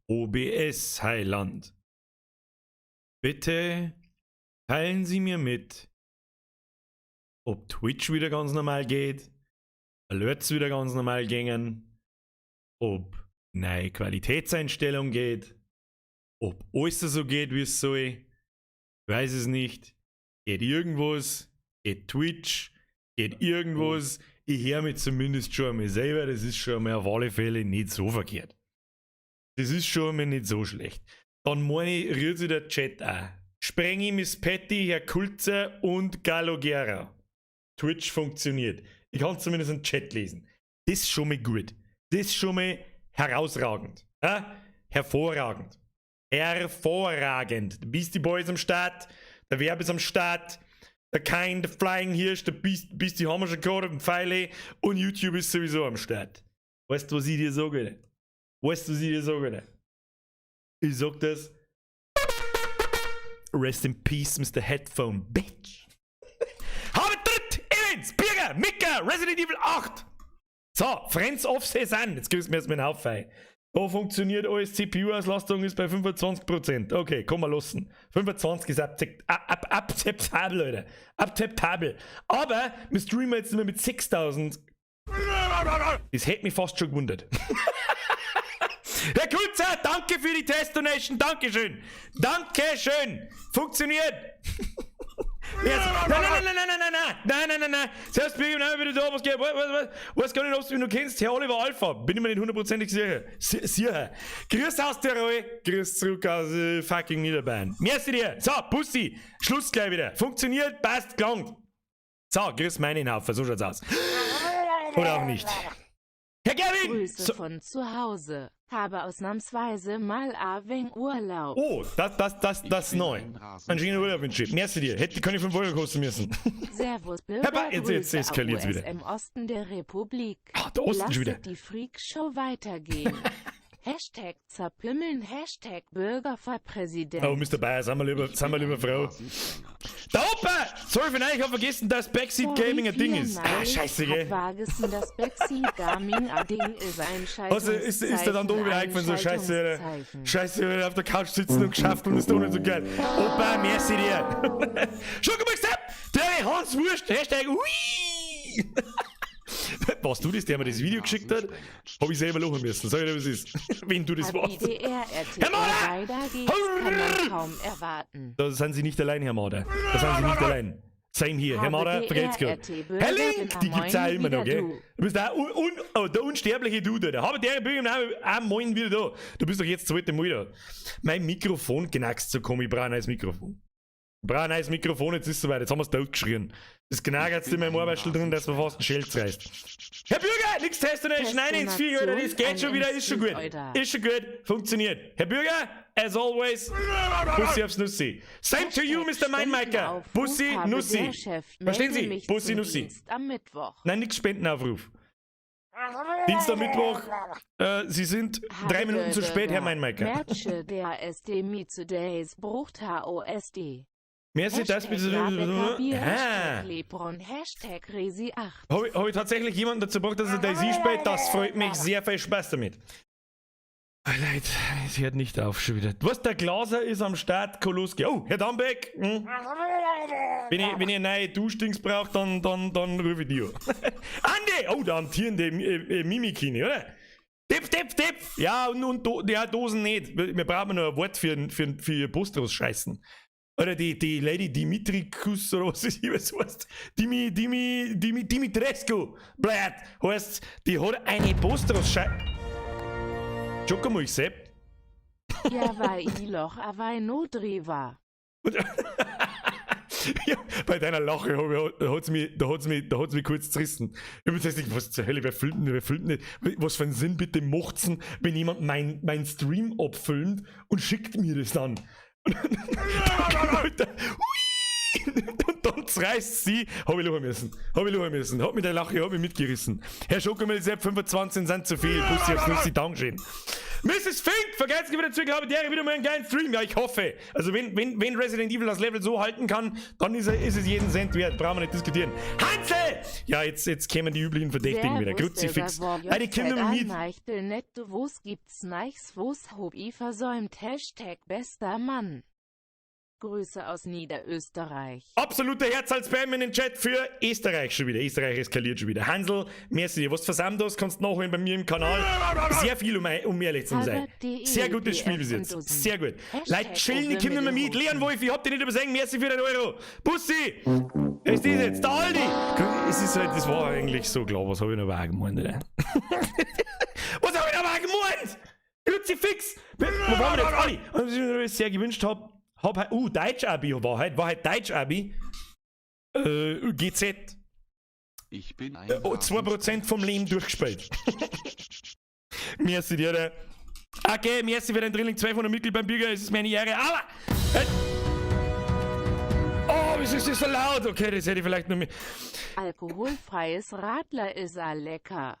OBS Heiland. Bitte teilen Sie mir mit, ob Twitch wieder ganz normal geht, Alerts wieder ganz normal gingen, ob neue Qualitätseinstellung geht, ob alles so geht, wie es soll. Ich weiß es nicht. Geht irgendwas? Geht Twitch? Geht irgendwas? Ich höre mich zumindest schon einmal selber. Das ist schon einmal auf alle Fälle nicht so verkehrt. Das ist schon einmal nicht so schlecht. Dann meine ich, rührt sich der Chat auch. Sprengi, Miss Patty, Herr Kulzer und Galogera. Twitch funktioniert. Ich kann zumindest einen Chat lesen. Das ist schon mal gut. Das ist schon mal herausragend. Ja? Hervorragend. Hervorragend. Der Beastie Boys am Start, der Verb ist am Start, der Kind, der Flying Hirsch, der Beastie haben wir schon gehabt, der Pfeile und YouTube ist sowieso am Start. Weißt du, was ich dir sage? Weißt du, was ich dir sage? Ich sag das. Rest in peace, Mr. Headphone, Bitch. Habe dritt, Evans, Birger, Mika, Resident Evil 8. So, Friends of Cezanne. Jetzt gibst du mir erstmal einen Haufen. Da funktioniert alles, CPU-Auslastung ist bei 25%. Okay, komm mal lassen. 25 ist akzeptabel, Alter. Akzeptabel. Aber wir streamen jetzt immer mit 6000. Das hätte mich fast schon gewundert. Herr Kulzer, danke für die Test-Donation. Dankeschön. Dankeschön. Funktioniert. Jetzt. Nein, nein, nein, nein, nein, nein, nein, nein, nein, nein, nein. Selbst Birgit, nein, wieder da, was geht? Was, was, was gar nicht, ob du mich noch kennst. Herr Oliver Alpha. Bin ich mir nicht hundertprozentig sicher. Sicher. Grüß aus Tirol. Grüß zurück aus fucking Niederbayern. Merci dir. So, Bussi. Schluss gleich wieder. Funktioniert, passt, gelangt. So, grüß meinen Haufen. So schaut's aus. Oder auch nicht. Herr Gerwin! Grüße So, von zu Hause. Habe ausnahmsweise mal a weng Urlaub. Oh, das ist neu. Einen schönen Urlaub wünsche ich. Merci dir. Hätte keine 5 Euro kosten müssen. Servus Herr Ba- Bürger, jetzt Grüße eskaliert's aus wieder. im Osten der Republik. Ah, der Osten schon wieder. Lasset die Freakshow weitergehen. #Zerpimmeln, #Bürgerverpräsident. Oh, Mr. Bayer, sind wir lieber froh. Der Opa! Sorry für nein, ich hab vergessen, dass Backseat Gaming ein Ding ist. Ah, scheiße, gell? Hab vergessen, dass Backseat Gaming ein Ding ist. Ein Also ist da dann doch wieder eingefallen, so scheiße, Alter. Schaltungszeichen. Scheiße, wenn auf der Couch sitzen und geschafft und ist doch nicht so geil. Opa, merci dir. Schon gemacht, Sepp! Der Hans Wurst, #Hui! Warst du das, der mir das Video geschickt hat? Hab ich selber lachen müssen. Sag ich dir, was ist. Wenn du das warst. HBDR, Herr Mader! weiter geht's, kann man kaum erwarten. Da sind sie nicht allein, Herr Mader. Da sind sie nicht allein. Same hier. Herr Mader, vergeht's gut. Herr Link, die gibt's auch immer noch, gell? Du bist auch un, un, oh, der unsterbliche Dude. Der habe der Bürger auch moin wieder da. Du bist doch jetzt das zweite Mal da. Mein Mikrofon knackst so komm, ich brauche ein neues Mikrofon. Ich brauche ein neues Mikrofon, jetzt ist es soweit, jetzt haben wir's tot geschrien. Das knackert in meinem Ohrwaschel drin, dass man fast einen Schell reißt. Herr Bürger, nix testen, nein ins Vieh, Alter, das geht schon wieder, ist schon gut. Ist schon gut, funktioniert. Herr Bürger, as always, Bussi aufs Nussi. Same to you, Mr. Mindmaker. Bussi, Nussi. Verstehen Sie? Bussi, Nussi. Am Mittwoch. Nein, nix Spendenaufruf. Dienstag, Mittwoch, Sie sind 3 Minuten zu spät, Herr Meinmeiker. Merche der SD Me Today's Brucht HOSD. Merci, das bitte. Bier, Ah. #Lebron, #Resi8. Hab ich tatsächlich jemanden dazu gebracht, dass er DayZ spielt? Das freut mich sehr, viel Spaß damit. Oh, Leute, es hört nicht auf schon wieder. Was, der Glaser ist am Start, kann losgehen. Oh, Herr Dambeck. Wenn ich eine neue Duschdings brauche, dann rufe ich dich an. Andi! Oh, der amtierende Mimikini, oder? Tipp, tipp, tipp! Ja, und Do ja, Dosen nicht. Wir brauchen noch ein Wort für Post rausscheißen. Oder die Lady Dimitrikus oder was ist was heißt. Dimi, Dimi, Dimi, Dimitrescu, blöd, heißt, die hat eine Post rausscheißen. Schokomilch, Sepp. Ja, weil i Loch awei Nodri war. Ja, bei deiner Lache da hat's mich kurz zerrissen. Ich hab mir gedacht, was zur Hölle, wer filmt nicht? Was für einen Sinn bitte macht's denn, wenn jemand mein Stream abfilmt und schickt mir das dann? Und dann, Alter, hui! Und dann zerreißt sie. Hab ich lachen müssen. Hab ich lachen müssen. Hat mich der Lache, hat mich mitgerissen. Herr Schokomel, selbst 25 sind zu viel. Bussi aufs Nussi, Dankeschön. Mrs. Fink, vergesst wieder zu, glaube der wieder mal einen geilen Stream. Ja, ich hoffe. Also wenn Resident Evil das Level so halten kann, dann ist es jeden Cent wert. Brauchen wir nicht diskutieren. Hansel! Ja, jetzt kämen die üblichen Verdächtigen wieder. Kruzifix. Ah, die Kinder mit. Neichtel netto, wo's gibt's Neichs, wo's hob i versäumt. Hashtag bester Mann. Grüße aus Niederösterreich. Absoluter Herz als Spam in den Chat für Österreich schon wieder. Österreich eskaliert schon wieder. Hansel, merci. Was du versäumt hast, kannst du nachholen bei mir im Kanal. Sehr viel, um ehrlich zu sein. Sehr gutes Spiel bis jetzt. Sehr gut. Leute, chillen, die Kinder mit. Leon Wolf, ich hab dich nicht übersehen. Merci für den Euro. Bussi! Wer ist das jetzt? Der Aldi! Es ist halt, das war eigentlich so klar. Was hab ich noch gemeint, oder? Was hab ich noch gemeint? Kruzifix! Wo waren wir jetzt? Aldi! Und was ich mir sehr gewünscht hab, Deutsch-Abi war halt Deutsch-Abi. GZ. Ich bin ein 2% vom Leben durchgespielt. Merci dir, okay, merci für den Drilling 200 Mitglied beim Bürger, es ist meine Ehre. Aber! Oh, wieso ist das so laut? Okay, das hätte ich vielleicht noch mehr. Alkoholfreies Radler ist a lecker.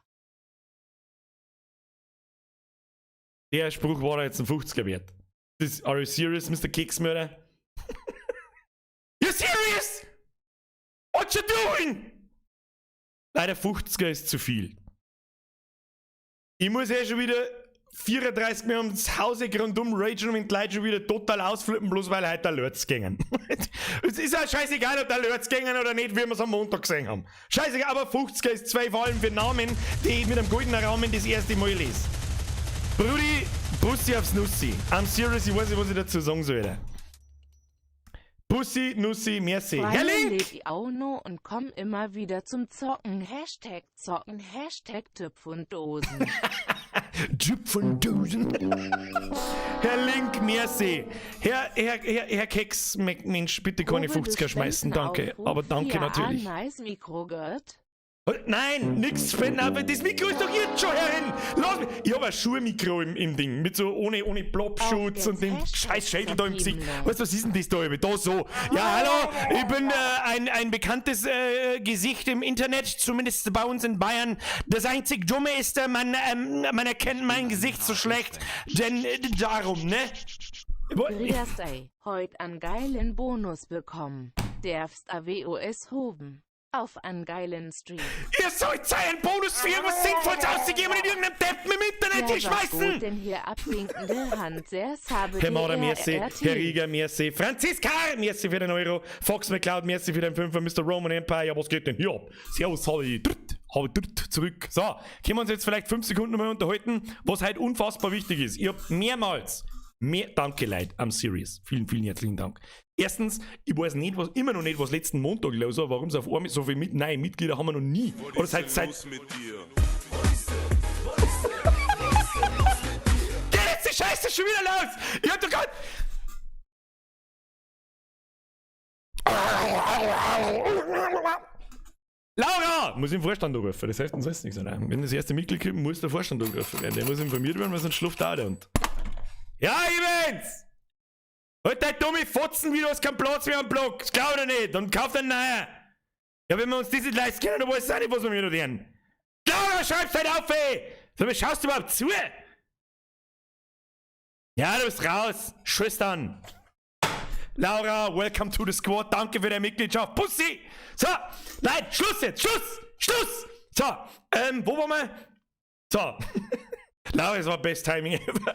Der Spruch war jetzt ein 50er wert. Das, are you serious, Mr. Keksmörder? You serious? What you doing? Leider 50er ist zu viel. Ich muss eh schon wieder 34 mehr ums Haus rundum ragen und wenn die Leute schon wieder total ausflippen, bloß weil heute Alerts gängen. Es ist ja scheißegal, ob da Alerts gängen oder nicht, wie wir es am Montag gesehen haben. Scheißegal, aber 50er ist zwei vor allem für Namen, die ich mit einem goldenen Rahmen das erste Mal lese. Brudi, Bussi aufs Nussi. I'm serious, ich weiß nicht, was ich dazu sagen soll. Bussi, Nussi, merci. Herr Link! Ich auch noch und komm immer wieder zum Zocken. Hashtag Zocken, Hashtag Tüpf und Dosen. Tüpf und Dosen. Herr Link, merci. Herr Keks, Mensch, bitte keine 50er schmeißen, danke. Aber danke natürlich. Nice Mikro gehört. Nein, nix spenden, aber das Mikro ist doch jetzt schon, Herrin! Lass mich! Ich hab ein Schuhmikro im Ding, mit so ohne Blobschutz und dem scheiß Schädel da im Gesicht. Weißt du, was ist denn das da? Da so. Ja, hallo, ich bin ein bekanntes Gesicht im Internet, zumindest bei uns in Bayern. Das einzig Dumme ist, man erkennt mein Gesicht so schlecht, denn darum, ne? Grüß ey, heut an geilen Bonus bekommen. Darfst AWOS hoben. Auf einen geilen Stream. Ihr sollt einen Bonus für irgendwas Sinnvolles auszugeben und in irgendeinem Deppen im Internet hier schmeißen! Denn hier abwinkende Hand, sehr habe. Herr Maurer, merci. Herr Rieger, merci. Franziska, merci für den Euro. Fox McCloud, merci für den 5er. Mr. Roman Empire, ja, was geht denn hier ab? Servus, habe ich zurück. So, können wir uns jetzt vielleicht 5 Sekunden nochmal unterhalten, was halt unfassbar wichtig ist. Ich hab mehrmals, danke Leute, I'm serious. Vielen, vielen herzlichen Dank. Erstens, ich weiß nicht, was, immer noch nicht, was letzten Montag los war, warum es auf einmal so viele neue Mitglieder haben wir noch nie. Oder seit. Los mit dir? Geht jetzt die Scheiße schon wieder los! Ich hab doch grad. Laura! Muss im Vorstand anrufen, das heißt, uns heißt nichts. Oder? Wenn das erste Mitglied kommt, muss der Vorstand angerufen werden. Der muss informiert werden, weil sonst schläft auch der und. Ja, Evans! Halt dein dumme Fotzen wieder, hast keinen Platz mehr am Block. Das glaub ich nicht. Dann kauf den neuen. Ja, wenn wir uns das nicht leisten können, dann weiß ich auch nicht, was wir mir noch tun. Laura, schreib's halt auf, ey! Sag mal, schaust du überhaupt zu? Ja, du bist raus. Schwestern. Laura, welcome to the squad. Danke für deine Mitgliedschaft. Pussy! So, nein, Schluss jetzt. Schluss! Schluss! So, wo waren wir? So. Laura, es war best timing ever.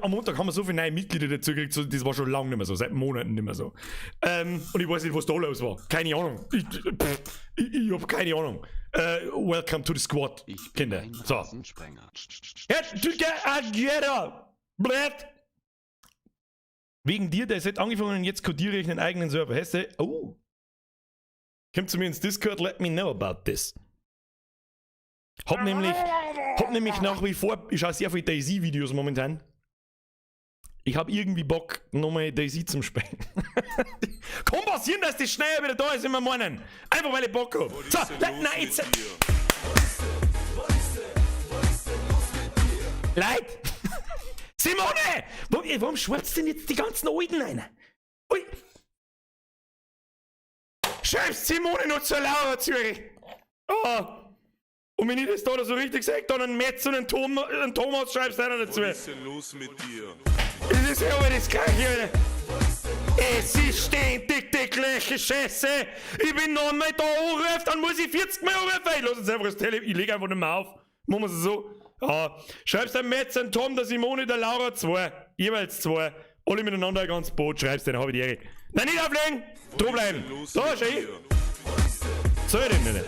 Am Montag haben wir so viele neue Mitglieder dazu gekriegt, das war schon lange nicht mehr so, seit Monaten nicht mehr so. Und ich weiß nicht, was da los war. Keine Ahnung. Ich hab keine Ahnung. Welcome to the squad, ich bin Kinder. Ein So. Wegen dir, der ist jetzt angefangen und jetzt codiere ich einen eigenen Server. Heißt der? Oh. Kommt zu mir ins Discord, let me know about this. Hab nämlich nach wie vor, ich schaue sehr viele DayZ-Videos momentan. Ich hab irgendwie Bock, nochmal DayZ zum Spielen. Kann passieren, dass das schneller wieder da ist, wenn wir meinen. Einfach weil ich Bock hab. So, nein, jetzt. Leid! Simone! Warum schwärzt denn jetzt die ganzen Alten rein? Ui. Schreibst Simone noch zur Laura Zürich! Oh. Und wenn ich das da so richtig sage, dann einen Metz und einen, Tom, einen Thomas schreibst du auch noch dazu. Was ist denn los mit dir? Das ist ja aber das Gleiche, Alter. Es ist ständig die gleiche Scheiße. Ich bin noch einmal da angerufen, dann muss ich 40 Mal anrufen. Ich lass jetzt einfach das Telefon, ich leg einfach nicht mehr auf. Machen wir es so. Ja. Schreibst dem Metz, den Tom, der Simone, der Laura zwei. Jeweils zwei. Alle miteinander ein ganz Boot. Schreibst den, hab ich die Ehre. Nein, nicht auflegen! Dran bleiben! Da, schau ich. Soll ich denn nicht?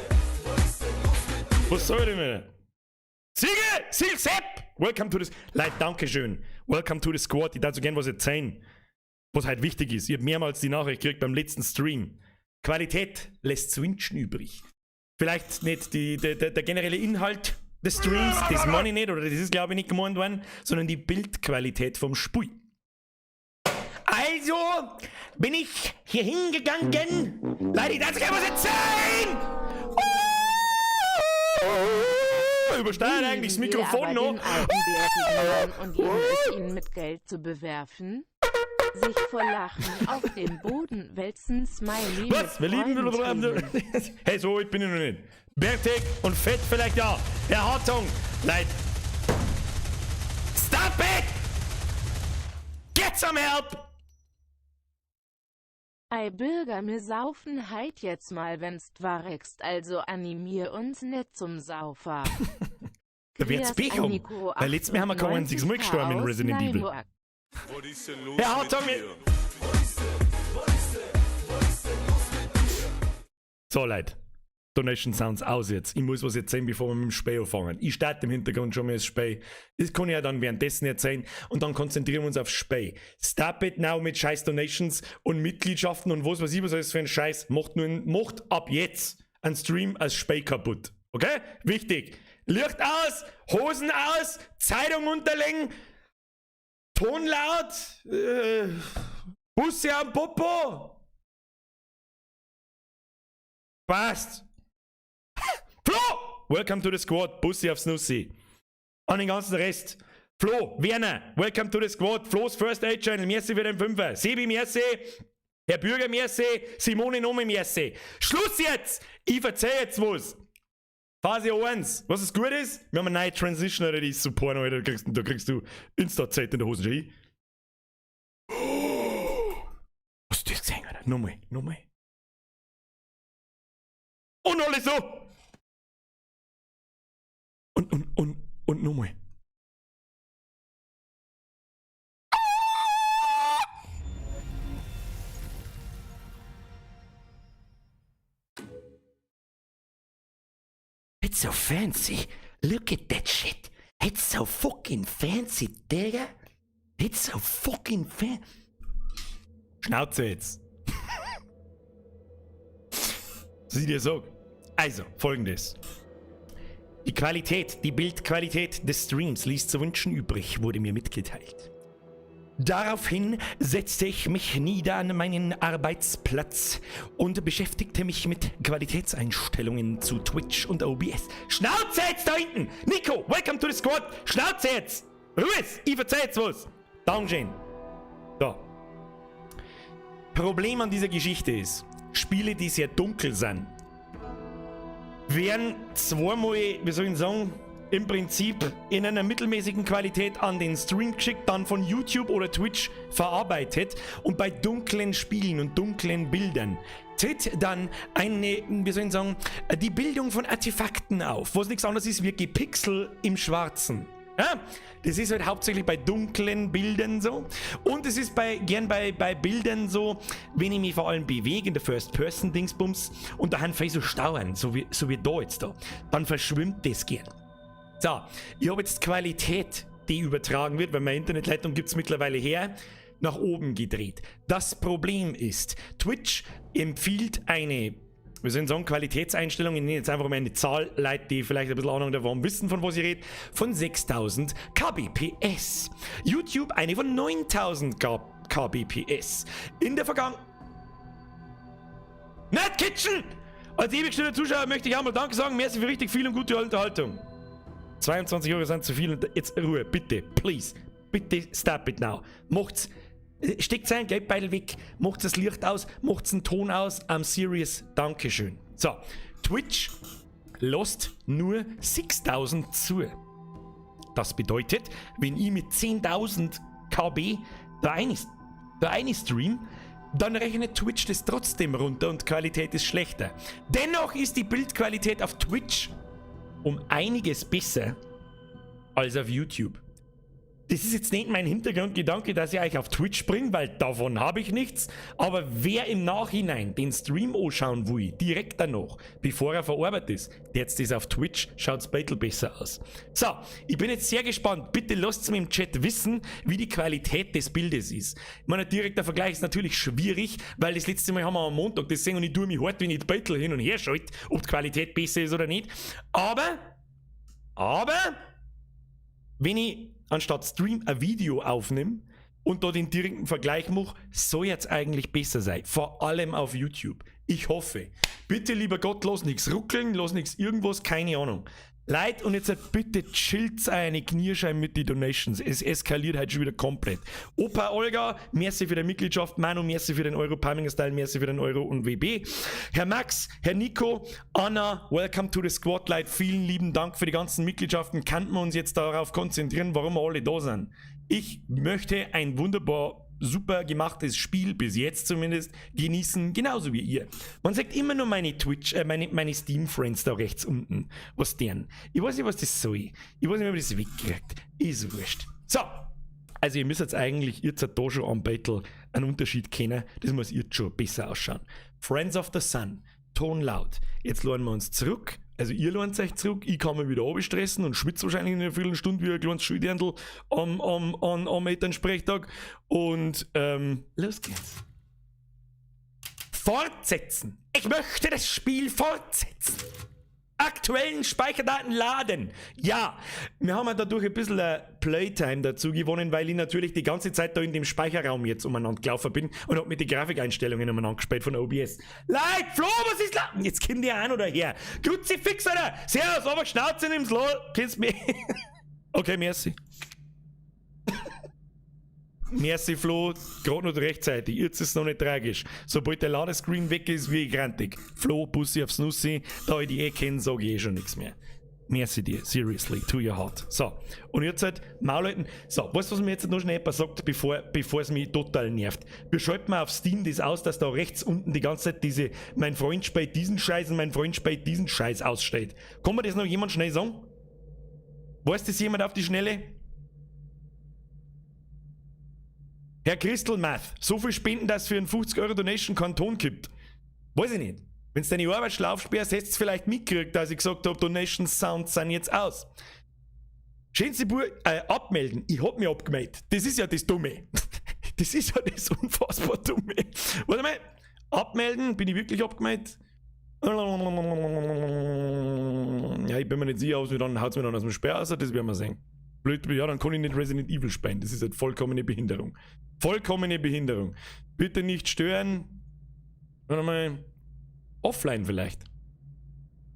Was soll ich denn nicht? Siegel! Siegel Sepp! Welcome to the... Leute, Dankeschön. Welcome to the squad. Ich darf so gern was erzählen. Was halt wichtig ist. Ich habe mehrmals die Nachricht gekriegt beim letzten Stream. Qualität lässt zu wünschen übrig. Vielleicht nicht der generelle Inhalt des Streams, das meine ich nicht, oder das ist, glaube ich, nicht gemeint worden, sondern die Bildqualität vom Spiel. Also bin ich hier hingegangen. Leute, ich darf gern was erzählen! Oh, übersteuert eigentlich das Lieben wir Mikrofon aber noch. den alten bärtigen Mann und lieben es, ihn mit Geld zu bewerfen. Sich vor Lachen auf dem Boden wälzen, Smiley Was? mit Wir lieben. Freudentränen. Hey, so alt bin ich noch nicht. Bärtig und fett vielleicht ja. Herr Hartung, leid. Stop it! Get some help! Ei Bürger, mir saufen heit jetzt mal, wenn's warigst, also animier uns net zum Saufer. Da wird's Grias Pech haben. Aniko Weil letztes Mal haben wir kein einziges Mal 98K gestorben in aus Resident Evil. Neinburg. Was ist denn los Herr Hartung, mit dir? So, Leute. Donation Sounds aus jetzt. Ich muss was erzählen, bevor wir mit dem Spiel anfangen. Ich starte im Hintergrund schon mal das Spiel. Das kann ich ja dann währenddessen erzählen und dann konzentrieren wir uns aufs Spiel. Stop it now mit scheiß Donations und Mitgliedschaften und was weiß ich, was alles für ein Scheiß. Macht ab jetzt ein Stream als Spiel kaputt. Okay? Wichtig. Licht aus, Hosen aus, Zeitung unterlegen, Ton laut, Busse am Popo. Passt. Flo! Welcome to the squad. Bussi aufs Nussi. An den ganzen Rest. Flo, Werner, welcome to the squad. Flo's First Aid Channel. Merci für den Fünfer. Sebi, merci. Herr Bürger, merci. Simone, nochmal merci. Schluss jetzt! Ich verzeih jetzt was. Phase 1. Was ist gut ist? Wir haben eine neue Transition, Alter, die ist so porno, Alter. Da kriegst du Insta-Zeit in der Hose. Schau. Hast du das gesehen, Alter? Nochmal, nochmal. Und alle so. Und nochmal. It's so fancy. Look at that shit. It's so fucking fancy, Digga. It's so fucking fancy. Schnauze jetzt. Was ich dir sag. Also, Folgendes. Die Qualität, die Bildqualität des Streams ließ zu wünschen übrig, wurde mir mitgeteilt. Daraufhin setzte ich mich nieder an meinen Arbeitsplatz und beschäftigte mich mit Qualitätseinstellungen zu Twitch und OBS. Schnauze jetzt da hinten! Nico, welcome to the squad! Schnauze jetzt! Ruhe! Ich verzeih jetzt was! Dankeschön. So. Problem an dieser Geschichte ist, Spiele, die sehr dunkel sind, werden zweimal, wie soll ich sagen, im Prinzip in einer mittelmäßigen Qualität an den Stream geschickt, dann von YouTube oder Twitch verarbeitet und bei dunklen Spielen und dunklen Bildern tritt dann eine, wie soll ich sagen, die Bildung von Artefakten auf, was nichts anderes ist wie Gepixel im Schwarzen. Ja, das ist halt hauptsächlich bei dunklen Bildern so. Und es ist gern bei Bildern so, wenn ich mich vor allem bewege in der First-Person-Dingsbums und da haben so Stauern, so wie da jetzt da, dann verschwimmt das gern. So, ich habe jetzt Qualität, die übertragen wird, weil meine Internetleitung gibt es mittlerweile her, nach oben gedreht. Das Problem ist, Twitch empfiehlt eine, wir sollen sagen, Qualitätseinstellung, ich nenne jetzt einfach mal eine Zahl, Leute, die vielleicht ein bisschen Ahnung davon wissen, von was ich rede, von 6000 kbps. YouTube eine von 9000 kbps. In der Vergangenheit. Night Kitchen! Als ewig stiller Zuschauer möchte ich auch mal Danke sagen. Merci für richtig viel und gute Unterhaltung. 22 Euro sind zu viel und jetzt Ruhe, bitte, please. Bitte stop it now. Macht's. Steckt sein Geldbeutel weg, macht das Licht aus, macht den Ton aus. I'm serious, Dankeschön. So, Twitch lasst nur 6000 zu. Das bedeutet, wenn ich mit 10.000 KB da eine stream, dann rechnet Twitch das trotzdem runter und Qualität ist schlechter. Dennoch ist die Bildqualität auf Twitch um einiges besser als auf YouTube. Das ist jetzt nicht mein Hintergrundgedanke, dass ich euch auf Twitch bringe, weil davon habe ich nichts. Aber wer im Nachhinein den Stream anschauen will, direkt danach, bevor er verarbeitet ist, der jetzt ist auf Twitch, schaut es bisschen besser aus. So, ich bin jetzt sehr gespannt. Bitte lasst mir im Chat wissen, wie die Qualität des Bildes ist. Ich meine, direkter Vergleich ist natürlich schwierig, weil das letzte Mal haben wir am Montag das gesehen und ich tue mich hart, wenn ich die Beutel hin und her schalte, ob die Qualität besser ist oder nicht. Aber, wenn ich anstatt Stream ein Video aufnehme und da den direkten Vergleich mache, soll jetzt eigentlich besser sein. Vor allem auf YouTube. Ich hoffe. Bitte, lieber Gott, lass nichts ruckeln, lass nichts irgendwas, keine Ahnung. Leute, und jetzt halt bitte chillt's eine Knierschein mit den Donations. Es eskaliert halt schon wieder komplett. Opa Olga, merci für die Mitgliedschaft. Manu, merci für den Euro. Palminger Style, merci für den Euro und WB. Herr Max, Herr Nico, Anna, welcome to the Squad, Leute. Vielen lieben Dank für die ganzen Mitgliedschaften. Kann man uns jetzt darauf konzentrieren, warum wir alle da sind? Ich möchte ein wunderbar super gemachtes Spiel, bis jetzt zumindest, genießen, genauso wie ihr. Man sagt immer nur meine Twitch, meine Steam-Friends da rechts unten. Was deren? Ich weiß nicht, was das soll. Ich weiß nicht, ob man das wegkriegt. Ist wurscht. So. Also ihr müsst jetzt eigentlich jetzt da schon am Battle einen Unterschied kennen. Das muss jetzt schon besser ausschauen. Friends of the Sun. Ton laut. Jetzt lohnen wir uns zurück. Also ihr lohnt euch zurück, ich kann mich wieder stressen und schwitze wahrscheinlich in einer Viertelstunde wie ein kleines Schuldirndl am Elternsprechtag. Und los geht's. Fortsetzen. Ich möchte das Spiel fortsetzen. Aktuellen Speicherdaten laden. Ja, wir haben ja dadurch ein bisschen Playtime dazu gewonnen, weil ich natürlich die ganze Zeit da in dem Speicherraum jetzt umeinander gelaufen bin und hab mit den Grafikeinstellungen umeinander gespielt von OBS. Leute, Flo, was ist la? Jetzt kommt der an oder her. Kruzifix, Alter. Servus, aber Schnauze nimm's los. Kennst mich? Okay, merci. Merci, Flo, gerade noch rechtzeitig. Jetzt ist es noch nicht tragisch. Sobald der Ladescreen weg ist, wie ich grantig. Flo, Bussi aufs Nussi, da ich die eh kenne, sage ich eh schon nichts mehr. Merci dir, seriously, to your heart. So, und jetzt halt, Maulleuten. So, weißt du, was mir jetzt noch schnell etwas sagt, bevor es mich total nervt? Wir schalten mal auf Steam das aus, dass da rechts unten die ganze Zeit diese "Mein Freund spielt diesen Scheiß" und "Mein Freund spielt diesen Scheiß" aussteht. Kann mir das noch jemand schnell sagen? Weiß das jemand auf die Schnelle? Herr Crystal Math, so viel Spenden, dass für einen 50 Euro Donation keinen Ton gibt. Weiß ich nicht. Wenn du deine Arbeit schlau sperrst, hättest du vielleicht mitgekriegt, dass ich gesagt habe, Donation Sounds sind jetzt aus. Schönste Bur abmelden. Ich hab mich abgemeldet. Das ist ja das Dumme. Das ist ja das unfassbar Dumme. Warte mal. Abmelden, bin ich wirklich abgemeldet? Ja, ich bin mir nicht sicher, ob dann haut's mir dann aus dem Sperr aus, das werden wir sehen. Blöd, ja, dann kann ich nicht Resident Evil spielen. Das ist halt vollkommene Behinderung. Vollkommene Behinderung. Bitte nicht stören. Warte mal. Offline vielleicht.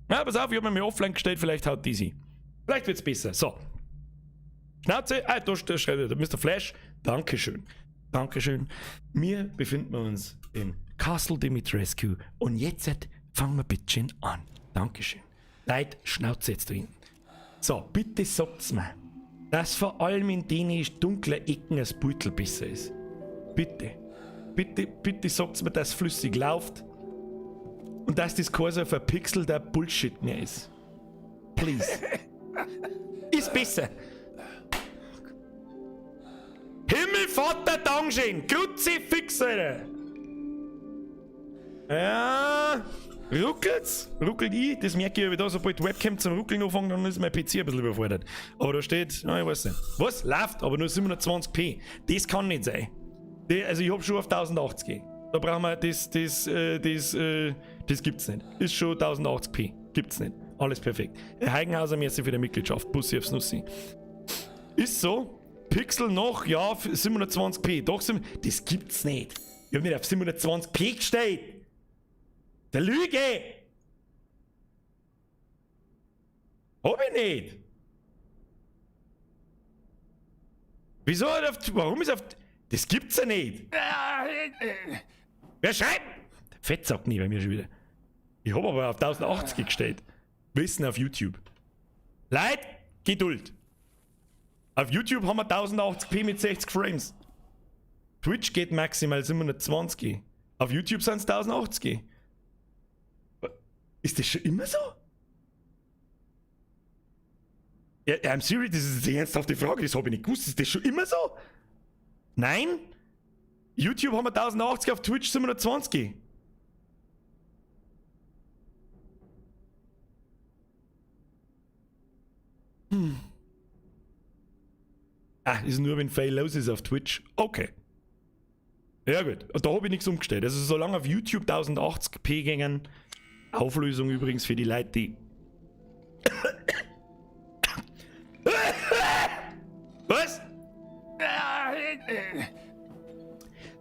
Ja, pass auf, ich habe mir offline gestellt, vielleicht haut die sie. Vielleicht wird's besser. So. Schnauze, ah, da schreibt der Mr. Flash. Dankeschön. Dankeschön. Wir befinden uns in Castle Dimitrescu und jetzt fangen wir bitte an. Dankeschön. Leute, Schnauze jetzt da hinten. So, bitte sagt's mir, dass vor allem in denen dunklen Ecken das Beutel besser ist. Bitte. Bitte, bitte sagt's mir, dass flüssig läuft und dass das kein so verpixelter Bullshit mehr ist. Please. Ist besser. Himmelvater, Dankeschön. Kruzifix, Alter. Ja, ruckelt's? Ruckelt ich? Das merke ich wieder, sobald die Webcam zum Ruckeln anfängt, dann ist mein PC ein bisschen überfordert. Aber da steht, na, ich weiß nicht. Was? Läuft, aber nur 720p. Das kann nicht sein. Also ich hab schon auf 1080. Da brauchen wir das gibt's nicht. Ist schon 1080p. Gibt's nicht. Alles perfekt. Herr Heigenhauser, merci für die Mitgliedschaft. Bussi aufs Nussi. Ist so. Pixel noch, ja, 720p. Doch, das gibt's nicht. Ich hab nicht auf 720p gestellt. Der Lüge! Hab ich nicht! Wieso hat auf, warum ist auf, Das gibt's ja nicht. Wer schreibt? Fettsack nie bei mir schon wieder. Ich hab aber auf 1080 gestellt. Wissen auf YouTube. Leute, Geduld. Auf YouTube haben wir 1080p mit 60 Frames. Twitch geht maximal 720. Auf YouTube sind's 1080. Ist das schon immer so? Ja, I'm serious, das ist eine ernsthafte Frage, das hab ich nicht gewusst. Ist das schon immer so? Nein? YouTube haben wir 1080, auf Twitch 720. Ah, ist nur, wenn Fail los ist auf Twitch. Okay. Ja gut, und da hab ich nichts umgestellt. Also solange auf YouTube 1080p gängen, Auflösung übrigens für die Leute, die... Was?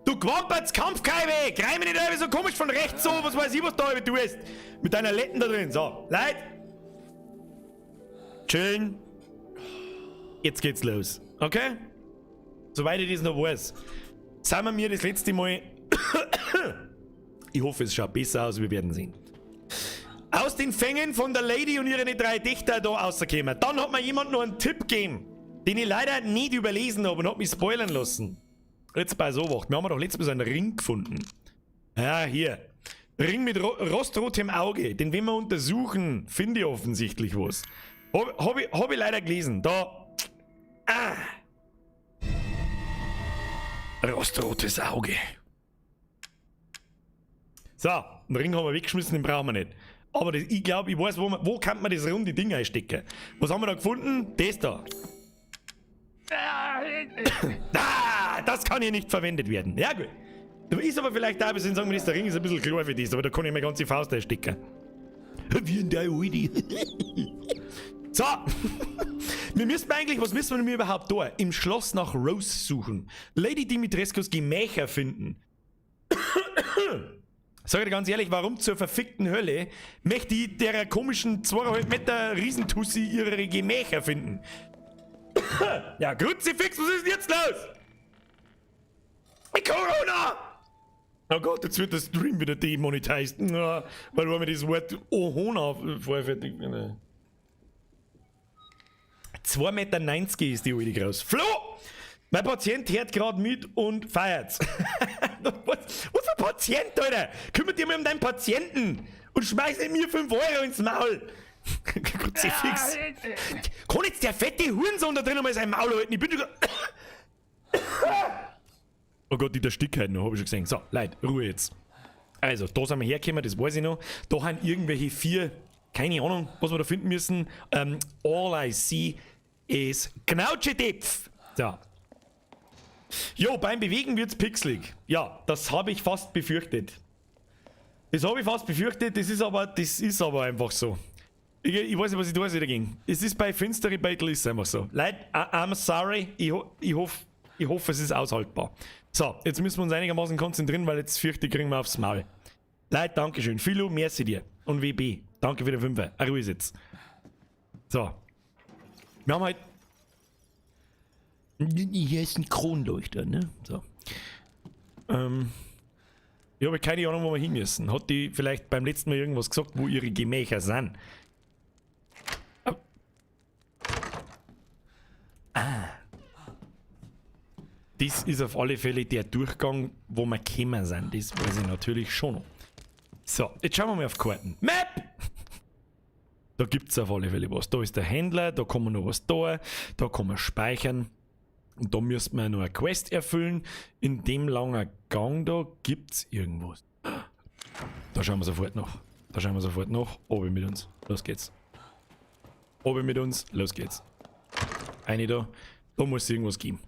Du Quampertz Kampfkeiwe! Greif mich nicht irgendwie so komisch von rechts so, was weiß ich, was da du tust. Mit deiner Letten da drin. So, Leute. Chillen. Jetzt geht's los. Okay? Soweit ich das noch weiß. Sind wir mir das letzte Mal... Ich hoffe, es schaut besser aus, wir werden sehen. Aus den Fängen von der Lady und ihren 3 Dichter da rausgekommen. Dann hat mir jemand noch einen Tipp gegeben, den ich leider nicht überlesen habe und hab mich spoilern lassen. Jetzt bei so was. Wir haben doch letztes Mal so einen Ring gefunden. Ja, hier. Ring mit rostrotem Auge. Den wenn wir untersuchen, finde ich offensichtlich was. Hab ich leider gelesen. Da. Ah. Rostrotes Auge. So, den Ring haben wir weggeschmissen, den brauchen wir nicht. Aber das, ich glaub, ich weiß, wo kann man das runde Ding einstecken. Was haben wir da gefunden? Das da. Ah, das kann hier nicht verwendet werden. Ja gut. Ist aber vielleicht auch ein bisschen, sagen wir, der Ring ist ein bisschen klar für das, aber da kann ich meine ganze Faust einstecken. Wie in der Audi. So. Wir müssen eigentlich, was müssen wir denn überhaupt da? Im Schloss nach Rose suchen. Lady Dimitrescus Gemächer finden. Sag ich dir ganz ehrlich, warum zur verfickten Hölle möchte ich der komischen zweieinhalb Meter Riesentussi ihre Gemächer finden? Ja, Kruzifix, was ist denn jetzt los? Corona! Oh Gott, jetzt wird der Stream wieder demonetized. Na, weil wir das Wort Ohona vorher fertig. Zwei Meter neunzig ist die alte groß. Flo! Mein Patient hört grad mit und feiert's. Was für ein Patient, Alter? Kümmert dich mal um deinen Patienten und schmeiß nicht mir 5 Euro ins Maul. Kruzifix. Kann jetzt der fette Hurensohn da drin einmal sein Maul halten? Ich bin schon Oh Gott, die erstickt halt noch, hab ich schon gesehen. So, Leute, Ruhe jetzt. Also, da sind wir hergekommen, das weiß ich noch. Da haben irgendwelche 4, keine Ahnung, was wir da finden müssen. All I see is Knautschedepf. So. Jo, beim Bewegen wird's pixelig. Ja, das habe ich fast befürchtet. Das habe ich fast befürchtet, das ist aber einfach so. Ich weiß nicht, was ich da dagegen. Es ist bei finstere Battle ist es einfach so. Leute, I'm sorry, ich hoffe, es ist aushaltbar. So, jetzt müssen wir uns einigermaßen konzentrieren, weil jetzt fürchte ich, kriegen wir aufs Maul. Leute, Dankeschön. Philo, merci dir. Und WB, danke für den 5er. Ruhe jetzt. So. Wir haben halt... Hier ist ein Kronleuchter, ne? So. Ich habe keine Ahnung, wo wir hin müssen. Hat die vielleicht beim letzten Mal irgendwas gesagt, wo ihre Gemächer sind? Ah. Das ist auf alle Fälle der Durchgang, wo wir gekommen sind. Das weiß ich natürlich schon noch. So, jetzt schauen wir mal auf Karten. Map! Da gibt's auf alle Fälle was. Da ist der Händler, da kann man noch was da, da kann man speichern. Und da müsste man noch eine Quest erfüllen. In dem langen Gang da gibt's irgendwas. Da schauen wir sofort nach. Da schauen wir sofort nach. Obi mit uns. Los geht's. Obi mit uns. Los geht's. Eine da. Da muss es irgendwas geben.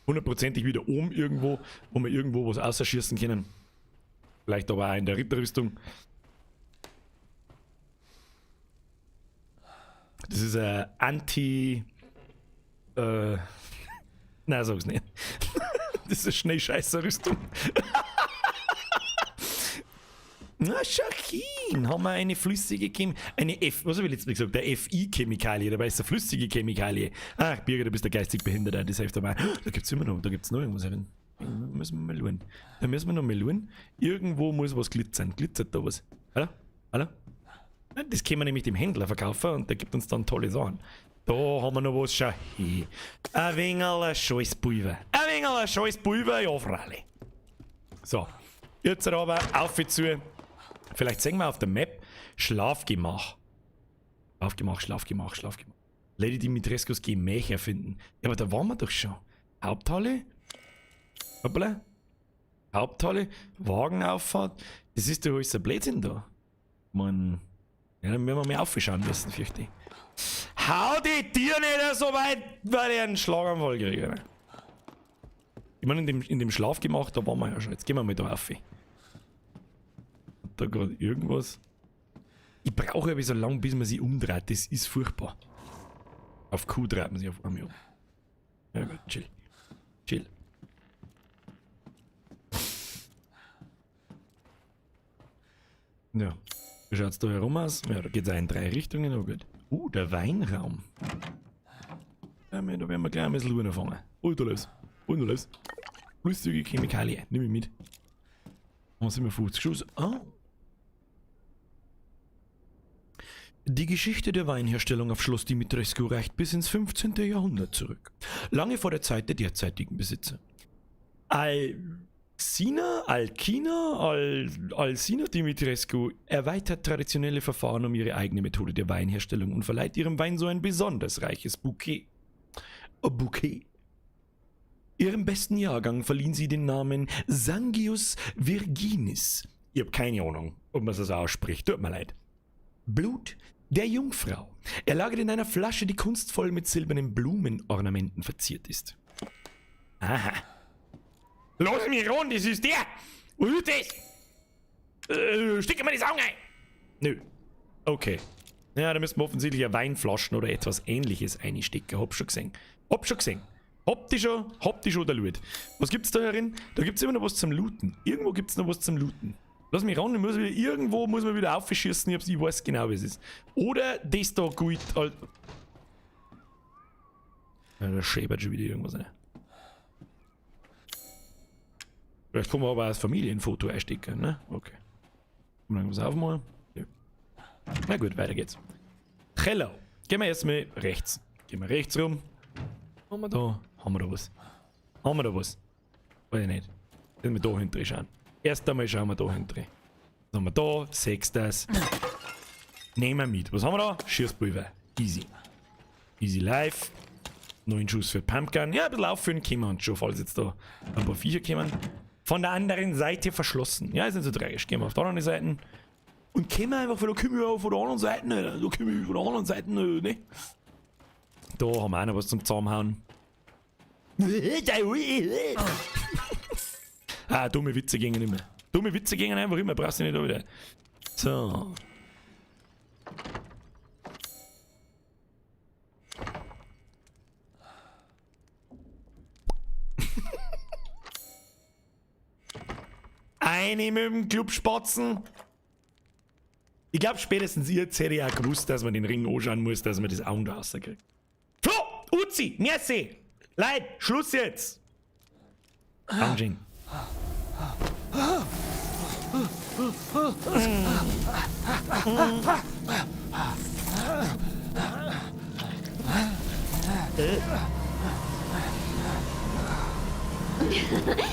Hundertprozentig wieder oben irgendwo, wo wir irgendwo was außerschießen können. Vielleicht aber auch in der Ritterrüstung. Das ist ein Anti... nein, sag's nicht. Das ist eine Schneescheißer-Rüstung. Na, Schachin, haben wir eine flüssige Chem-, eine F, was hab ich letztes Mal gesagt? Der F I-Chemikalie, dabei ist eine flüssige Chemikalie. Ach, Birger, du bist der geistig Behinderte, das hilft dabei. Da gibt's immer noch, da gibt's noch irgendwas. Müssen wir mal schauen. Da müssen wir noch mal schauen. Irgendwo muss was glitzern. Glitzert da was? Hallo? Hallo? Das können wir nämlich dem Händler verkaufen und der gibt uns dann tolle Sachen. Da haben wir noch was. Schau hin. Ein wenig ein Scheißpulver. Ein wenig ein Scheißpulver, ja, freilich. So. Jetzt aber auf zu. Vielleicht sehen wir auf der Map Schlafgemach. Schlafgemach, Schlafgemach, Schlafgemach. Lady Dimitrescus Gemächer finden. Ja, aber da waren wir doch schon. Haupthalle? Hoppala. Haupthalle, Wagenauffahrt. Das ist doch alles ein Blödsinn da. Man, ja, dann werden wir mal aufschauen müssen, fürchte ich. Hau die Tier nicht so weit, weil ich einen Schlaganfall kriege. Ich meine, in dem Schlafgemach, da waren wir ja schon. Jetzt gehen wir mal da auf. Hat da gerade irgendwas? Ich brauche ja so lange, bis man sich umdreht. Das ist furchtbar. Auf Q dreht man sich auf einmal um. Ja gut, chill. Chill. Ja. Wie schaut's da herum aus? Ja, da geht's auch in 3 Richtungen, aber gut. Der Weinraum. Ja, da werden wir gleich ein bisschen anfangen. Oh, da los. Oh, da los. Flüssige Chemikalien. Nimm ich mit. 57 Schuss. Ah. Die Geschichte der Weinherstellung auf Schloss Dimitrescu reicht bis ins 15. Jahrhundert zurück. Lange vor der Zeit der derzeitigen Besitzer. Alcina Dimitrescu erweitert traditionelle Verfahren um ihre eigene Methode der Weinherstellung und verleiht ihrem Wein so ein besonders reiches Bouquet. Bouquet. Ihrem besten Jahrgang verliehen sie den Namen Sanguis Virginis. Ich habe keine Ahnung, ob man das ausspricht. Tut mir leid. Blut der Jungfrau. Er lagert in einer Flasche, die kunstvoll mit silbernen Blumenornamenten verziert ist. Aha. Lass mich ran, das ist der! Was ist das? Steck mir das Auge ein! Nö. Okay. Ja, da müssen wir offensichtlich eine Weinflaschen oder etwas Ähnliches einstecken. Hab schon gesehen. Hab schon gesehen. Hab die schon der Loot. Was gibt's da herin? Da gibt's immer noch was zum Looten. Irgendwo gibt's noch was zum Looten. Lass mich ran, ich muss wieder, irgendwo muss man wieder aufschießen, ich weiß genau, wie es ist. Oder das da gut. Ja, da schäbert schon wieder irgendwas rein. Vielleicht kann man aber auch das Familienfoto einstecken, ne? Okay. Kann man irgendwas aufmachen? Ja. Na gut, weiter geht's. Hello. Gehen wir erstmal rechts. Gehen wir rechts rum. Haben wir da? Haben wir da was? Haben wir da was? Weiß ich nicht. Wenn wir da hinten schauen. Erst einmal schauen wir da hinten. Was haben wir da? Sechstes. Nehmen wir mit. Was haben wir da? Schießpulver. Easy. Easy life. 9 Schuss für Pumpgun. Ja, ein bisschen auffüllen können wir uns schon, falls jetzt da ein paar Viecher kommen. Von der anderen Seite verschlossen. Ja, ist nicht so tragisch. Gehen wir auf die andere Seite. Und kommen wir einfach von der können wir von der anderen Seite. Da kommen wir von der anderen Seite, ne? Da haben wir auch noch was zum Zusammenhauen. Ah, dumme Witze gingen immer. Dumme Witze gingen einfach immer, brauchst du nicht da wieder. So. Eine mit dem Clubspatzen. Ich glaube, spätestens ihr hätte ich auch gewusst, dass man den Ring anschauen muss, dass man das Auge da rauskriegt. Flo! Uzi! Merci! Leid! Schluss jetzt! Dankeschön.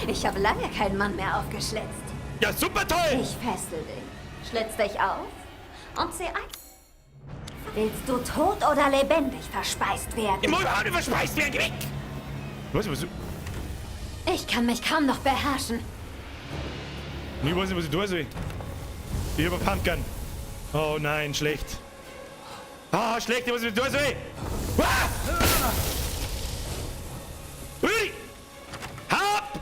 Ich habe lange keinen Mann mehr aufgeschlitzt. Ja, super toll! Ich fessel dich, schlitz dich auf und seh ein. Willst du tot oder lebendig verspeist werden? Ich muss überhaupt nicht verspeist werden, geh weg! Was, was? Ich kann mich kaum noch beherrschen. Ich weiß nicht, was ich tun soll. Ich hab eine Pumpgun. Oh nein, schlecht. Ah, schlecht, ich weiß nicht, was ich tun soll. Ah! Ui! Hau ab!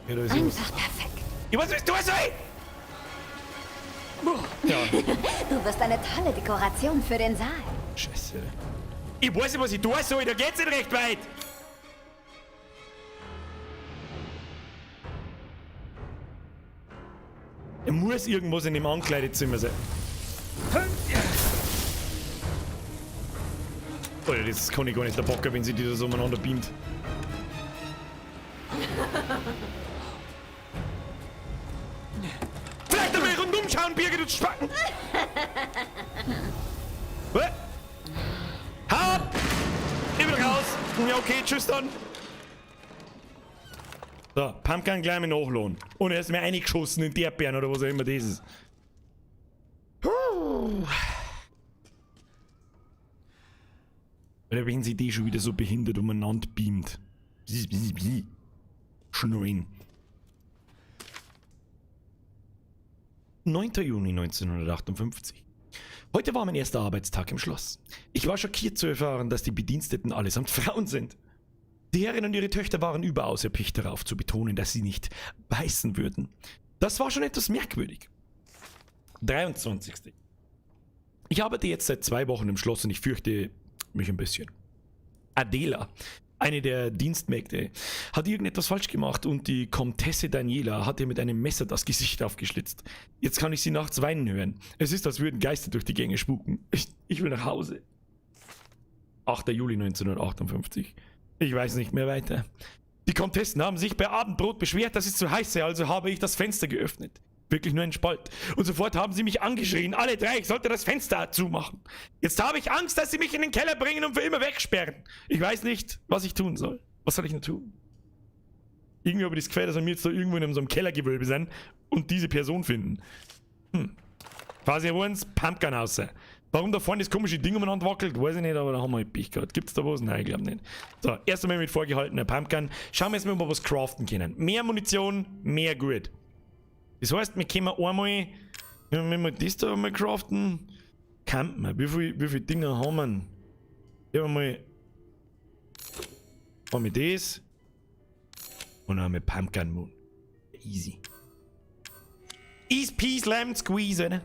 Ja, da ist einfach perfekt. Ich weiß nicht, was ich tun soll! Ja. Du wirst eine tolle Dekoration für den Saal. Scheiße. Ich weiß nicht, was ich tun soll, da geht's nicht recht weit. Er muss irgendwas in dem Ankleidezimmer sein. Alter, das kann ich gar nicht der Bocker, wenn sie die da so umeinander beamt. Vielleicht einmal rundum schauen, Birgit und Spacken! Hau ab! Ich bin raus! Ja, okay, tschüss dann! So, Pumpgun gleich mit Nachladen. Und er ist mir reingeschossen in die Erdbeeren oder was auch immer das ist. Puh. Oder wenn sie die schon wieder so behindert umeinander beamt. Schnurren. 9. Juni 1958. Heute war mein erster Arbeitstag im Schloss. Ich war schockiert zu erfahren, dass die Bediensteten allesamt Frauen sind. Die Herren und ihre Töchter waren überaus erpicht darauf zu betonen, dass sie nicht beißen würden. Das war schon etwas merkwürdig. 23. Ich arbeite jetzt seit 2 Wochen im Schloss und ich fürchte mich ein bisschen. Adela, eine der Dienstmägde, hat irgendetwas falsch gemacht und die Komtesse Daniela hat ihr mit einem Messer das Gesicht aufgeschlitzt. Jetzt kann ich sie nachts weinen hören. Es ist, als würden Geister durch die Gänge spuken. Ich will nach Hause. 8. Juli 1958. Ich weiß nicht mehr weiter. Die Komtessen haben sich bei Abendbrot beschwert, dass es zu heiß sei, also habe ich das Fenster geöffnet. Wirklich nur ein Spalt. Und sofort haben sie mich angeschrien, alle drei, ich sollte das Fenster zumachen. Jetzt habe ich Angst, dass sie mich in den Keller bringen und für immer wegsperren. Ich weiß nicht, was ich tun soll. Was soll ich denn tun? Irgendwie habe ich das Gefühl, dass wir jetzt da irgendwo in so einem Kellergewölbe sind und diese Person finden. Quasi wollen's Pumpgun raus. Warum da vorne das komische Ding umeinander wackelt, weiß ich nicht, aber da haben wir halt Pech gehabt. Gibt's da was? Nein, ich glaub nicht. So, erst einmal mit vorgehaltener Pumpgun. Schauen wir jetzt mal, ob wir was craften können. Mehr Munition, mehr gut. Das heißt, wir können einmal, wenn wir das da mal craften, kann man. Wie viel Dinger haben wir denn? Ja, mal. Einmal das. Und einmal Pumpgun Moon. Easy. Easy peasy lemon squeeze, oder?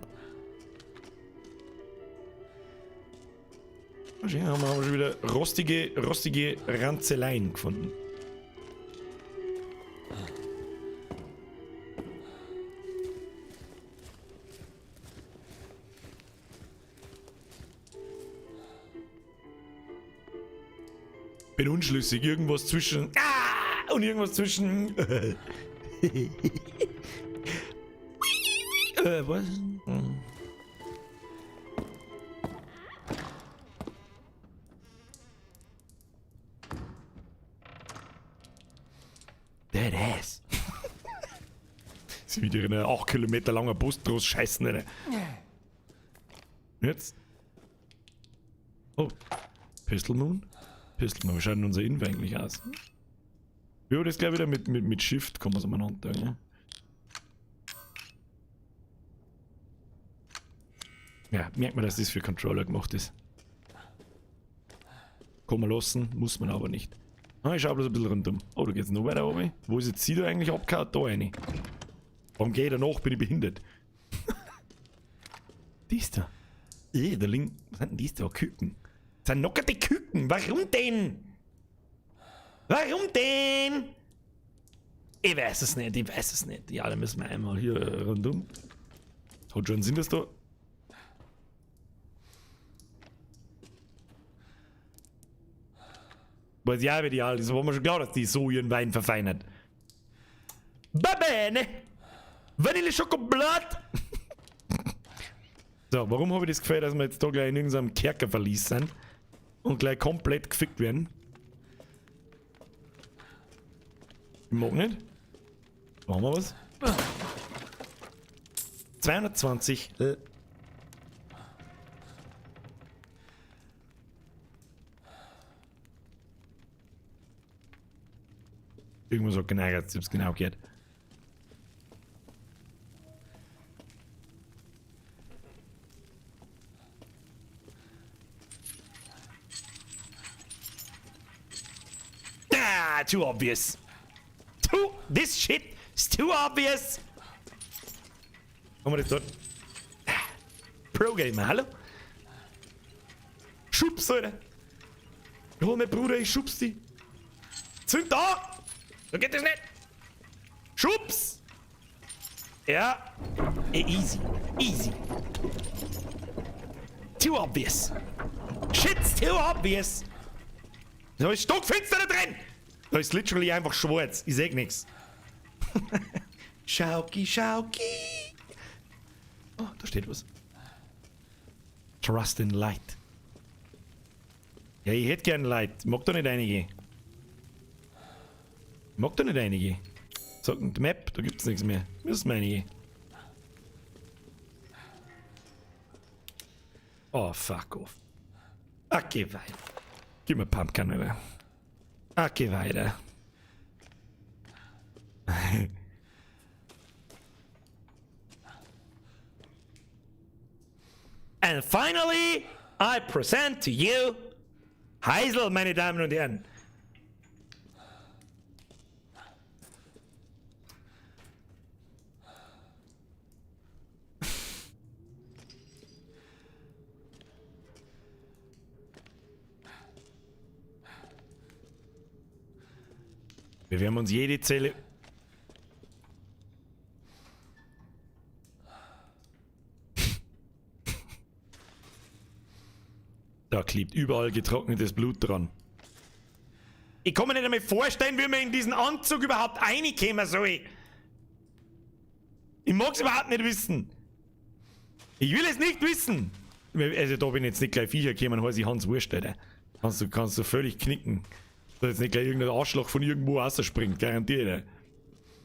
Schön, haben wir schon wieder rostige Ranzeleien gefunden. Bin unschlüssig, irgendwas zwischen... Ah! Und irgendwas zwischen... Was? Dead ass. Ist wieder in einer 8 Kilometer langer Bus draus scheißen, Alter. Jetzt. Oh. Pistol Moon? Pistol Moon. Wie schaut denn unser Inve eigentlich aus? Ja, das gleich wieder mit Shift kann man es umeinander, ja. Ja, merkt man, dass das für Controller gemacht ist. Kann man lassen, muss man aber nicht. Ah, ich schau bloß ein bisschen rundum. Oh, da geht's noch weiter runter. Wo ist jetzt sie da eigentlich abgehauen? Da rein. Warum geh ich da nach? Bin ich behindert? Die ist da. Da liegen. Was sind denn die da? Küken. Das sind knockerte Küken. Warum denn? Warum denn? Ich weiß es nicht, ich weiß es nicht. Ja, da müssen wir einmal hier rundum. Hat schon einen Sinn, dass da. Weiß ja, wie die alt ist, war mir schon klar, dass die so ihren Wein verfeinert. Babene! Vanille Schokoblatt! So, warum habe ich das Gefühl, dass wir jetzt da gleich in irgendeinem Kerkerverlies sind und gleich komplett gefickt werden? Ich mag nicht. Machen wir was? 220. Irgendwas hat geneigert, ich hab's genau gehört. Ah, too obvious. Too, this shit is too obvious. Haben wir das dort? Pro Gamer, hallo? Schubs, Alter. Hol mein Bruder, ich schubs die. Zünd da! So geht das nicht! Schubs! Ja. Easy. Easy. Too obvious. Shit's too obvious. Da ist stockfinster da drin. Da ist literally einfach schwarz. Ich seh nix. Schauki, schauki. Oh, da steht was. Trust in Light. Ja, ich hätte gern Light. Ich mag da nicht reingehen. Ich mag da nicht reingehen. Sagt die Map, da gibt's nichts mehr. Müssen wir reingehen. Oh, fuck off. Okay, weiter. Gib mir Pumpkin, Alter. Okay, weiter. And finally, I present to you Heisel, meine Damen und Herren. Wir werden uns jede Zelle... Da klebt überall getrocknetes Blut dran. Ich kann mir nicht einmal vorstellen, wie man in diesen Anzug überhaupt reinkommen soll. Ich mag's überhaupt nicht wissen. Ich will es nicht wissen. Also da bin ich jetzt nicht gleich Viecher gekommen, heiße ich Hans Wurst, Alter. Kannst du völlig knicken. Da jetzt nicht gleich irgendein Arschloch von irgendwo rausspringt, garantiert.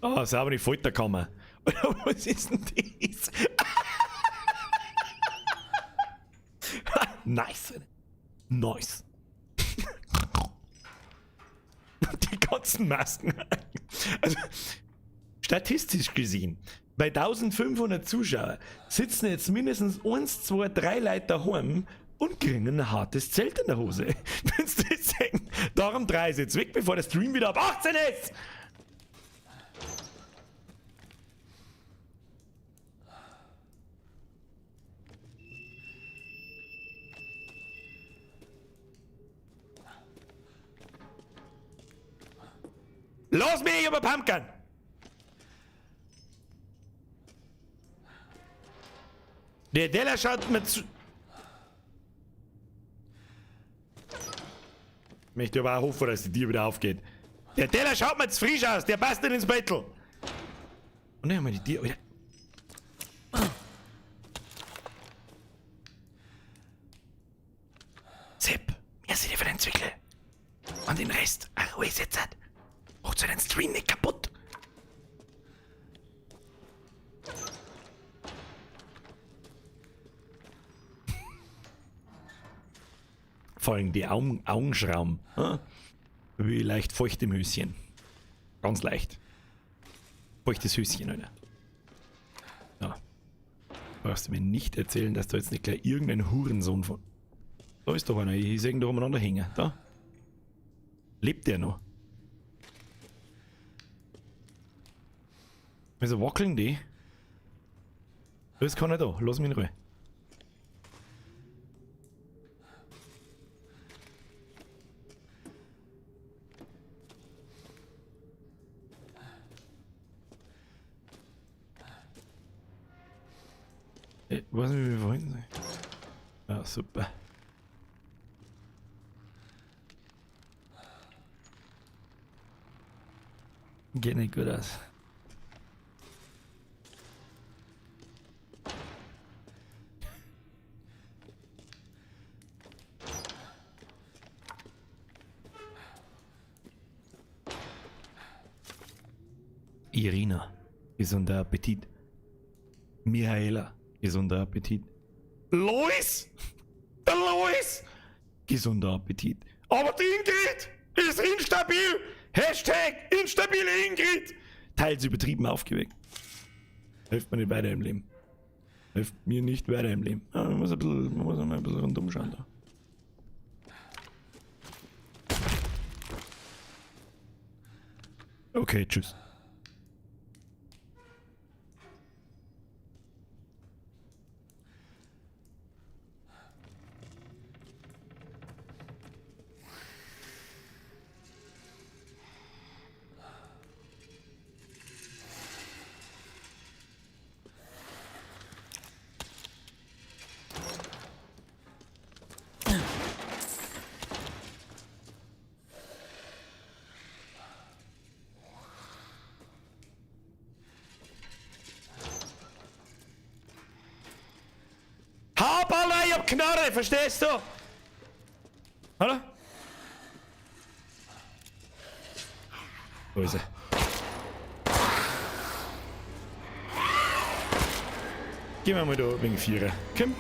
Ah, sauber die Folterkammer. Was ist denn das? Nice. Nice. Die ganzen Masken. Also, statistisch gesehen, bei 1500 Zuschauern sitzen jetzt mindestens 1, 2, 3 Leute daheim und kriegen ein hartes Zelt in der Hose. Wenn's das sehen. Darum dreh ich jetzt weg, bevor der Stream wieder ab 18 ist. Lass mich über Pumpkin! Der Della schaut mir zu. Ich möchte aber auch hoffen, dass die Tür wieder aufgeht. Der Teller schaut mir zu frisch aus, der passt nicht ins Bettel. Und dann haben wir die Tür wieder. Sepp, mir sind die für den Zwickel. Und den Rest, ach, ruhig jetzt. Macht so den Stream nicht kaputt. Vor allem die Augenschrauben. Hm? Wie leicht feucht im Höschen. Ganz leicht. Feuchtes Höschen, Alter. Ja. Brauchst du mir nicht erzählen, dass da jetzt nicht gleich irgendein Hurensohn von... Da ist doch einer. Ich sehe ihn da umeinander hängen. Da. Lebt der noch? Wieso wackeln die? Da ist keiner da. Lass mich in Ruhe. Ich weiß nicht, wie wir vorhin sind. Ah, super. Geht nicht gut aus. Irina, gesunder Appetit. Mihaela, gesunder Appetit. Lois! Der Lois! Gesunder Appetit. Aber die Ingrid ist instabil! Hashtag instabile Ingrid! Teils übertrieben aufgeweckt. Hilft mir nicht weiter im Leben. Hilft mir nicht weiter im Leben. Ja, man muss ein bisschen, man muss mal ein bisschen rundum schauen da. Okay, tschüss. hab Knarre, verstehst du? Hallo? Wo ist er? Gehen wir mal da wegen Vierer. Komm.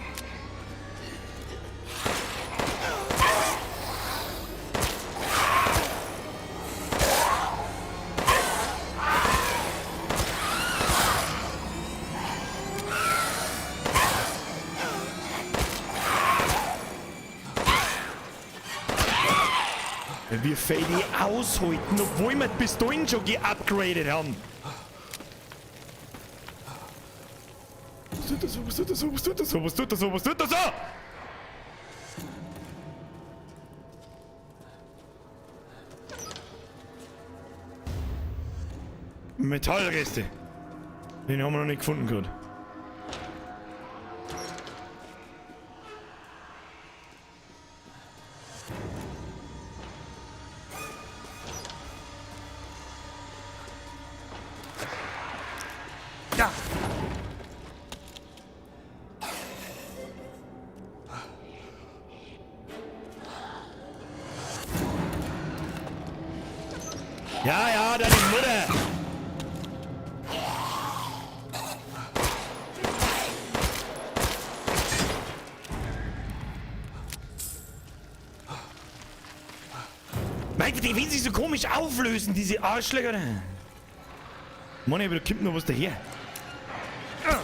Wir Fade aushalten, obwohl wir bis dahin schon geupgradet haben. Was tut das so? Was tut das so? Was tut das so? Was tut das so? Was tut das so? Metallreste. Den haben wir noch nicht gefunden gerade. Ja. Ja, ja, deine Mutter. Mein Gott, die will sich so komisch auflösen, diese Arschlöcher. Mann, aber da kommt noch was daher. Ah!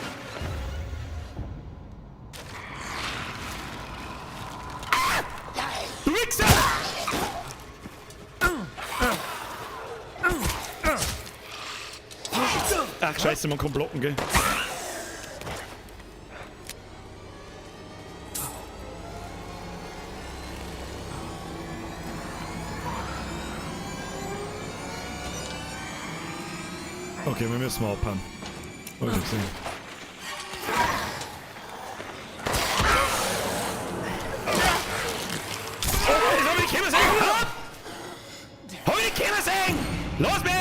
Du Wichser! Ach, scheiße, man kann blocken, gell? Okay, wir müssen mal abhauen. Hab ich schon gesehen. Oh, das hab ich nicht kommen sehen! Hab ich nicht kommen sehen! Los mich!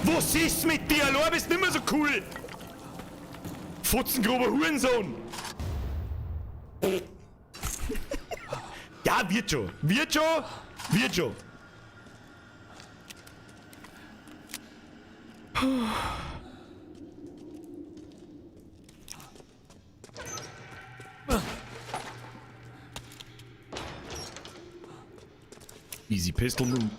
Was ist mit dir? Allein bist nicht mehr so cool! Fotzengrober Hurensohn! Ja, wird schon! Wird schon! Wird schon! Easy Pistol Move.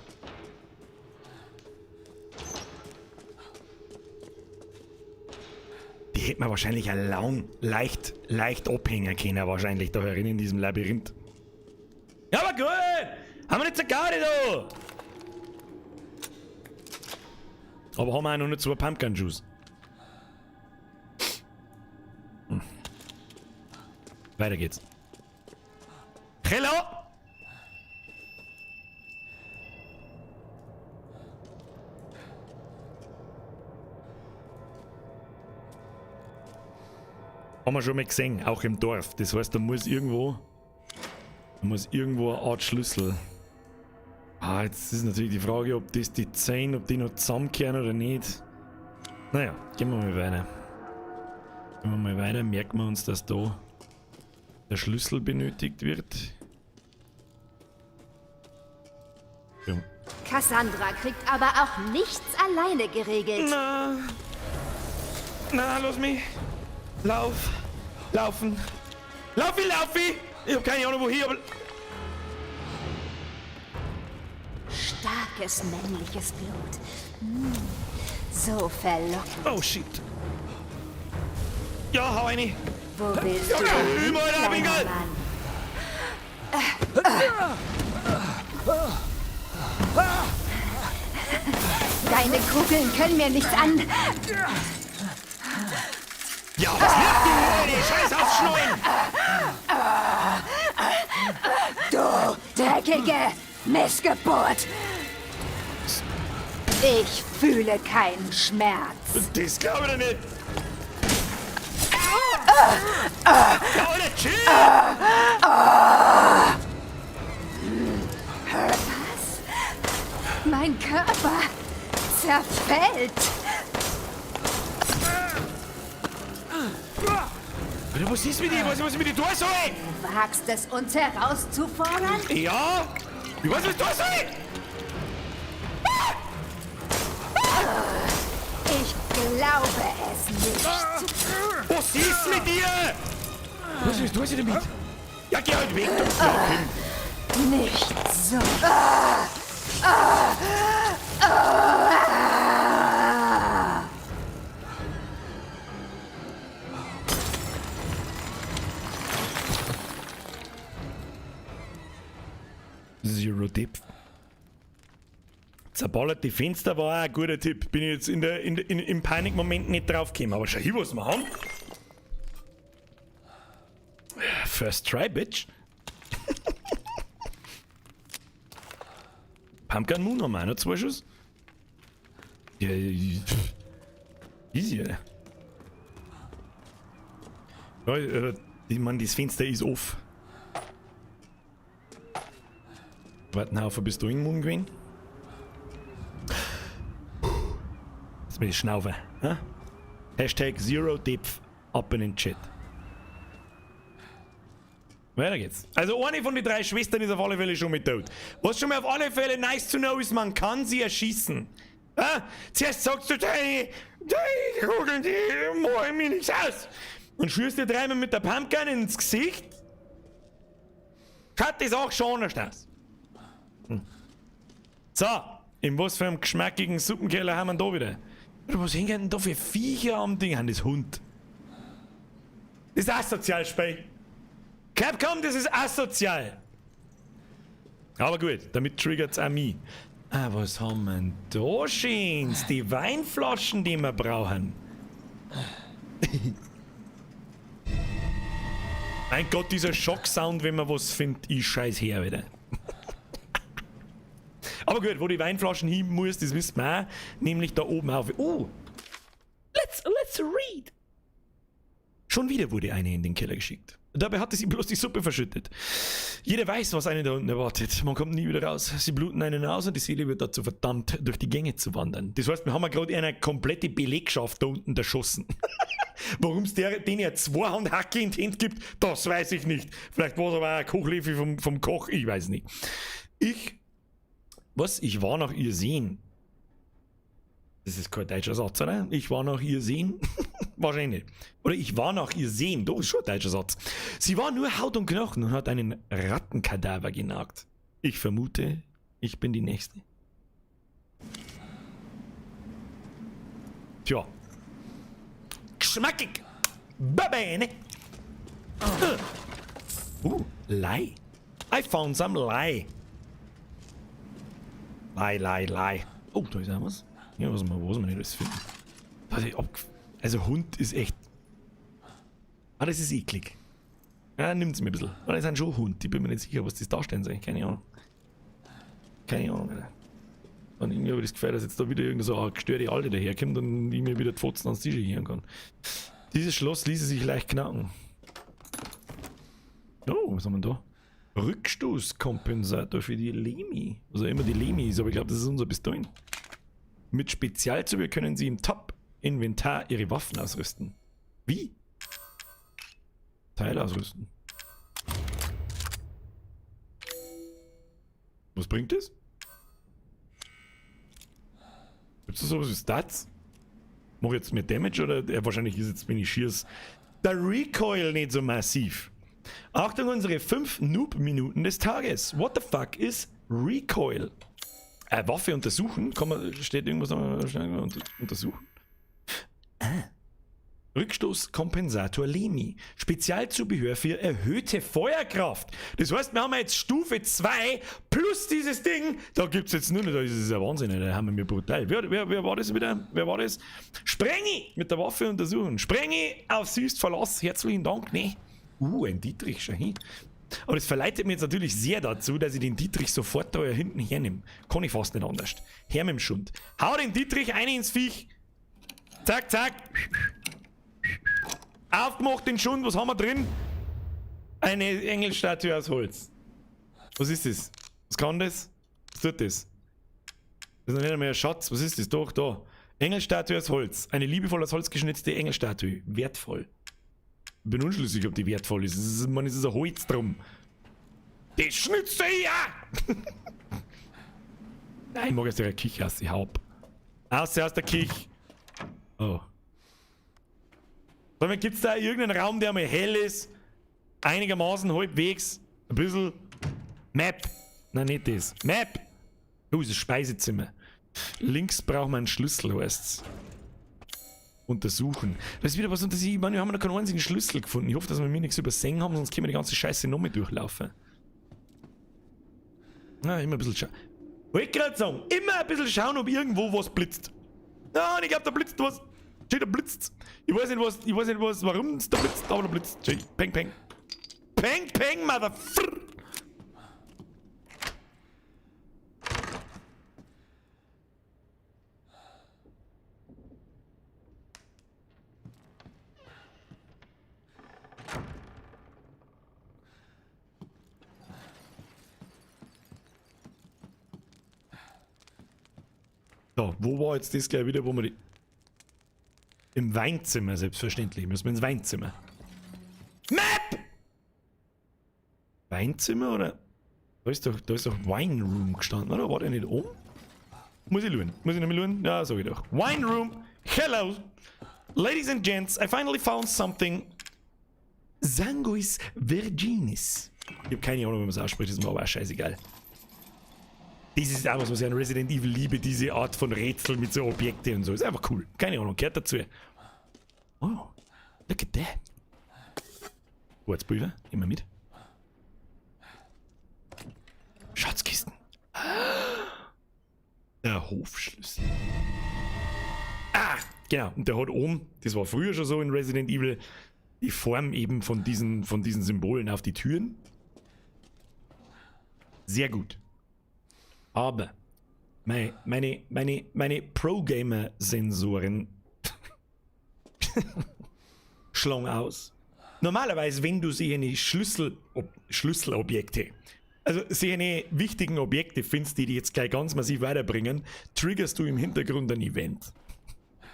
Die hätte man wahrscheinlich allein leicht abhängen können, wahrscheinlich da herin in diesem Labyrinth. Ja, aber gut! Haben wir nicht so gar nicht da! Aber haben wir auch noch nicht 2 Pumpkin Juice. Weiter geht's. Hello! Haben wir schon mal gesehen, auch im Dorf. Das heißt, da muss irgendwo eine Art Schlüssel. Ah, jetzt ist natürlich die Frage, ob das die 10, ob die noch zusammenkehren oder nicht. Naja, gehen wir mal weiter. Gehen wir mal weiter, merken wir uns, dass da der Schlüssel benötigt wird. Ja. Cassandra kriegt aber auch nichts alleine geregelt. Na, na, lass mich. Lauf. Laufen. Laufi, laufi! Ich hab keine Ahnung wohin, aber... Starkes männliches Blut. So verlockend. Oh shit. Ja, hau rein. Wo willst du Ja, hin, Alter, kleiner Winkel? Mann? Deine Kugeln können mir nichts an. Ja, was liegt du, Alter? Scheiß aufs Du dreckige Missgeburt! Ich fühle keinen Schmerz. Das glaube ich doch nicht. Ja, Alter, chill! Was? Mein Körper zerfällt. Alter, was ist mit dir? Was, was ist mit dir tun soll? Du wagst es, uns herauszufordern? Ja! Ich weiß, was ich tun soll! Ich glaube es nicht. Was ist mit dir? Was ist, was ist damit? Ja, geh halt weg, du Knacken. Nicht so. Zero Depth. Zerballert die Fenster war auch ein guter Tipp. Bin ich jetzt im Panikmoment nicht drauf gekommen. Aber schau hier, was wir haben. First try, bitch. Pumpgun Moon haben wir auch noch 2 Schuss. Ja, pff. Easy, Alter. Ja, ich mein, das Fenster ist off. Warten auf, bist du in Moon gewesen? Jetzt will ich schnaufen. Hä? Hashtag Zero Depth up in den Chat. Weiter geht's. Also eine von den 3 Schwestern ist auf alle Fälle schon mit tot. Was schon mal auf alle Fälle nice to know ist, man kann sie erschießen. Ah, zuerst sagst du, deine Kugeln, die machen mir nichts aus. Und schießt dir dreimal mit der Pumpgun ins Gesicht. Schaut das auch schon anders aus. So, in was für einem geschmackigen Suppenkeller haben wir da wieder? Was hängen denn da für Viecher am Ding? Haben das Hund? Das ist asozial, Spiel. Capcom, das ist asozial. Aber gut, damit triggert's auch mich. Ah, was haben wir denn da schöns? Die Weinflaschen, die wir brauchen. Mein Gott, dieser Schocksound, wenn man was findet, ich scheiß her wieder. Aber gut, wo die Weinflaschen hin muss, das wissen wir auch. Nämlich da oben auf. Oh! Let's read! Schon wieder wurde eine in den Keller geschickt. Dabei hatte sie bloß die Suppe verschüttet. Jeder weiß, was einen da unten erwartet. Man kommt nie wieder raus. Sie bluten einen aus und die Seele wird dazu verdammt, durch die Gänge zu wandern. Das heißt, wir haben ja gerade eine komplette Belegschaft da unten erschossen. Warum es den ja 2 Handhacke in die Hand gibt, das weiß ich nicht. Vielleicht war es aber auch ein Kochlöffel vom Koch, ich weiß nicht. Ich... Was? Ich war nach ihr sehen. Das ist kein deutscher Satz, oder? Ich war nach ihr sehen? Wahrscheinlich. Oder ich war nach ihr sehen. Doch, ist schon ein deutscher Satz. Sie war nur Haut und Knochen und hat einen Rattenkadaver genagt. Ich vermute, ich bin die Nächste. Tja. Geschmackig. Babene. Lei. I found some Lei. Lei, Lei, Lei. Oh, da ist auch was. Ja, was wir nicht alles finden. Also Hund ist echt... Ah, das ist eklig. Ja, nimmt's mir ein bisschen. Aber das sind schon Hund. Ich bin mir nicht sicher, was das darstellen soll. Keine Ahnung. Keine Ahnung, Alter. Und irgendwie habe ich das Gefühl, dass jetzt da wieder irgend so eine gestörte Alte daherkommt und ich mir wieder die Fotzen ans Tisch hören kann. Dieses Schloss ließe sich leicht knacken. Oh, was haben wir denn da? Rückstoßkompensator für die Lemi. Was auch immer die Lemi ist, aber ich glaube, das ist unser Pistolen. Mit Spezialzubehör können Sie im Top-Inventar Ihre Waffen ausrüsten. Wie? Teil ausrüsten. Was bringt das? Gibt's da sowas wie Stats? Mach ich jetzt mehr Damage oder? Ja, wahrscheinlich ist jetzt, wenn ich schieß, der Recoil nicht so massiv. Achtung, unsere 5 Noob-Minuten des Tages. What the fuck is Recoil? Waffe untersuchen? Kann man, steht irgendwas noch schnell untersuchen? Ah. Rückstoßkompensator Lemi. Spezialzubehör für erhöhte Feuerkraft. Das heißt, wir haben jetzt Stufe 2 plus dieses Ding. Da gibt es jetzt nur noch, das ist ja Wahnsinn, da haben wir mir brutal. Wer war das wieder? Wer war das? Sprengi! Mit der Waffe untersuchen. Sprengi auf süß Verlass. Herzlichen Dank. Ne. Ein Dietrich, schau hin. Aber das verleitet mir jetzt natürlich sehr dazu, dass ich den Dietrich sofort da hinten hernehme. Kann ich fast nicht anders. Her mit dem Schund. Hau den Dietrich ein ins Viech. Zack, zack. Aufgemacht den Schund. Was haben wir drin? Eine Engelstatue aus Holz. Was ist das? Was kann das? Was tut das? Das ist noch nicht einmal ein Schatz. Was ist das? Doch, da. Engelstatue aus Holz. Eine liebevoll aus Holz geschnitzte Engelstatue. Wertvoll. Ich bin unschlüssig, ob die wertvoll ist. Es ist, man, es ist ein Holz drum. Das schnitzt du ja! Nein, ich mag aus der Küche aus. Ich hau ab. Aus der Küche. Oh. Gibt es da irgendeinen Raum, der mal hell ist? Einigermaßen, halbwegs. Ein bisschen. Map. Nein, nicht das. Map. Oh, ist das Speisezimmer. Links braucht man einen Schlüssel, heißt's. Untersuchen. Das ist wieder was untersuchen. Ich meine, wir haben noch keinen einzigen Schlüssel gefunden. Ich hoffe, dass wir mir nichts übersehen haben, sonst können wir die ganze Scheiße noch mit durchlaufen. Na, immer ein bisschen schauen. Wollte gerade sagen, immer ein bisschen schauen, ob irgendwo was blitzt. Nein, ich glaube, da blitzt was. Schau, da blitzt. Ich weiß nicht, was, warum es da blitzt, aber da blitzt. Schau, peng, peng. Peng, peng, motherfucker. So, wo war jetzt das gleich wieder, wo wir die... Im Weinzimmer, selbstverständlich. Müssen wir ins Weinzimmer. Map! Weinzimmer oder? Da ist doch Wine Room gestanden, oder? War der nicht oben? Muss ich schauen? Muss ich nochmal schauen? Ja, sag ich doch. Wine Room! Hello! Ladies and Gents, I finally found something. Sanguis Virginis. Ich hab keine Ahnung, wie man es ausspricht, ist mir aber auch scheißegal. Das ist auch was, was ich an Resident Evil liebe, diese Art von Rätsel mit so Objekten und so. Ist einfach cool. Keine Ahnung, gehört dazu. Oh, look at that. Quarzpulver, immer mit. Schatzkisten. Der Hofschlüssel. Ah, genau. Und der hat oben, das war früher schon so in Resident Evil, die Form eben von diesen Symbolen auf die Türen. Sehr gut. Aber meine Pro-Gamer-Sensoren schlagen aus. Normalerweise, wenn du solche Schlüsselobjekte, also solche wichtigen Objekte findest, die dich jetzt gleich ganz massiv weiterbringen, triggerst du im Hintergrund ein Event.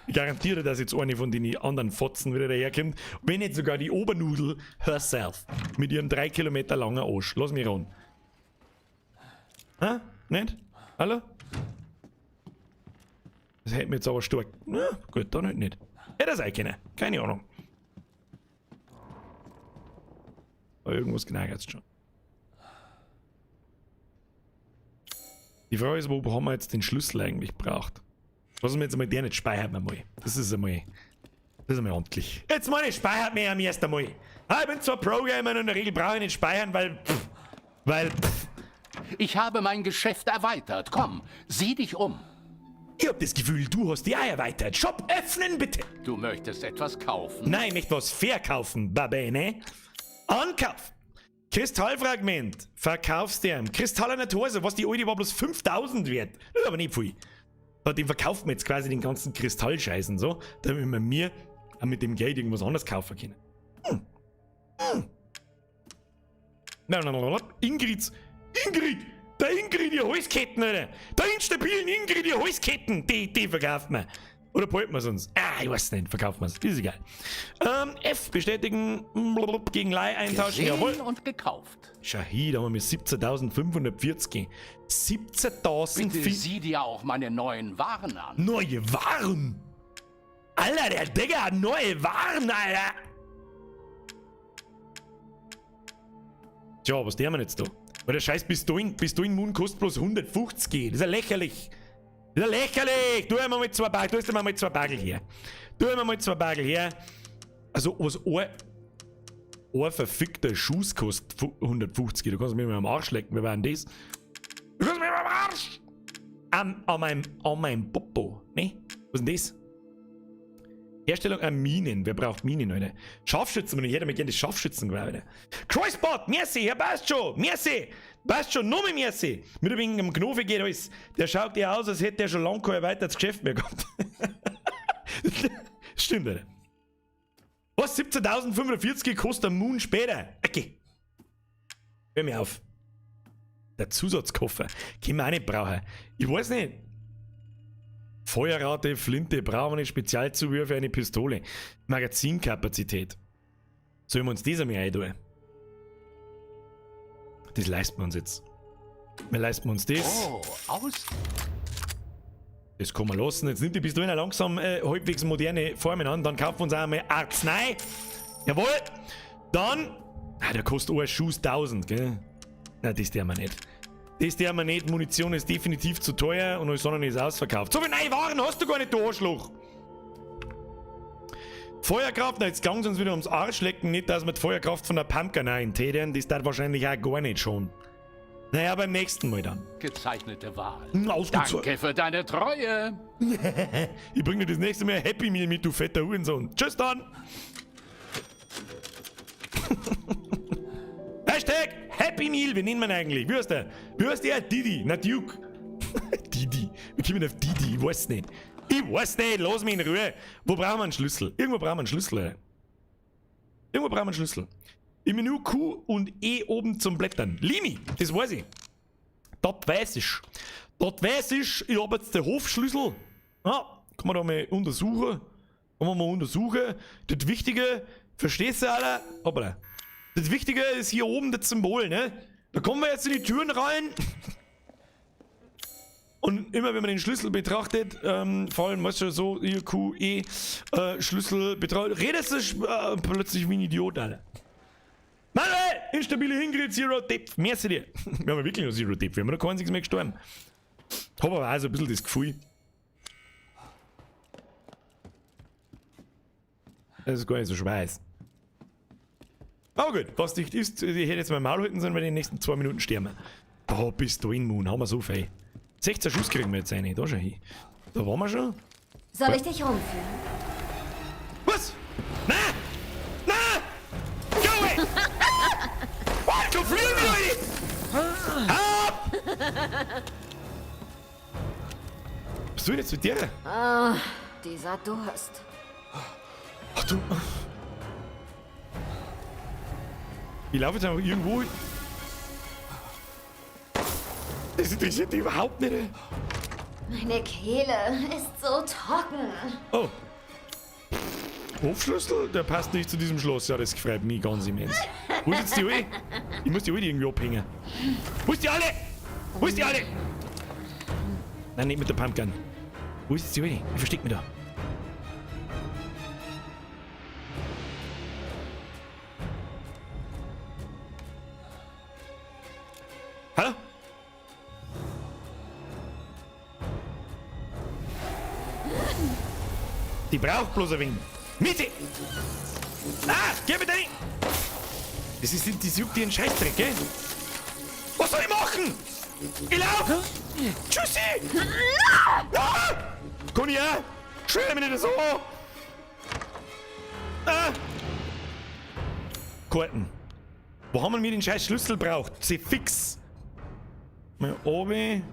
Ich garantiere, dass jetzt eine von den anderen Fotzen wieder daherkommt, wenn nicht sogar die Obernudel herself mit ihrem 3 Kilometer langen Arsch. Lass mich ran. Hä? Nicht? Hallo? Das hätte mir jetzt aber stark. Na, gut, dann halt nicht. Hätte das auch können. Keine Ahnung. Aber irgendwas knackert schon. Die Frage ist, wo haben wir jetzt den Schlüssel eigentlich braucht? Was wir jetzt einmal der nicht speichern wir mal. Das ist einmal ordentlich. Jetzt meine speichert mir am ersten Mal. Ah, ich bin zwar Pro-Gamer und in der Regel brauche ich nicht speichern, weil. Pff, Ich habe mein Geschäft erweitert. Komm, sieh dich um. Ich hab das Gefühl, du hast die auch erweitert. Shop öffnen, bitte. Du möchtest etwas kaufen? Nein, ich möchte was verkaufen, Babe, ne? Ankauf. Kristallfragment. Verkaufst du ihm. Kristallerner Torso, was die alte war bloß 5000 wert. Das ist aber nicht viel. Den verkauft man jetzt quasi den ganzen Kristallscheiß und so, damit wir mir mit dem Geld irgendwas anderes kaufen können. Hm. Hm. Nein, nein, nein, nein. Ingrid! Ingrid! Der Ingrid, ihr Halsketten, Alter! Der instabilen Ingrid, ihr Halsketten! Die verkauft man. Oder behalten wir es uns? Ah, ich weiß nicht, verkaufen wir es. Ist egal. F bestätigen, blub, gegen Leih eintauschen. Gesehen Jawohl. und gekauft. Schau hier, da haben wir 17.540. 17.000. Bitte sieh dir auch meine neuen Waren an. Neue Waren? Alter, der Digger hat neue Waren, Alter! Tja, was der wir jetzt da? Weil der scheiß Pistolen-Moon kostet bloß 150. Das ist ja lächerlich. Das ist ja lächerlich. Tu mir mal zwei Bagel, tu mir mal zwei Bagel her. Tu mir mal zwei Bagel her. Also, was ein verfickter Schuss kostet 150. Du kannst mir mal am Arsch lecken. Wer war denn das? Du kannst mir mal am Arsch! An meinem Popo. Ne? Was ist denn das? Herstellung an Minen. Wer braucht Minen, Alter? Scharfschützen, ich hätte mir gerne das Scharfschützengewehr, Alter. Kreuzbad! Merci, ja passt schon! Merci! Passt schon, nur mit merci! Mit dem wegen dem Knofe geht alles. Der schaut ja aus, als hätte der schon lange kein weiteres Geschäft mehr gehabt. Stimmt, Alter. Was? 17.540 kostet der Moon später? Okay. Hör mir auf. Der Zusatzkoffer. Können wir auch nicht brauchen. Ich weiß nicht. Feuerrate, Flinte, brauchen wir nicht. Spezialzubehör für eine Pistole. Magazinkapazität. Sollen wir uns das einmal eintun? Das leisten wir uns jetzt. Wir leisten uns das. Oh, aus. Das kann man lassen. Jetzt nimmt die Pistole langsam halbwegs moderne Formen an. Dann kaufen wir uns auch einmal Arznei. Jawohl. Dann. Ah, der kostet ein Schuss 1000, gell? Nein, das der wir nicht. Das der wir nicht. Munition ist definitiv zu teuer und alles andere ist ausverkauft. So viel neue Waren hast du gar nicht, du Arschloch. Feuerkraft, na, jetzt gang sie uns wieder ums Arsch lecken. Nicht, dass wir die Feuerkraft von der Pumpgun rein täten. Das darf wahrscheinlich auch gar nicht schon. Naja, beim nächsten Mal dann. Gezeichnete Wahl. Ausgezeichnet. Danke für deine Treue. Ich bring dir das nächste Mal ein Happy Meal mit, du fetter Hurensohn. Tschüss dann. Hashtag Happy Meal, wie nennt man eigentlich? Wie heißt der? Wie heißt der? Didi, na Duke. Didi. Wir kommen auf Didi, ich weiß nicht. Ich weiß nicht, lass mich in Ruhe. Wo brauchen wir einen Schlüssel? Irgendwo brauchen wir einen Schlüssel, Alter. Irgendwo brauchen wir einen Schlüssel. Im Menü Q und E oben zum Blättern. Limi, das weiß ich. Das weiß ich. Das weiß ich, ich hab jetzt den Hofschlüssel. Ja, kann man da mal untersuchen. Kann man mal untersuchen. Das Wichtige, verstehst du, Alter? Hoppala. Das Wichtige ist hier oben das Symbol, ne? Da kommen wir jetzt in die Türen rein. Und immer wenn man den Schlüssel betrachtet, vor allem, weißt du, so, hier, Q, E, Schlüssel betrachtet, redest du plötzlich wie ein Idiot, Alter. Manuel! Instabile Ingrid, Zero Depth. Merci dir. Wir haben ja wirklich noch Zero Depth. Wir haben noch kein einziges mehr gestorben. Hab aber auch so ein bisschen das Gefühl. Das ist gar nicht so schwer. Aber gut, was nicht ist, ich hätte jetzt mein Maul halten sollen, weil die nächsten 2 Minuten sterben. Da bist du in Moon, haben wir so viel. 16 Schuss kriegen wir jetzt rein, da schon hin. Da waren wir schon. Soll ich dich rumführen? Was? Na! Na! Go away! What? Du fliegen wieder! Ab! Was tue ich jetzt mit dir? Ah, dieser Durst. Ach du. Ich laufe jetzt einfach irgendwo hin. Das interessiert dich überhaupt nicht, ey. Meine Kehle ist so trocken. Oh. Hofschlüssel? Der passt nicht zu diesem Schloss. Ja, das freut mich ganz immens. Wo ist jetzt die Alte? Ich muss die Alte irgendwie abhängen. Wo ist die Alte? Wo ist die Alte? Nein, nicht mit der Pumpgun. Wo ist jetzt die Alte? Ich versteck mich da. Hallo? Die braucht bloß ein wenig. Mitte! Ah, geh bitte hin! Das ist, das juckt dir einen Scheißdreck, gell? Was soll ich machen? Ich lauf! Tschüssi! Ah! Komm her! Schwör mir nicht so! Ah! Karten. Wo haben wir mir den scheiß Schlüssel braucht? Sie fix! Mal oben.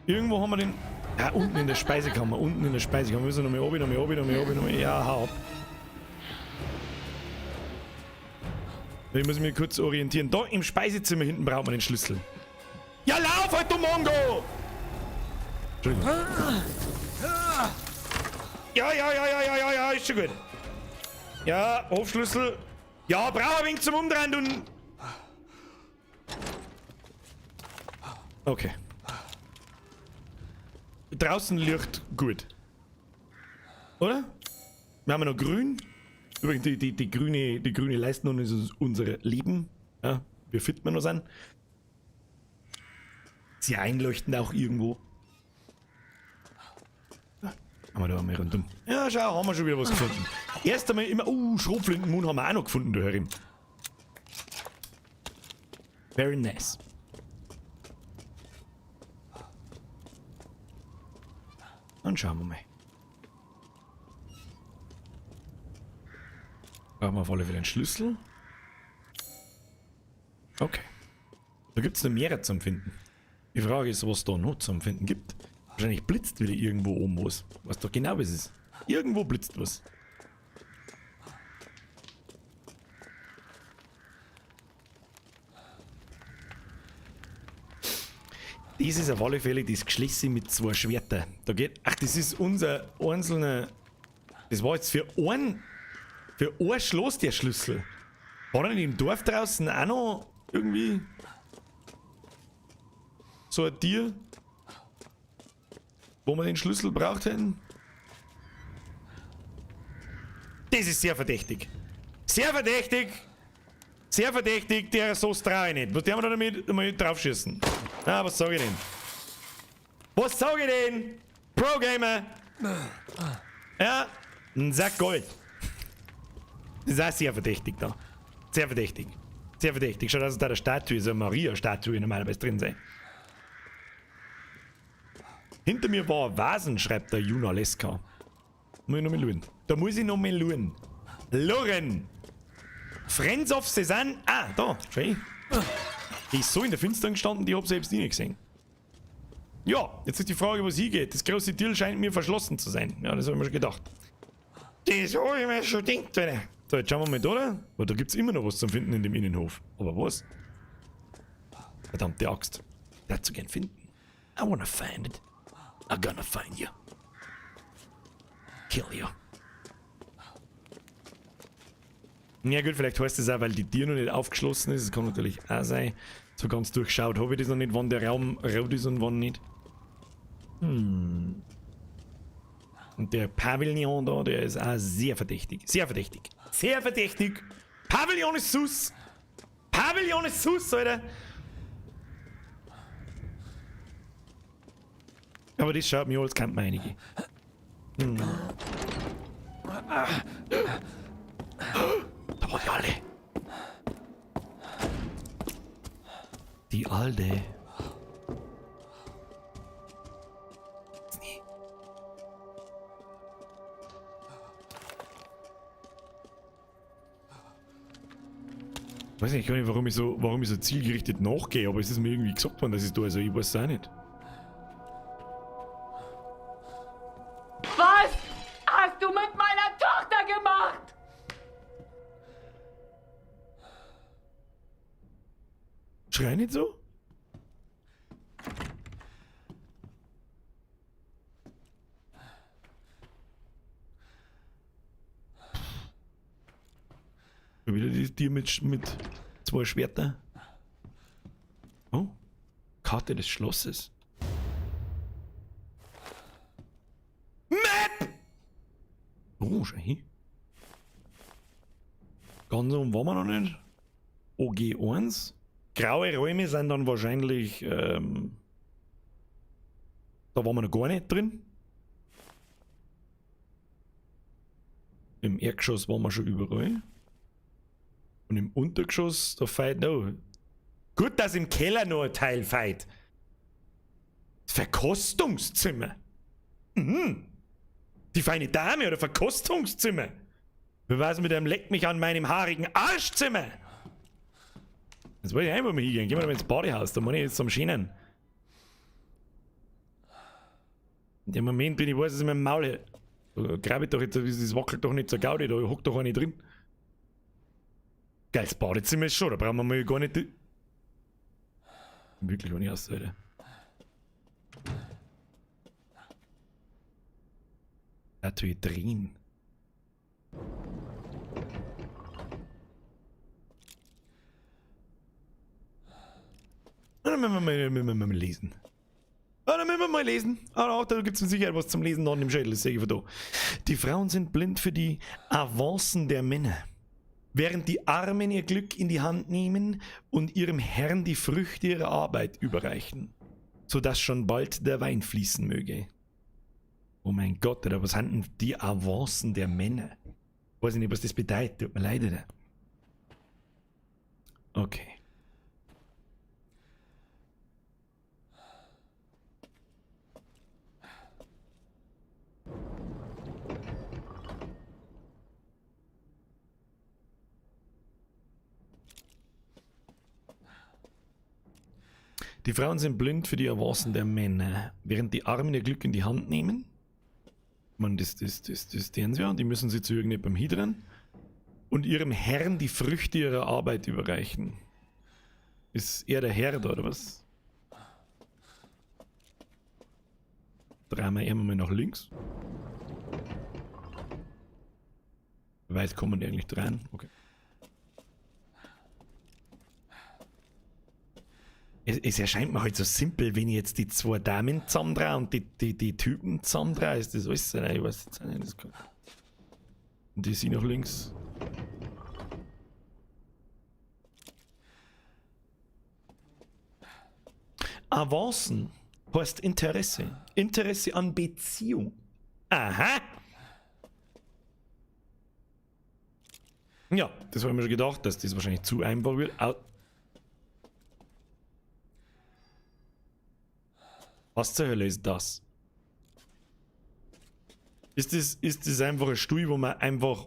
Irgendwo haben wir den. Ja, unten in der Speisekammer. Unten in der Speisekammer. Wir müssen nochmal oben, nochmal oben, nochmal oben, nochmal. Ja, hau ab. Ich muss mich kurz orientieren. Da im Speisezimmer hinten braucht man den Schlüssel. Ja, lauf halt, du Mongo! Entschuldigung. Ja, ja, ja, ja, ja, ja, ja, ist schon gut. Ja, Hofschlüssel. Ja, brauch ein wenig zum Umdrehen, du. Okay. Draußen Licht gut. Oder? Wir haben ja noch grün. Übrigens, die grüne Leiste nun ist unser Leben. Ja, wie fit wir noch sind. Sie einleuchten auch irgendwo. Haben wir da mal rundum. Ja, schau, haben wir schon wieder was gefunden. Erst einmal immer. Schrotflintenmoon haben wir auch noch gefunden, du Herrin. Very nice. Dann schauen wir mal. Brauchen wir auf alle Fälle einen Schlüssel. Okay. Da gibt es noch mehrere zum Finden. Die Frage ist, was da noch zum Finden gibt. Wahrscheinlich blitzt wieder irgendwo oben was. Weiß doch genau, was es ist. Irgendwo blitzt was. Das ist auf alle Fälle das Geschlüssel mit zwei Schwertern. Da geht. Ach, das ist unser einzelner. Das war jetzt für ein. Für ein Schloss der Schlüssel. War da nicht im Dorf draußen auch noch irgendwie so ein Tier, wo wir den Schlüssel braucht hätten? Das ist sehr verdächtig. Sehr verdächtig! Sehr verdächtig, der Soße traue ich nicht. Was der wir da damit mal draufschießen? Ah, was sag ich denn? Was sag ich denn? Pro-Gamer! Ja, ein Sack Gold. Das ist auch sehr verdächtig da. Sehr verdächtig. Sehr verdächtig. Schau, dass da eine Statue, so eine Maria-Statue normalerweise drin sei. Hinter mir war ein Vasen, schreibt der Juna Leska. Muss ich noch mal schauen. Da muss ich noch mal schauen. Loren! Friends of Cézanne. Ah, da, schön. Die ist so in der Finstern gestanden, die hab ich selbst nie gesehen. Ja, jetzt ist die Frage, wo sie geht. Das große Deal scheint mir verschlossen zu sein. Ja, das habe ich mir schon gedacht. Das habe ich mir schon gedacht, Alter. So, jetzt schauen wir mal da, oder? Aber da gibt's immer noch was zum Finden in dem Innenhof. Aber was? Verdammte Axt. Dazu gern finden. I wanna find it. I'm gonna find you. Kill you. Ja gut, vielleicht heißt das auch, weil die Tür noch nicht aufgeschlossen ist. Das kann natürlich auch sein. So ganz durchschaut habe ich das noch nicht, wann der Raum rot ist und wann nicht. Hm. Und der Pavillon da, der ist auch sehr verdächtig. Sehr verdächtig. Sehr verdächtig. Pavillon ist sus. Pavillon ist sus, Alter. Aber das schaut mir an, als kennt man einige. Hm. Da war die Alte. Die Alte. Ich weiß nicht, warum ich so zielgerichtet nachgehe, aber es ist mir irgendwie gesagt worden, dass ich da, also ich weiß es auch nicht. Was hast du mit meiner Tochter gemacht? Schrei nicht so? Wieder die Tier mit zwei Schwertern. Oh, Karte des Schlosses. Map! Oh, schau hin. Ganz oben waren wir noch nicht. OG1. Graue Räume sind dann wahrscheinlich. Da waren wir noch gar nicht drin. Im Erdgeschoss waren wir schon überall. Und im Untergeschoss, da fehlt noch. Gut, dass im Keller noch ein Teil fehlt. Das Verkostungszimmer. Mhm. Die feine Dame oder Verkostungszimmer. Wer weiß mit einem Leck mich an meinem haarigen Arschzimmer. Jetzt wollte ich einfach mal hingehen. Gehen wir mal ins Badehaus, da muss ich jetzt zum Schienen. In dem Moment bin ich weiß, dass ich mein Maul. Da grab ich doch jetzt, das wackelt doch nicht zur Gaudi, da hockt doch eine drin. Geiles Badezimmer ist schon, da brauchen wir mal gar nicht. Wirklich auch nicht aus, Alter. Natürlich drehen. Dann müssen wir mal lesen. Dann müssen wir mal lesen. Ah, da gibt es mit Sicherheit was zum Lesen da in dem Schädel, das sehe ich von da. Die Frauen sind blind für die Avancen der Männer. Während die Armen ihr Glück in die Hand nehmen und ihrem Herrn die Früchte ihrer Arbeit überreichen, sodass schon bald der Wein fließen möge. Oh mein Gott, Alter, was sind denn die Avancen der Männer? Weiß ich nicht, was das bedeutet. Tut mir leid, Alter. Okay. Die Frauen sind blind für die Avancen der Männer, während die Armen ihr Glück in die Hand nehmen. Man, das deren sie ja, die müssen sie zu irgendjemandem hindern und ihrem Herrn die Früchte ihrer Arbeit überreichen. Ist er der Herr da, oder was? Drehen wir einmal nach links. Weit kommen die eigentlich dran? Okay. Es erscheint mir halt so simpel, wenn ich jetzt die zwei Damen zusammendrehe und die Typen zusammendrehe. Ist das alles? Nein, ich weiß jetzt auch nicht. Das kann. Und die sind nach links. Avancen heißt Interesse. Interesse an Beziehung. Aha! Ja, das habe ich mir schon gedacht, dass das wahrscheinlich zu einfach wird. Au. Was zur Hölle ist das? Ist das einfach ein Stuhl, wo man einfach...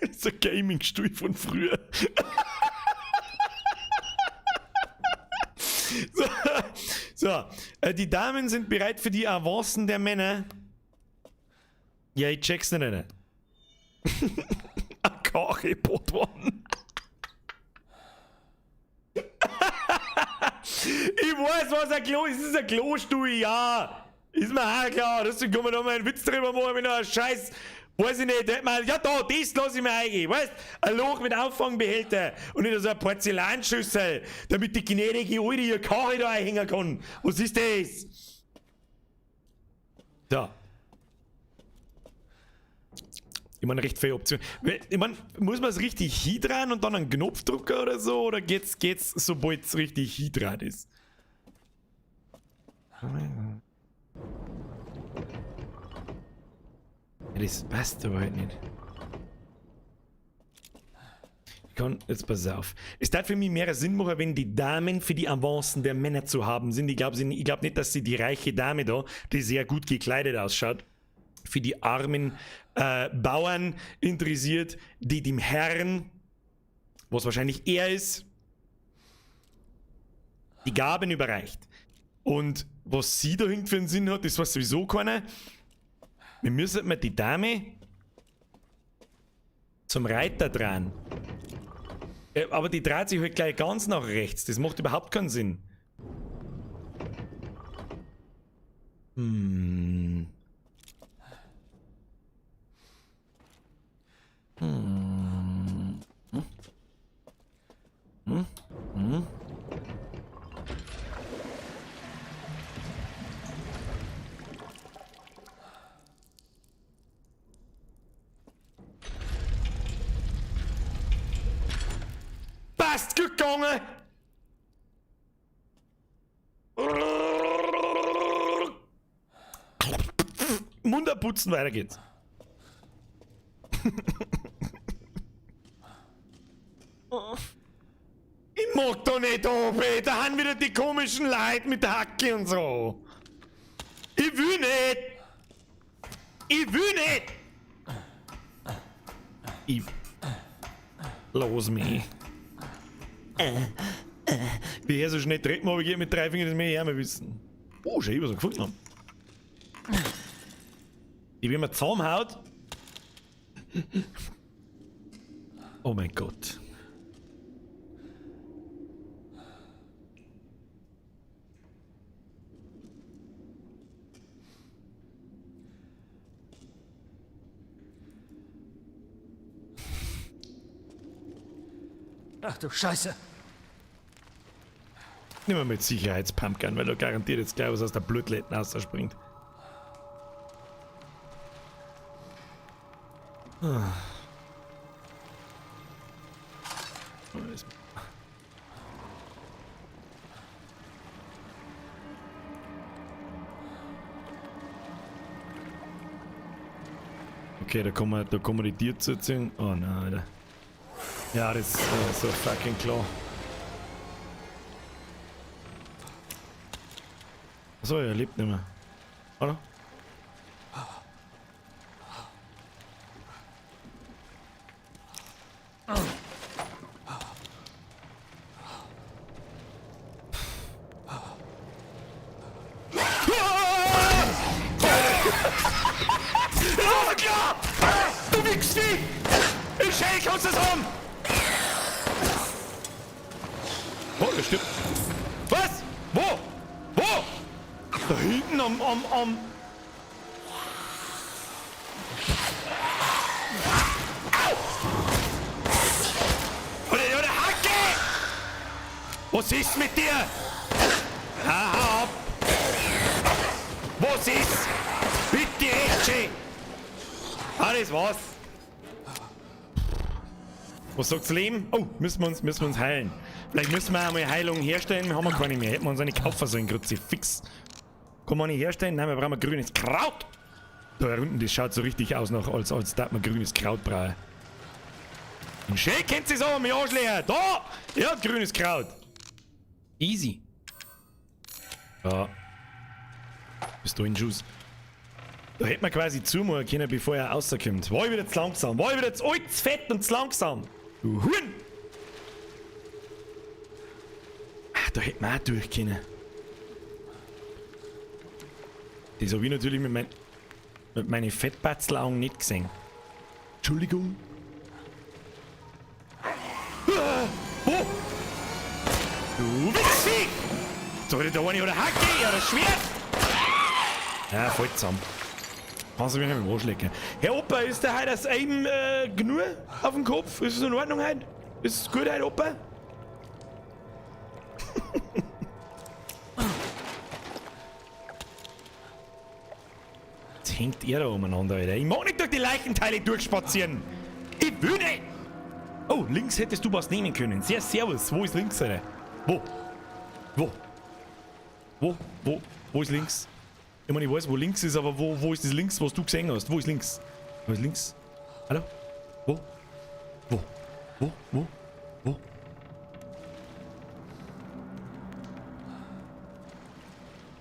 Das ist ein Gaming-Stuhl von früher. So, die Damen sind bereit für die Avancen der Männer. Ja, ich check's nicht, ne? Akari Pot One. Ich weiß, was ein Klo ist. Es ist ein Klostuhl, ja. Ist mir auch klar. Deswegen kann man da mal einen Witz drüber machen, wenn ein Scheiß. Weiß ich nicht, man, ja da, das lass ich mir eingehen, weißt? Ein Loch mit Auffangbehälter und nicht so eine Porzellanschüssel, damit die gnädige Alte ihr Karre da einhängen kann. Was ist das? So. Ich meine, recht viele Optionen. Ich meine, muss man es richtig hindrehen und dann einen Knopf drücken oder so? Oder geht's, sobald es richtig hindran ist? Ja, das passt aber halt nicht. Ich kann, jetzt pass auf. Es darf für mich mehr Sinn machen, wenn die Damen für die Avancen der Männer zu haben sind. Ich glaub nicht, dass sie die reiche Dame da, die sehr gut gekleidet ausschaut, für die armen Bauern interessiert, die dem Herrn, was wahrscheinlich er ist, die Gaben überreicht. Und was sie da hinten für einen Sinn hat, das weiß sowieso keiner. Wir müssen mal die Dame zum Reiter drehen. Aber die dreht sich halt gleich ganz nach rechts. Das macht überhaupt keinen Sinn. Hm. Hm. Hm. Hm. Passt, gut gegangen! Mund abputzen, weiter geht's. Ich mag da nicht oben, da haben wieder die komischen Leute mit der Hacke und so. Ich will nicht! Ich will nicht! Ich... Los mich. Wie er so schnell treten, aber ich mit 3 Fingern das mehr her wissen. Oh, schön, was wir gefunden haben. Die, wenn man zusammenhaut. Oh mein Gott. Ach du Scheiße. Nimm mal mit Sicherheitspumpgun, weil du garantiert jetzt gleich was aus der Blutletten rausspringt. Ah. Okay, da kann man die Tier zuziehen. Oh nein, Alter. Ja, das ist so fucking klar. Achso, er lebt nicht mehr. Oder? Du Wichsvieh! Ich schenk uns das um! Oh, der stirbt. Was? Wo? Wo? Da hinten am. Au! Oder Hacke! Was ist mit dir? Hau ab! Was ist? Bitte, Ecce! Ah, das war's. Was sagt's Leben? Oh, müssen wir uns heilen. Vielleicht müssen wir einmal Heilung herstellen. Wir haben keine mehr. Hätten wir uns eine kaufen sollen, Kruzifix. Kann man nicht herstellen? Nein, wir brauchen grünes Kraut. Da unten, das schaut so richtig aus, noch, als darf man grünes Kraut brauchen. Und schön kennt sie so, mir Arschleer. Da! Er hat grünes Kraut. Easy. Ja. Bist du in Schuss? Da hätte man quasi zumachen können, bevor er rauskommt. War ich wieder zu langsam? War ich wieder zu alt, zu fett und zu langsam? Du Huhn! Ach, da hätte man auch durch können. Das habe ich natürlich mit meinen Fettbatzelaugen nicht gesehen. Entschuldigung. Ah, wo? Du Wichsi! So, da eine oder Hacke oder Schwert! Ja, voll zusammen. Kannst du mich nicht mit dem Arsch lecken. Herr Opa, ist der heute das eben genug auf dem Kopf? Ist es in Ordnung heute? Ist es gut heute, Opa? Jetzt hängt er da umeinander, Alter. Ich mag nicht durch die Leichenteile durchspazieren. Ich will nicht. Oh, links hättest du was nehmen können. Sehr servus. Wo ist links, Alter? Wo? Wo? Wo? Wo? Wo ist links? Ich meine, ich weiß, wo links ist, aber wo ist das links, was du gesehen hast? Wo ist links? Wo ist links? Hallo? Wo? Wo? Wo? Wo? Wo?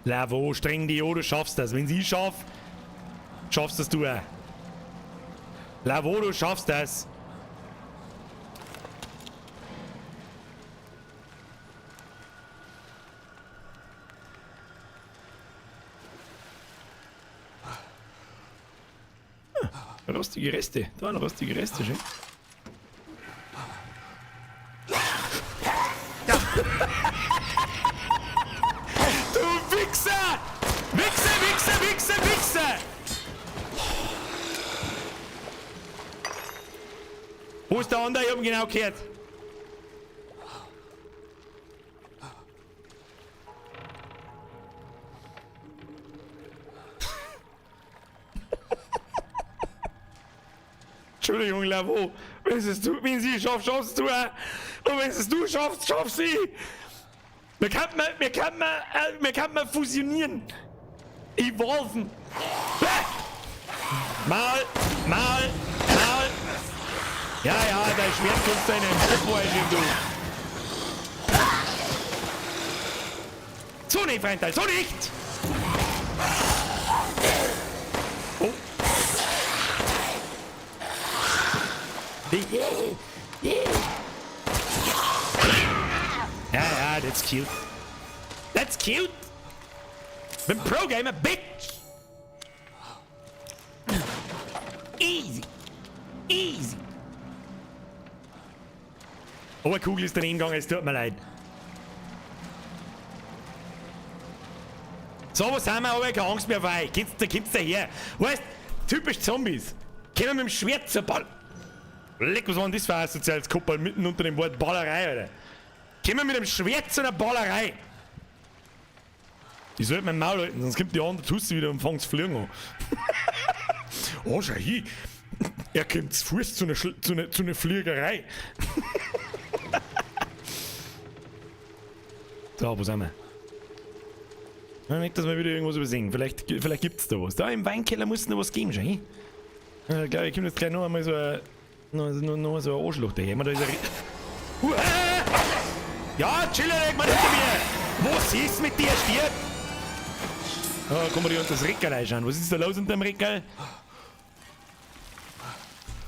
Lavo, streng dich an, du schaffst das. Wenn sie schafft, schaffst das du auch. Lavo, du schaffst das. Rostige Reste. Da waren rostige Reste, schön. Du Wichser! Wichser, Wichser, Wichser, Wichser! Wo ist der andere? Ich hab ihn genau gehört. Entschuldigung, Lavo. Wenn es du, wenn sie schafft, schaffst du auch. Und wenn es du schaffst, schaffst sie. Wir kann man fusionieren. Evolven. Mal, mal, mal. Ja, ja, dein Schwert kommt deinem Popo einschieben, du. So nicht, Freundteil, so nicht! Oh. Ja, ja, that's cute. That's cute! Bin Pro-Gamer, bitch! Easy! Easy! Oh, eine Kugel ist daneben gegangen, es tut mir leid. So, was sind wir, aber keine Angst mehr vor euch. Da kommt's daher. Weißt, typisch Zombies. Kommen mit dem Schwert zur Ball. Leck, was war denn das für ein soziales Kuppel mitten unter dem Wort Ballerei, Alter? Kommen mit dem Schwert zu einer Ballerei. Ich sollte mein Maul halten, sonst kommt die andere Tusse wieder und fängt zu fliegen an. Oh, schau hin. Er kommt zu Fuß zu einer Fliegerei. Da, wo sind wir? Nicht, dass wir wieder irgendwas übersehen. Vielleicht gibt es da was. Da im Weinkeller muss es noch was geben, schon. Ich glaube, ich komme jetzt gleich noch einmal so ein, noch so ein Arschloch daher. Da ist ein Ja, chill, leg mal hinter mir! Was ist mit dir, stirb? Oh, kann man die unter das Reckerl einschauen. Was ist da los unter dem Reckerl?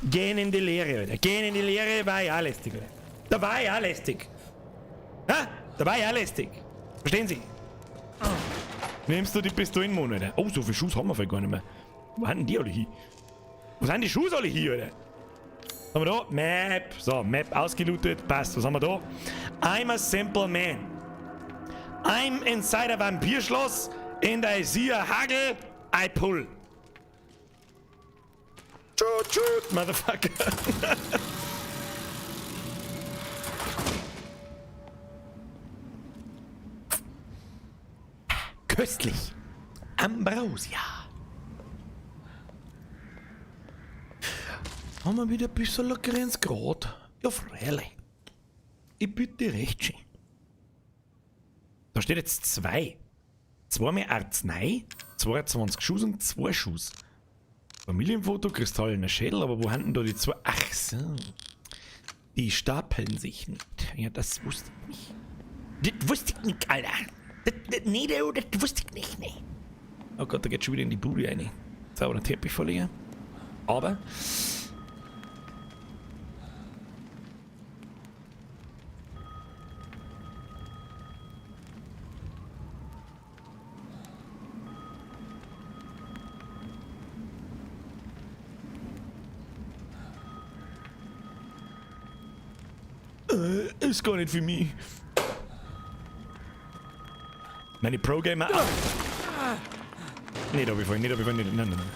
Gehen in die Leere, Alter. Gehen in die Leere war ja lästig, Alter. Da war ja lästig. Ha? Da war ja lästig. Verstehen Sie? Nimmst du die Pistolen, Alter? Oh, so viel Schuss haben wir vielleicht gar nicht mehr. Wo sind denn die alle hin? Wo sind die Schuss alle hier, Alter? Was haben wir da? Map. So, Map ausgelootet. Passt. Was haben wir da? I'm a simple man. I'm inside a Vampirschloss and I see a Hagel. I pull. Shoot, shoot, motherfucker. Köstlich. Ambrosia. Haben wir wieder ein bisschen Grenzgrad? Ja, freilich. Ich bitte recht schön. Da steht jetzt 2. 2 mehr Arznei, 22 Schuss und 2 Schuss. Familienfoto, kristallener Schädel, aber wo haben denn da die 2? Ach so. Die stapeln sich nicht. Ja, das wusste ich nicht. Das wusste ich nicht, Alter. Nee, das wusste ich nicht, nee. Oh Gott, da geht schon wieder in die Bude rein. Sauberer Teppich verlegen. Aber... Ist gar nicht für mich. Meine Pro-Gamer... Nicht abgefallen, nicht abgefallen, nicht... Nein, nein, nein.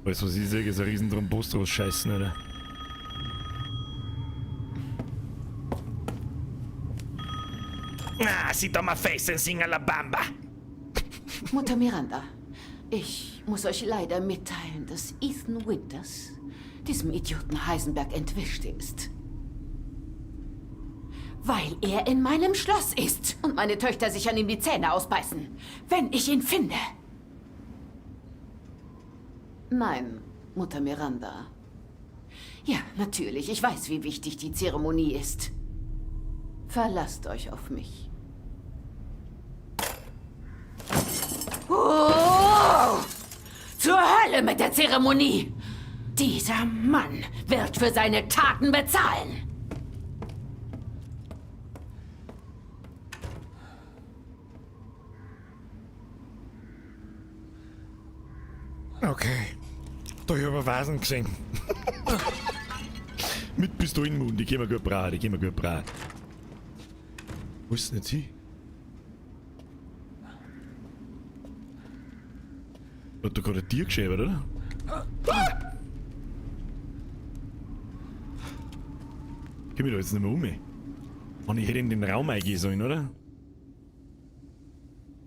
Weißt du, was ich sehe? Ist ein riesen Trombostro scheißen, Alter. Ah, si toma face and sing a la bamba. Mutter Miranda, ich muss euch leider mitteilen, dass Ethan Winters diesem Idioten Heisenberg entwischt ist. Weil er in meinem Schloss ist und meine Töchter sich an ihm die Zähne ausbeißen, wenn ich ihn finde. Nein, Mutter Miranda. Ja, natürlich, ich weiß, wie wichtig die Zeremonie ist. Verlasst euch auf mich. Oh! Zur Hölle mit der Zeremonie! Dieser Mann wird für seine Taten bezahlen! Okay. Da hab ich Vasen gesehen. Mit Pistolenmund, die gehen wir gut braun, die gehen wir gut braun. Wo ist denn jetzt hin? Hat da gerade ein Tier geschäbert, oder? Ah! Komm ich da jetzt nicht mehr um? Und ich hätte in den Raum eingehen sollen, oder?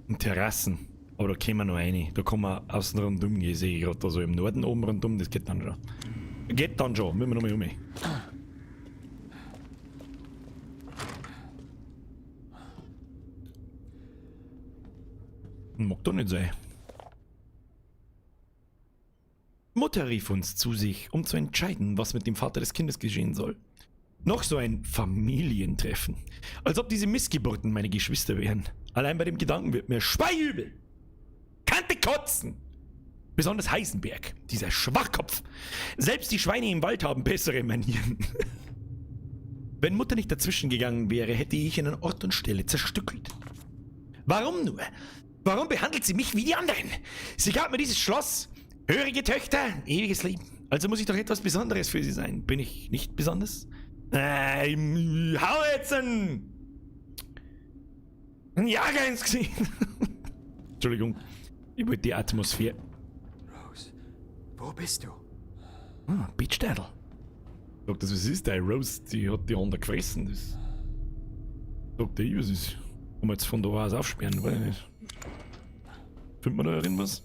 In Terrassen. Aber da kommen wir noch rein. Da kann man außen rundum gehen, sehe ich gerade. Da so im Norden oben rundum, das geht dann schon. Geht dann schon, müssen wir nochmal um. Mag doch nicht sein. Mutter rief uns zu sich, um zu entscheiden, was mit dem Vater des Kindes geschehen soll. Noch so ein Familientreffen. Als ob diese Missgeburten meine Geschwister wären. Allein bei dem Gedanken wird mir speiübel. Kante kotzen! Besonders Heisenberg, dieser Schwachkopf. Selbst die Schweine im Wald haben bessere Manieren. Wenn Mutter nicht dazwischen gegangen wäre, hätte ich ihn an Ort und Stelle zerstückelt. Warum nur? Warum behandelt sie mich wie die anderen? Sie gab mir dieses Schloss, hörige Töchter, ewiges Leben. Also muss ich doch etwas Besonderes für sie sein. Bin ich nicht besonders? Ich hau jetzt einen Jager ins Gesicht. Entschuldigung, ich wollte die Atmosphäre. Rose, wo bist du? Ah, Beachstadel. Sag das, was ist der? Rose, die hat die andere gefressen. Das. Sagt der, was ist? Kann man jetzt von da aus aufsperren, weiß ich nicht. Findet man da herin was?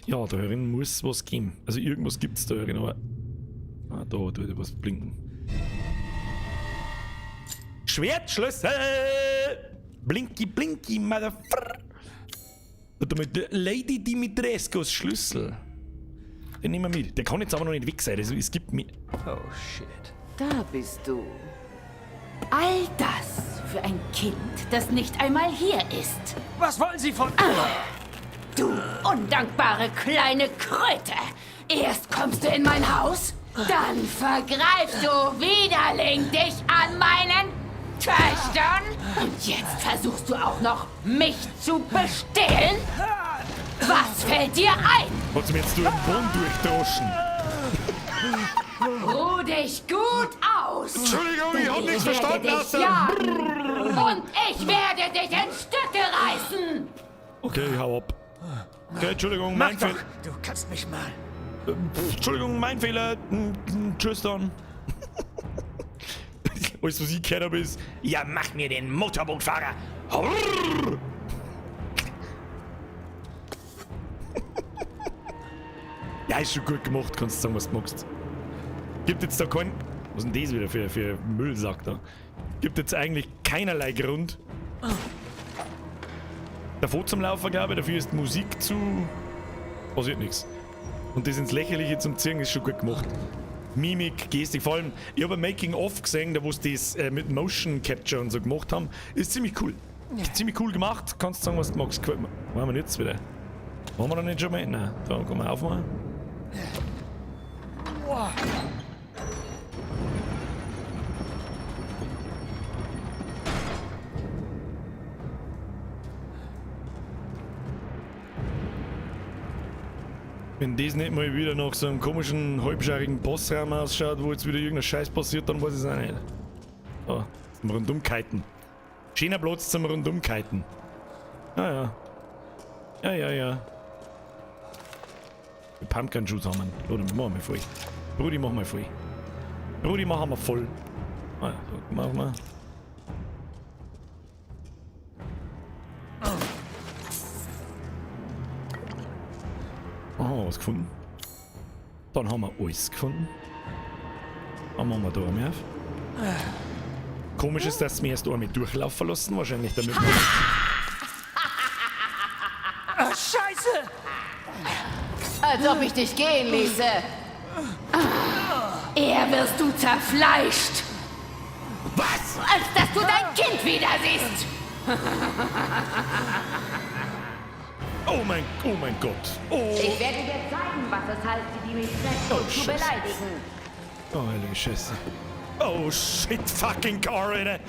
Ja, da herin muss was geben. Also irgendwas gibt's da herin, aber... Ah, da tut was blinken. Schwertschlüssel! Blinky, blinky, motherfucker! Lady Dimitrescus Schlüssel. Den nehmen wir mit. Der kann jetzt aber noch nicht weg sein. Also, es gibt mir. Oh shit. Da bist du. All das für ein Kind, das nicht einmal hier ist. Was wollen Sie von... Du undankbare kleine Kröte! Erst kommst du in mein Haus, dann vergreifst du Widerling dich an meinen Töchtern und jetzt versuchst du auch noch, mich zu bestehlen? Was fällt dir ein? Hat sie mir jetzt durch den Boden durchdroschen? Ruh dich gut aus! Entschuldigung, ich hab Denn nichts ich werde verstanden, dich außer- jagen. Und ich werde dich in Stücke reißen! Okay, ich hau ab. Okay, Entschuldigung, mein Mach doch. Fehler. Du kannst mich mal. Entschuldigung, mein Fehler. Tschüss dann. Alles, was ich gehört habe, ist: Ja, mach mir den Motorbootfahrer. Ja, ist schon gut gemacht, kannst du sagen, was du magst. Gibt jetzt da keinen. Was ist denn das wieder für Müllsack da? Gibt jetzt eigentlich keinerlei Grund. Davor zum Laufen, glaube ich, dafür ist Musik zu. Passiert nichts. Und das ins Lächerliche zum Ziehen ist schon gut gemacht. Mimik, Gestik, vor allem, ich habe ein Making-of gesehen, da wo sie das mit Motion Capture und so gemacht haben. Ist ziemlich cool. Ist ziemlich cool gemacht, kannst sagen, was du magst. Gefällt mir. Wo haben wir denn jetzt wieder? Waren wir noch nicht schon mal? Nein, da kann man aufmachen. Wenn das nicht mal wieder nach so einem komischen, halbscharigen Bossraum ausschaut, wo jetzt wieder irgendein Scheiß passiert, dann weiß ich es auch nicht. So, zum Rundumkiten. Schöner Platz zum Rundumkiten. Ah ja. Ja, ja, ja. Die Pumpkin schon zusammen. Oder machen wir mal voll. Brudi, mach mal voll. Brudi, machen wir voll. Ah, ja, so, machen wir. Oh, haben wir was gefunden. Dann haben wir alles gefunden. Dann machen wir da einmal auf. Komisch ist, dass sie mir erst einmal durchlaufen lassen, wahrscheinlich damit wir Ah, Scheiße! Als ob ich dich gehen ließe. Eher wirst du zerfleischt, Was? als dass du dein Kind wieder siehst. Oh mein Gott. Oh. Ich werde dir zeigen, was es heißt, die Dimitrescu Oh, zu Scheiße. beleidigen. Oh, heilige Scheiße. Oh, shit, fucking car, Alter.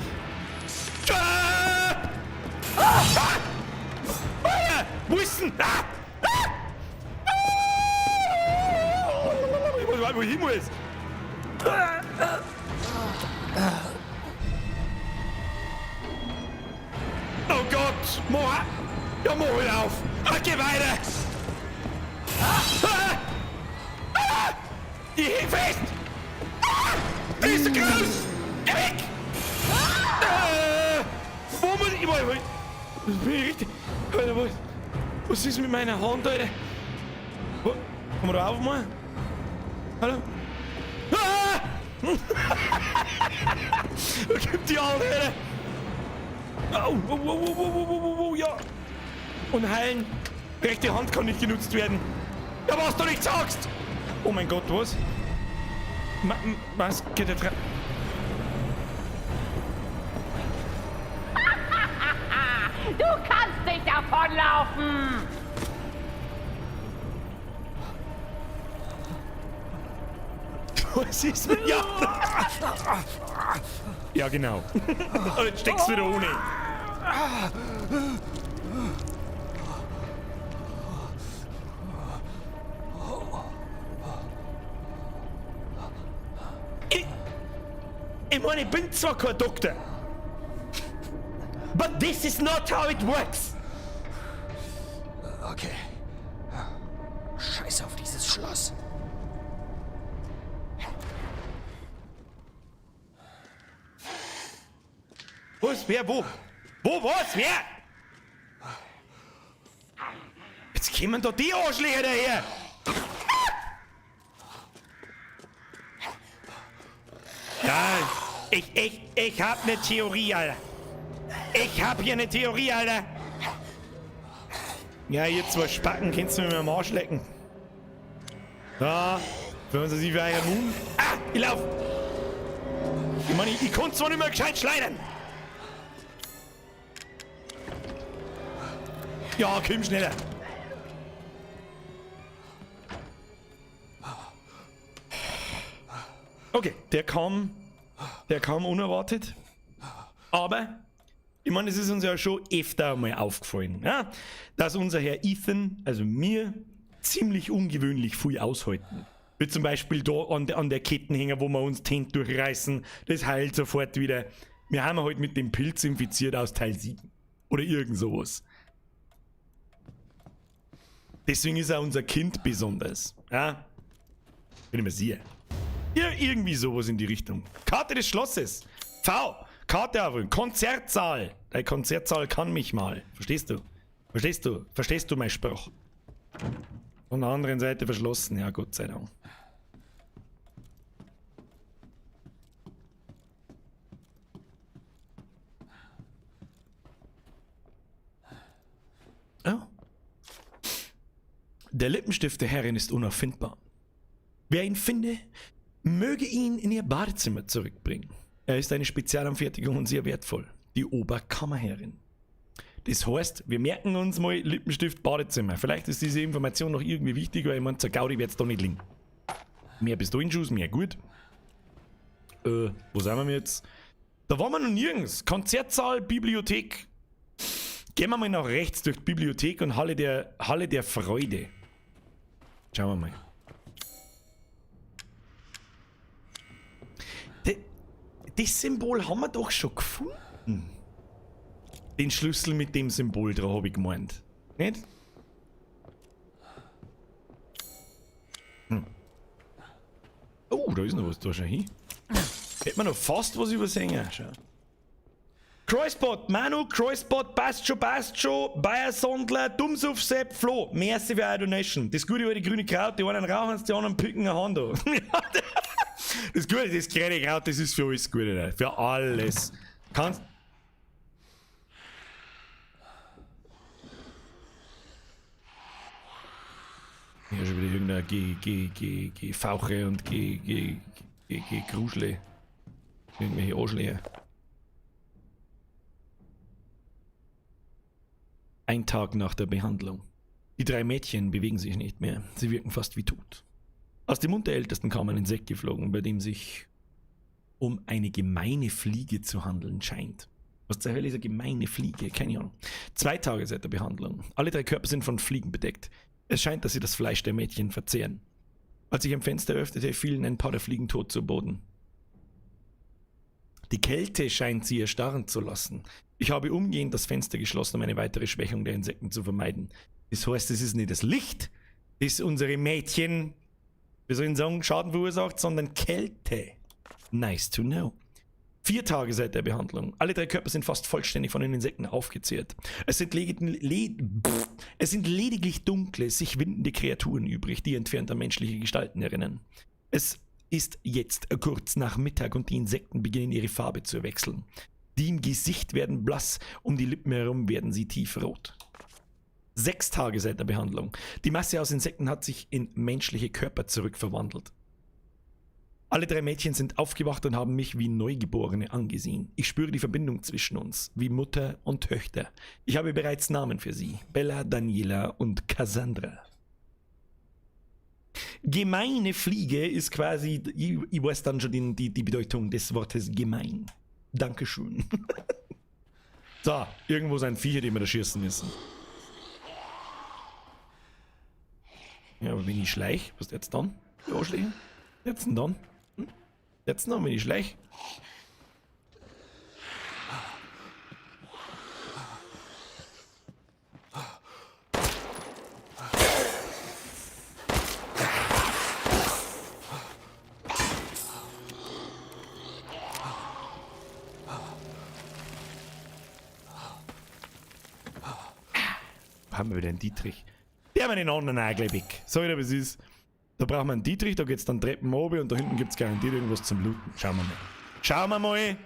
Ah! Ah! Ah! Alter, wo ist denn? Ah! Ah! Ah! Ich weiß nicht, wo ich hin muss. Oh Gott, mach! Ja, mach halt auf! Ah, geh weiter! Ah! Ah! Ah! Ich häng fest! Ah! Die ist so groß! Geh weg! Ah! Wo muss ich... Warte, warte. Bin ich richtig? Alter, was ist mit meiner Hand, Alter? Wo, kann man da aufmachen? Hallo? Ah! Da gibt die Hand, Alter! Au, au, au, au, au, au, au, au, ja! Und heilen! Rechte Hand kann nicht genutzt werden! Ja, was du nicht sagst! Oh mein Gott, was? Was geht da dran? Du kannst nicht davonlaufen! Was ist mit... Ja! Ja, genau. Und jetzt steckst du wieder ohne. Ich meine, ich bin zwar kein Doktor, but this is not how it works. Okay. Scheiß auf dieses Schloss. Was? Wer? Wo? Wo? Was? Wer? Jetzt Kommen da die Arschlöcher daher? Ja, ich hab ne Theorie, Alter. Ich hab hier ne Theorie, Alter. Ja, ihr zwei Spacken, kannst du mir am Arsch lecken. Da, wenn man sich für einen Mund. Ah, ich lauf! Ich meine, ich konnte zwar nicht mehr gescheit schleudern. Ja, komm schneller. Okay, der kam unerwartet. Aber, ich meine, es ist uns ja schon öfter mal aufgefallen, ja? Dass unser Herr Ethan, also mir, ziemlich ungewöhnlich viel aushalten. Wie zum Beispiel da an der Kettenhänger, wo wir uns die Hände durchreißen, das heilt sofort wieder. Wir haben halt mit dem Pilz infiziert aus Teil 7. Oder irgend sowas. Deswegen ist auch unser Kind besonders. Ja? Bin ich mir sicher. Ja, irgendwie sowas in die Richtung. Karte des Schlosses. V. Karte aufholen. Konzertsaal. Dein Konzertsaal kann mich mal. Verstehst du? Verstehst du? Verstehst du mein Spruch? Von der anderen Seite verschlossen. Ja, Gott sei Dank. Oh. Der Lippenstift der Herrin ist unauffindbar. Wer ihn finde, möge ihn in ihr Badezimmer zurückbringen. Er ist eine Spezialanfertigung und sehr wertvoll. Die Oberkammerherrin. Das heißt, wir merken uns mal Lippenstift Badezimmer. Vielleicht ist diese Information noch irgendwie wichtig, weil ich meine, zur Gaudi wird's da nicht liegen. Mehr Pistolenschuss, mehr gut. Wo sind wir jetzt? Da waren wir noch nirgends. Konzertsaal, Bibliothek. Gehen wir mal nach rechts durch die Bibliothek und Halle der Freude. Schauen wir mal. Das Symbol haben wir doch schon gefunden. Den Schlüssel mit dem Symbol drauf habe ich gemeint. Nicht? Hm. Oh, da ist noch was. Da schau hin. Hätte man noch fast was übersehen. Schau. Kreuzbot, Manu, Kreuzbot, passt schon, Bayer Sondler, Dummsuff, Sepp, Flo. Merci für eure Donation. Das gute alte grüne Kraut, die einen rauchen, die anderen picken eine Hand an. Das gute, das grüne Kraut, das ist für alles gut, Alter. Für alles. Kannst. Hier schon wieder irgendein G, G, G, G, Fauche und G, G, G, G, Gruschle. Irgendwelche Arschlöcher. Ein Tag nach der Behandlung. Die drei Mädchen bewegen sich nicht mehr. Sie wirken fast wie tot. Aus dem Mund der Ältesten kam ein Insekt geflogen, bei dem sich um eine gemeine Fliege zu handeln scheint. Was zur Hölle ist eine gemeine Fliege? Keine Ahnung. 2 Tage seit der Behandlung. Alle 3 Körper sind von Fliegen bedeckt. Es scheint, dass sie das Fleisch der Mädchen verzehren. Als ich ein Fenster öffnete, fielen ein paar der Fliegen tot zu Boden. Die Kälte scheint sie erstarren zu lassen. Ich habe umgehend das Fenster geschlossen, um eine weitere Schwächung der Insekten zu vermeiden. Das heißt, es ist nicht das Licht, das unsere Mädchen, wie soll ich sagen, Schaden verursacht, sondern Kälte. Nice to know. 4 Tage seit der Behandlung. Alle 3 Körper sind fast vollständig von den Insekten aufgezehrt. Es sind lediglich dunkle, sich windende Kreaturen übrig, die entfernt an menschliche Gestalten erinnern. Es ist jetzt kurz nach Mittag und die Insekten beginnen ihre Farbe zu wechseln. Die im Gesicht werden blass, um die Lippen herum werden sie tiefrot. 6 Tage seit der Behandlung. Die Masse aus Insekten hat sich in menschliche Körper zurückverwandelt. Alle 3 Mädchen sind aufgewacht und haben mich wie Neugeborene angesehen. Ich spüre die Verbindung zwischen uns, wie Mutter und Töchter. Ich habe bereits Namen für sie. Bella, Daniela und Cassandra. Gemeine Fliege ist quasi, ich weiß dann schon die Bedeutung des Wortes gemein. Dankeschön. So, irgendwo sind Viecher, die wir da schießen müssen. Ja, aber wenn ich schleich, was ist jetzt dann? Die Arschlöcher? Jetzt denn dann? Hm? Jetzt noch, wenn ich schleich? Haben wir wieder einen Dietrich. Der Sperren wir den anderen auch gleich weg. Sag ich dir, was ist. Da brauchen wir einen Dietrich, da geht's dann Treppen runter und da hinten gibt's garantiert irgendwas zum Looten. Schauen wir mal. Schauen wir mal.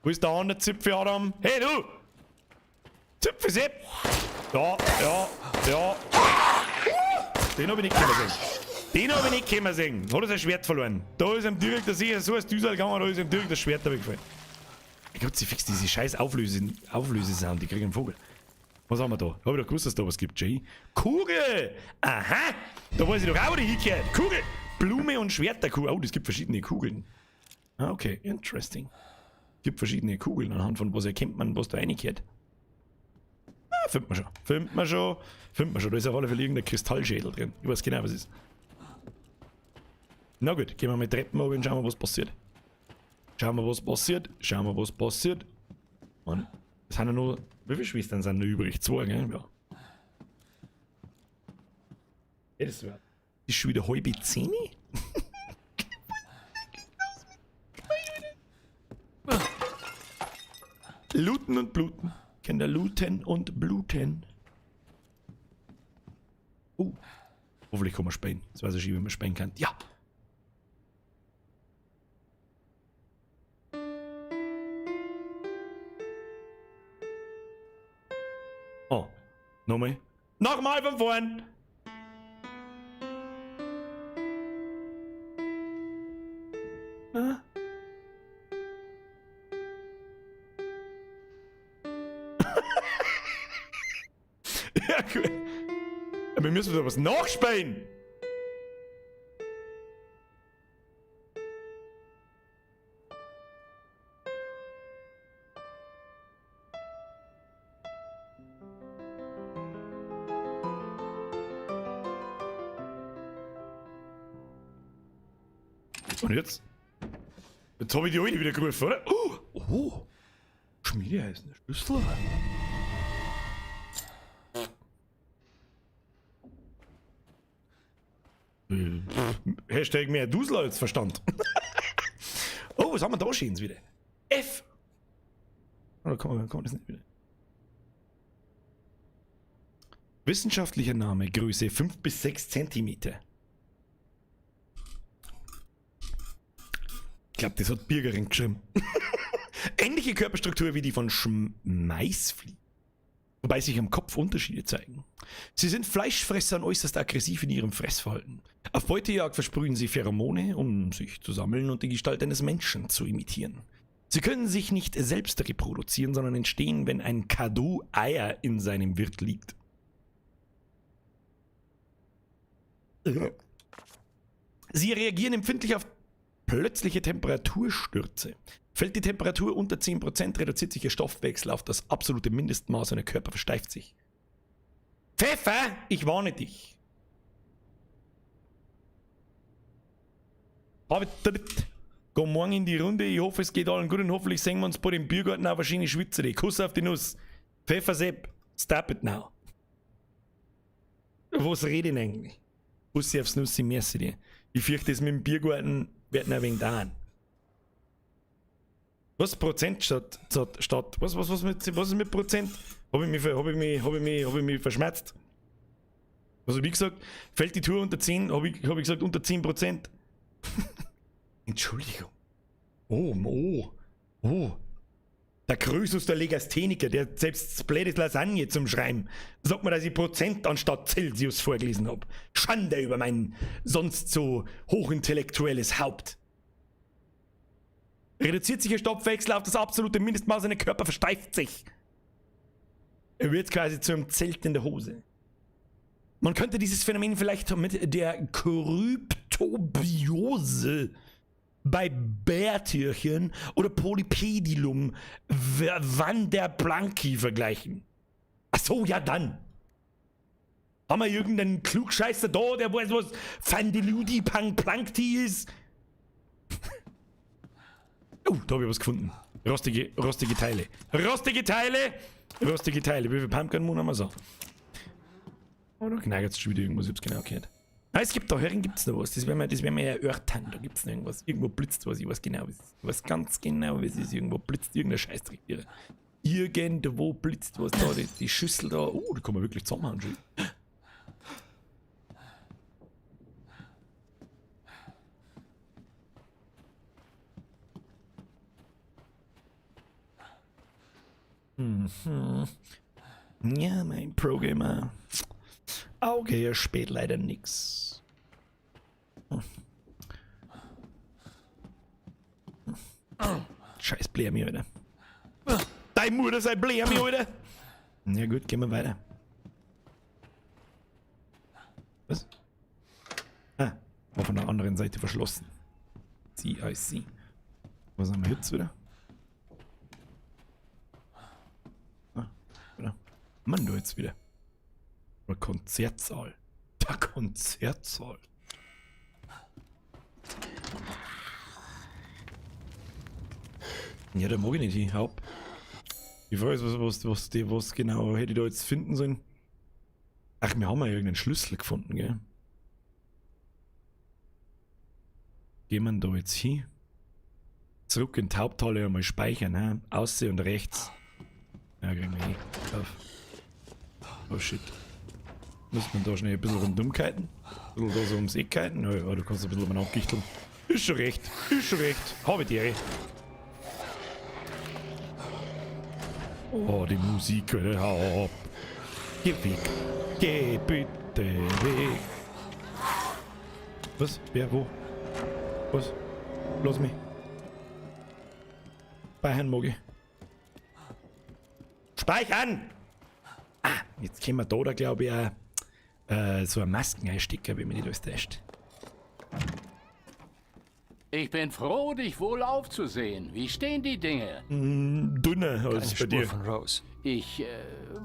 Wo ist der andere Zipfel, Adam? Hey, du! Zipfel, Sepp! Ja, ja, ja. Den hab ich nicht können sehen. Den hab ich nicht können sehen. Hat er sein Schwert verloren. Da ist ihm direkt, da ist so ein Düsel gegangen, da ist ihm direkt das Schwert weggefallen. Ich glaub, sie fix diese scheiß Auflösesound, die kriegen einen Vogel. Was haben wir da? Hab ich doch gewusst, dass da was gibt, Jay. Kugel! Aha! Da weiß ich doch auch, wo die hingehört. Kugel! Blume und Schwerterkugel. Oh, es gibt verschiedene Kugeln. Ah, okay, interesting. Es gibt verschiedene Kugeln, anhand von was erkennt man, was da reingehört. Ah, findet man schon. Findet man schon. Findet man schon. Da ist auf alle Fälle irgendein Kristallschädel drin. Ich weiß genau, was es ist. Na gut, gehen wir mit Treppen runter und schauen wir, was passiert. Schauen wir, was passiert. Schauen wir, was passiert. Und es sind ja nur. Wie viele Schwestern sind noch übrig? 2, gell? Ja. Das ist schon wieder 9:30? Looten und bluten. Kinder, looten und bluten. Oh. Hoffentlich kann man spielen. Das weiß ich schon, wie man spielen kann. Ja. Oh. Nochmal. Nochmal von vorn! Ah. Ja, gut. Aber wir müssen doch was nachspielen! Und jetzt? Jetzt hab ich die Alte wieder gerufen, oder? Oh! Oh! Schmiedeeisen, Schlüssel. Hashtag mehr Dusel als Verstand. Oh, was haben wir da schön wieder? F! Oder kann man das nicht wieder? Wissenschaftlicher Name, Größe 5 bis 6 Zentimeter. Ich glaube, das hat Birgerin geschrieben. Ähnliche Körperstruktur wie die von Schmeißfliegen. Wobei sich am Kopf Unterschiede zeigen. Sie sind Fleischfresser und äußerst aggressiv in ihrem Fressverhalten. Auf Beutejagd versprühen sie Pheromone, um sich zu sammeln und die Gestalt eines Menschen zu imitieren. Sie können sich nicht selbst reproduzieren, sondern entstehen, wenn ein Kadu Eier in seinem Wirt liegt. Sie reagieren empfindlich auf plötzliche Temperaturstürze. Fällt die Temperatur unter 10%, reduziert sich ihr Stoffwechsel auf das absolute Mindestmaß und der Körper versteift sich. Pfeffer, ich warne dich. Geh morgen in die Runde. Ich hoffe, es geht allen gut und hoffentlich sehen wir uns bei dem Biergarten auch wahrscheinlich Schwitzer. Kuss auf die Nuss. Pfeffer Sepp, stop it now. Was rede ich denn eigentlich? Bussi aufs Nussi, merci dir. Ich fürchte, es mit dem Biergarten wird noch ein wenig dauern. Was Prozent statt, was ist mit Prozent? Hab ich mich verschmerzt? Was hab ich gesagt? Fällt die Tour unter 10? Hab ich gesagt unter 10%? Entschuldigung. Oh, oh, oh. Der Krösus, der Legastheniker, der selbst blödes Lasagne zum Schreiben, sagt mir, dass ich Prozent anstatt Celsius vorgelesen hab. Schande über mein sonst so hochintellektuelles Haupt. Reduziert sich ihr Stoffwechsel auf das absolute Mindestmaß und der Körper versteift sich. Er wird quasi zu einem Zelt in der Hose. Man könnte dieses Phänomen vielleicht mit der Kryptobiose bei Bärtierchen oder Polypedilum Vanderblanki vergleichen. Ach so, ja dann. Haben wir irgendeinen Klugscheißer da, der weiß, was Fandeludi-Pang-Plankti ist? Oh, da habe ich was gefunden. Rostige Teile. Rostige Teile! Rostige Teile. Wie viel Pumpkin Moon haben wir so? Oh, da knackert es schon wieder irgendwas. Ich hab's genau gehört. Ah, es gibt da Hering, gibt's noch was. Das werden wir ja erörtern. Da gibt's noch irgendwas. Irgendwo blitzt was. Ich weiß genau, was es ist. Ich weiß ganz genau, was es ist. Irgendwo blitzt irgendein Scheißdreck. Irgendwo blitzt was da. Die Schüssel da. Oh, da kann man wirklich zusammenhauen. Mhm. Ja, mein Pro-Gamer. Auge hier spät leider nix. Scheiß Blärmi, Alter. Deine Mutter sei Blärmi, Alter. Ja gut, gehen wir weiter. Was? Ah, war von der anderen Seite verschlossen. See, I see. Was haben wir jetzt wieder? Ah, wieder. Mann, du jetzt wieder. Oder Konzertsaal. Der Konzertsaal. Ja, da mag ich nicht hin. Haupt. Ich weiß, was genau hätte ich da jetzt finden sollen. Ach, wir haben ja irgendeinen Schlüssel gefunden, gell? Gehen wir da jetzt hin? Zurück in die Haupthalle einmal speichern, hä? Aussehen und rechts. Ja, kriegen wir hin. Auf. Oh shit. Muss man da schnell ein bisschen rundum kiten? Ein bisschen da so ums Eck kiten? Ja, ja, du kannst ein bisschen umeinander gichteln. Ist schon recht, ist schon recht. Hab ich die Ehre. Oh, die Musik, Alter, hau ab. Geh weg. Geh bitte weg. Was? Wer? Wo? Was? Lass mich. Speichern mag ich. Speichern! Ah, jetzt können wir da glaube ich, auch so eine Masken einstecken, wenn mich nicht alles täuscht. Ich bin froh, dich wohl aufzusehen. Wie stehen die Dinge? Dünner als Keine bei dir. Spur von Rose. Ich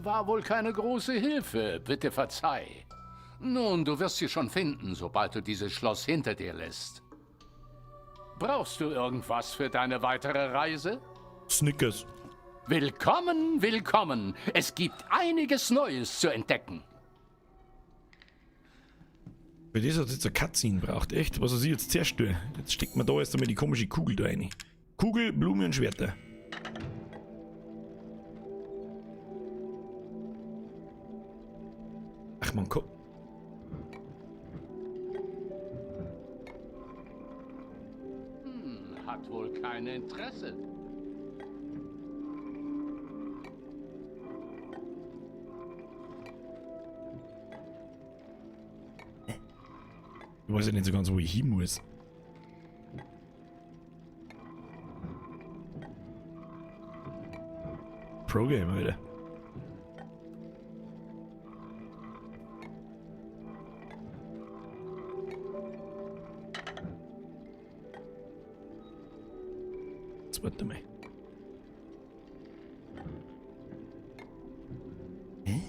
war wohl keine große Hilfe. Bitte verzeih. Nun, du wirst sie schon finden, sobald du dieses Schloss hinter dir lässt. Brauchst du irgendwas für deine weitere Reise? Snickers. Willkommen, willkommen. Es gibt einiges Neues zu entdecken. Für das hat jetzt eine Cutscene braucht, echt? Was soll ich jetzt zuerst tun? Jetzt steckt man da erst einmal die komische Kugel da rein. Kugel, Blume und Schwerter. Ach man, komm. Hat wohl kein Interesse. Ich weiß ja nicht so ganz, wo ich hin muss. Pro-Gamer, Alter. Jetzt warte mal. Hä?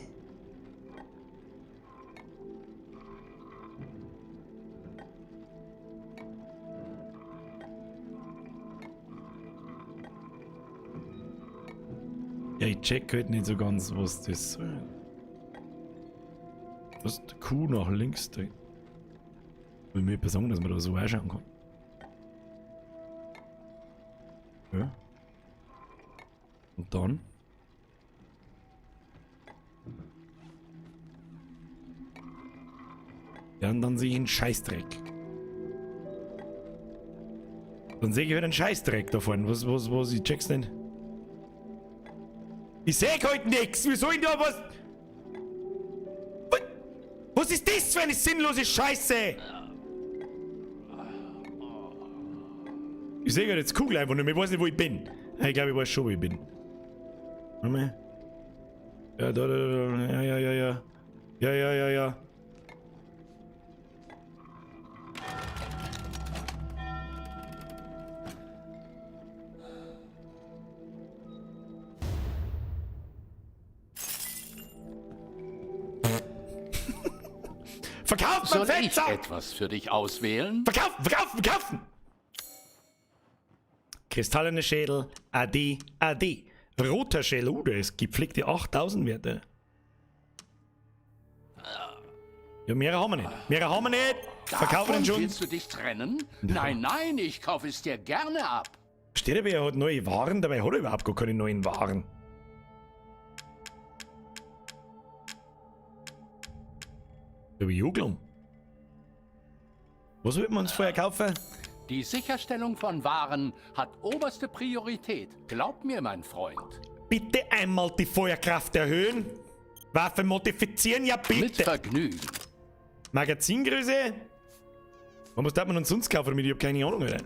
Ja, ich check halt nicht so ganz, was das soll. Was? Die Kuh nach links da. Will mir jemand sagen, dass man da so einschauen kann. Ja. Und dann? Ja, und dann sehe ich einen Scheißdreck. Dann sehe ich wieder einen Scheißdreck da vorne. Was, ich check's nicht. Ich seh halt nix! Wie soll ich da was? Was? Was ist das für eine sinnlose Scheiße? Ich seh grad jetzt Kugel einfach nicht mehr. Ich weiß nicht, wo ich bin. Ich glaube, ich weiß schon, wo ich bin. Warte mal. Ja, da, da, da, da. Ja, ja, ja, ja. Ja, ja, ja, ja. Verkaufen, Soll ich Fenster! etwas für dich auswählen? Verkaufen, verkaufen, verkaufen! Kristallene Schädel, AD, AD. Roter Schädel, der ist gepflegte 8000 Werte. Ja, mehrere haben wir nicht. Mehrere haben wir nicht. Verkaufen den Davon schon. Willst du dich trennen? Nein, nein, ich kaufe es dir gerne ab. Steht aber, er hat neue Waren, dabei hat er überhaupt gar keine neuen Waren. Juglum. Was wollten wir uns vorher kaufen? Die Sicherstellung von Waren hat oberste Priorität. Glaub mir, mein Freund. Bitte einmal die Feuerkraft erhöhen. Waffe modifizieren, ja bitte. Mit Vergnügen. Magazingröße? Was darf man denn sonst kaufen damit? Ich hab keine Ahnung, Alter.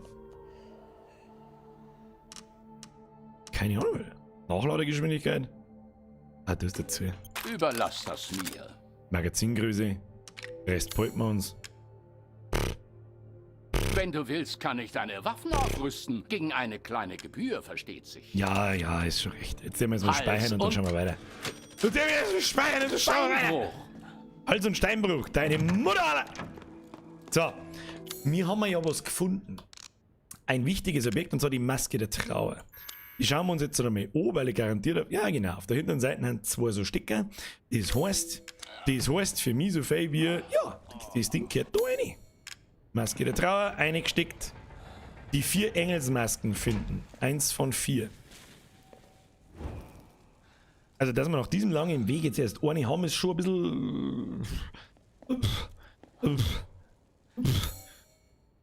Keine Ahnung, Alter. Nachladegeschwindigkeit? Ah, das ist dazu. Überlass das mir. Magazingröße. Rest behalten wir uns. Wenn du willst, kann ich deine Waffen aufrüsten. Gegen eine kleine Gebühr, versteht sich. Ja, ja, ist schon recht. Jetzt sehen wir jetzt mal Hals speichern und dann und schauen wir weiter. Jetzt sehen wir jetzt mal speichern und dann schauen wir weiter. Steinbruch. Hals und Steinbruch, deine Mutter, Alter. So, wir haben ja was gefunden. Ein wichtiges Objekt, und zwar die Maske der Trauer. Die schauen wir uns jetzt einmal an, weil ich garantiert habe, ja genau, auf der hinteren Seite haben zwei so Stecker. Das heißt für mich so viel wie, ja, das Ding gehört da rein. Maske der Trauer, eingesteckt. Die 4 Engelsmasken finden. 1 von 4. Also, dass wir nach diesem langen Weg jetzt erst eine haben, ist schon ein bisschen...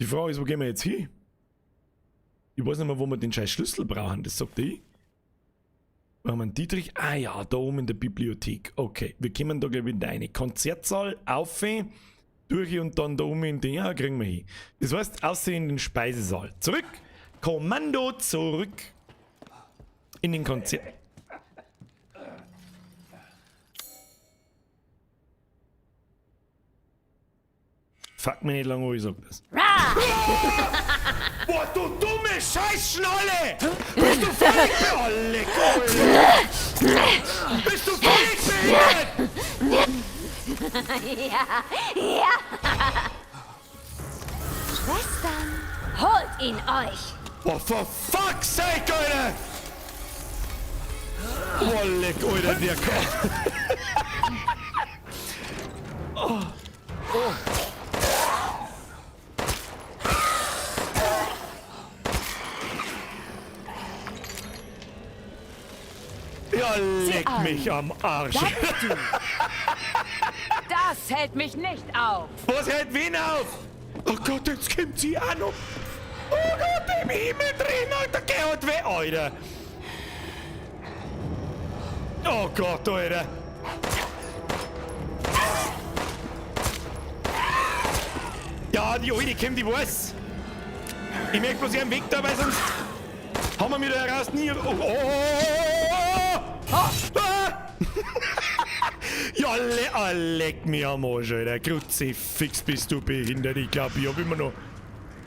Die Frage ist, wo gehen wir jetzt hin? Ich weiß nicht mehr, wo wir den scheiß Schlüssel brauchen, das sagt ich. Brauchen wir einen Dietrich? Ah ja, da oben in der Bibliothek. Okay, wir kommen da gleich wieder rein. Konzertsaal, auf, durch und dann da oben in den, ja, kriegen wir hin. Das heißt, außer in den Speisesaal. Zurück! Kommando zurück! In den Konzert. Fuck mich nicht lange an, ich sag das. Boah, du dumme Scheißschnolle! Bist du völlig behindert? Bist du völlig behindert? Ja, ja! Schwestern, holt ihn euch! Boah, for fuck's sake, Alter! Boah, leck, Alter, der kommt. Oh. Oh. Ja, leck mich am Arsch. Das hält mich nicht auf. Was hält wen auf? Oh Gott, jetzt kommt sie auch noch. Oh Gott, im Himmel drin, Alter, geh halt weg, Alter. Oh Gott, Alter. Ja, die Alte kommt, ich weiß. Ich möchte bloß ihren Weg da, weil sonst haben wir mir da heraus nie... Oh, oh, oh, oh, oh. Ah. Ja, leck mich am Arsch, Alter. Kruzifix bist du behindert. Ich glaub, ich hab immer noch...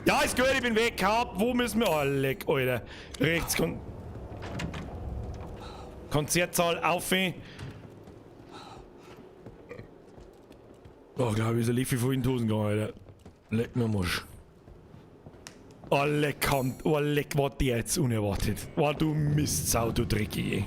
Ja, ist gut, ich bin weg. Hab. Wo müssen wir... Oh, leck, Alter. Rechts kommt... Konzertsaal, auf. Oh, glaub ich, ist ein Liefy vor in die Hosen gegangen, Alter. Leck mir am Arsch. Oh, leck, oh, leck, war der jetzt unerwartet. Oh, du Mistsau, du Dreckige.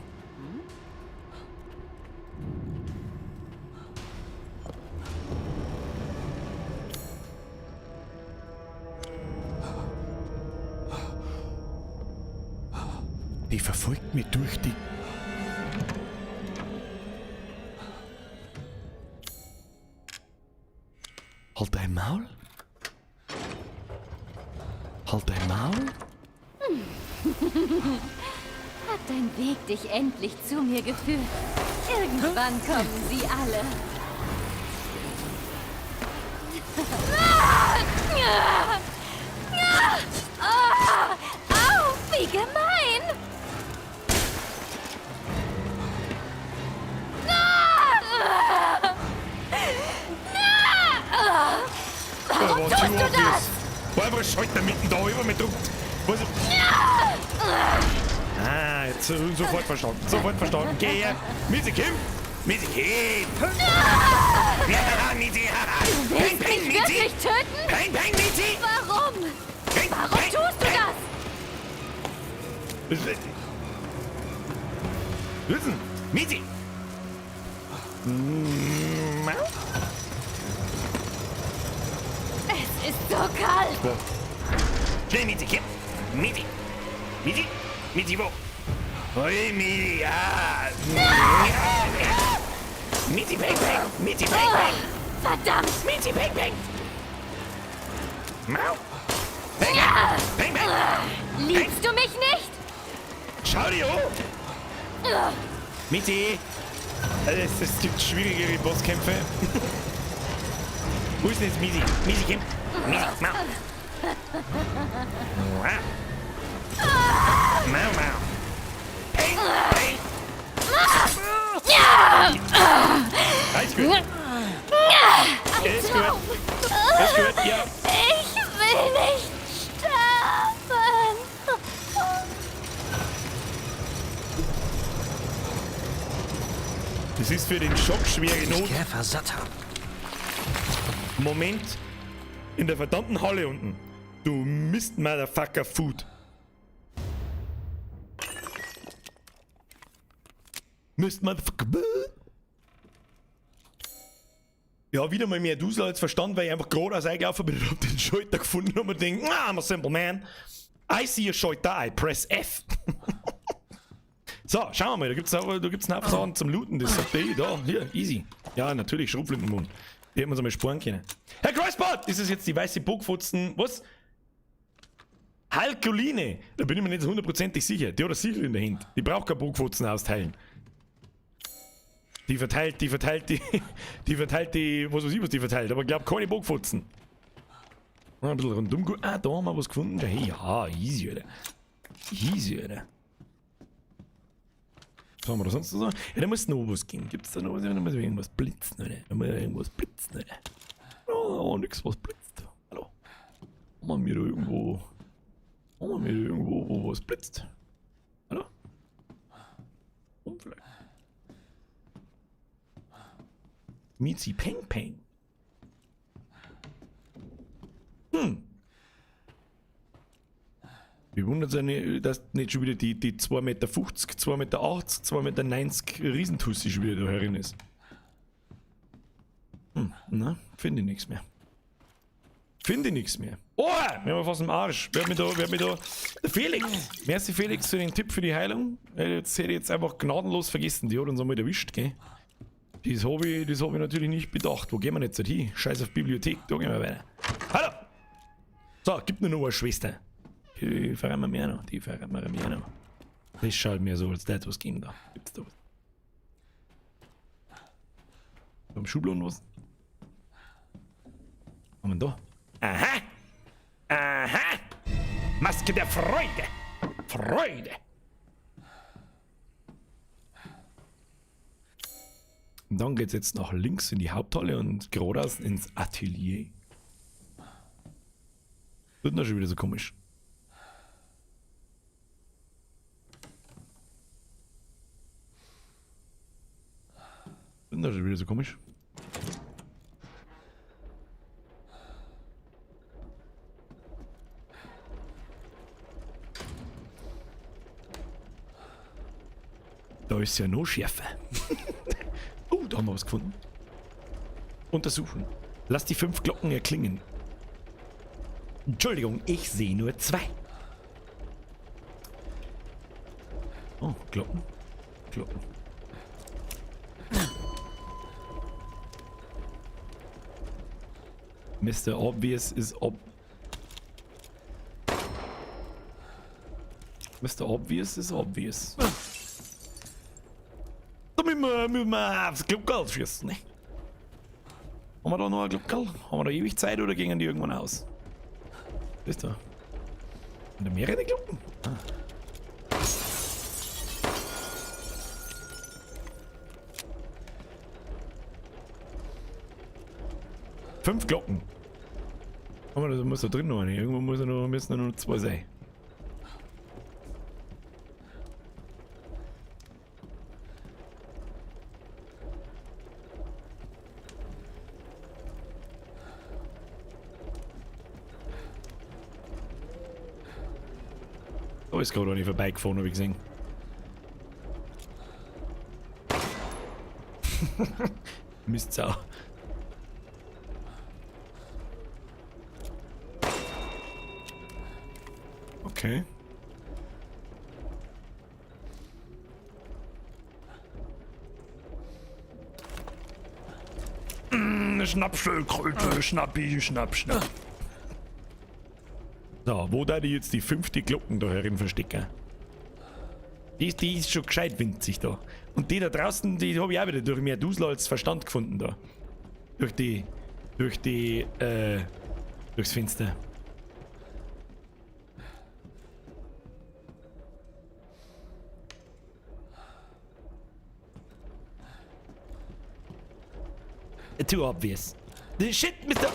Die verfolgt mich durch die... Halt dein Maul. Halt dein Maul. Hat dein Weg dich endlich zu mir geführt? Irgendwann kommen sie alle. Au, wie gemein! Warum tust du das? War einfach Schalter mitten da über mir druckt. Was? Ah, jetzt sofort verstanden. Sofort verstanden. Geh her. Missy, komm. Missy, komm. Ja, Missy. Du willst mich wirklich töten? Peng, peng, Missy. Warum? Peng, Warum peng, tust du peng. das? Listen, Missy. Es ist so kalt. Schnell, Missy, komm. Missy. Missy. Missy, wo? Oi, Missy, ja. Ja. Missy, peng, peng. Missy, peng, peng. Verdammt. Missy, peng, peng. Mau. Peng, peng, peng. Liebst du mich nicht? Schau dich an. Missy! Es gibt schwierigere Bosskämpfe. Wo ist denn jetzt Missy? Missy, komm! Missy, mau! Mau, mau! Hey, hey! Alles gut. Ist gut. Ist gut, ja. Ich will nicht sterben. Das ist für den Schock schwere Not. Käfer satt haben. Moment. In der verdammten Halle unten. Du Mist Motherfucker Food. Mist Motherfucker. Ja, wieder mal mehr Dusel als Verstand, weil ich einfach geradeaus eingelaufen bin und hab den Schalter gefunden und mir denkt, ah, I'm a simple man. I see a Schalter, I press F. So, schauen wir mal, da gibt's auch, da gibt's einen Haufen zum Looten, das sagt die, da, hier, easy. Ja, natürlich, Schrotflintenmund. Die hätten wir uns einmal sparen können. Herr Kreuzbart, ist es jetzt die weiße Bockfotzen, was? Halkoline! Da bin ich mir nicht hundertprozentig sicher. Die hat eine Sichel in der Hand. Die braucht keine Bockfotzen austeilen. Die verteilt, die verteilt, die, die verteilt die, was weiß ich, was die verteilt, aber ich glaub keine Bockfotzen. Ein bisschen rundum, ah, da haben wir was gefunden. Hey, ja, easy, Alter. Easy, Alter. Was haben wir da sonst noch so? Ja, da muss noch was gehen. Gibt's da noch was? Da muss irgendwas blitzen, oder? Da muss irgendwas blitzen, oder? Oh, nix, was blitzt. Hallo. Haben wir da irgendwo. Haben wir da irgendwo, wo was blitzt? Hallo? Und vielleicht. Mizi Peng Peng. Wie wundert es nicht, dass nicht schon wieder die 2,50 Meter, 2,80 Meter, 2,90 Meter Riesentussi schon wieder da herin ist. Na, finde ich nichts mehr. Finde ich nichts mehr. Oh, wir haben fast im Arsch. Wer hat mich da, wer hat mich da? Der Felix. Merci Felix für den Tipp für die Heilung. Das hätte ich jetzt einfach gnadenlos vergessen. Die hat uns einmal erwischt, gell? Das hab ich natürlich nicht bedacht. Wo gehen wir jetzt hin? Scheiß auf Bibliothek, da gehen wir weiter. Hallo! So, gibt nur noch eine Schwester. Die verraten wir mir noch. Die verraten wir mir noch. Das schaut mir so, als das was geben da. Gibt's da was? Da im Schubladen was? Was haben wir da? Aha! Aha! Maske der Freude! Freude! Und dann geht's jetzt nach links in die Haupthalle und geradeaus ins Atelier. Wird noch schon wieder so komisch. Wird noch schon wieder so komisch. Da ist ja noch schärfer. Oh, da haben wir was gefunden. Untersuchen. Lass die 5 Glocken erklingen. Entschuldigung, ich sehe nur 2. Oh, Glocken. Glocken. Mr. Obvious is ob... Mr. Obvious is obvious. Da müssen wir aufs Glockerl schießen, ne? Haben wir da noch ein Glockerl? Haben wir da ewig Zeit oder gehen die irgendwann aus? Was ist da? Sind da mehrere Glocken? Ah. 5 Glocken. Aber da muss da drin noch eine. Irgendwo muss da noch, müssen da noch 2 sein. Da ist gerade eine vorbeigefahren, hab ich gesehen. Mistsau. Okay. Schnappschildkröte, schnappi, schnapp, schnapp. So, wo da die jetzt die 5. Glocken da herin verstecken? Die ist schon gescheit winzig da. Und die da draußen, die habe ich auch wieder durch mehr Dusel als Verstand gefunden da. Durchs Fenster. Too obvious. The shit, Mr.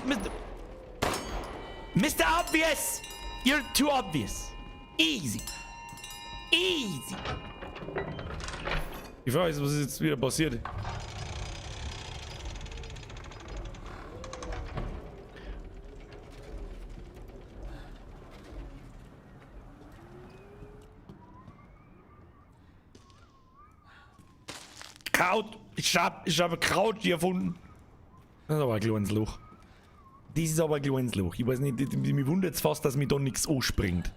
Obvious! You're too obvious. Easy. Easy. Die Frage ist, was ist jetzt wieder passiert? Kraut! Ich hab Kraut hier erfunden. Das ist aber ein kleines Loch. Das ist aber ein kleines Loch. Ich weiß nicht, mich wundert's fast, dass mir da nichts anspringt.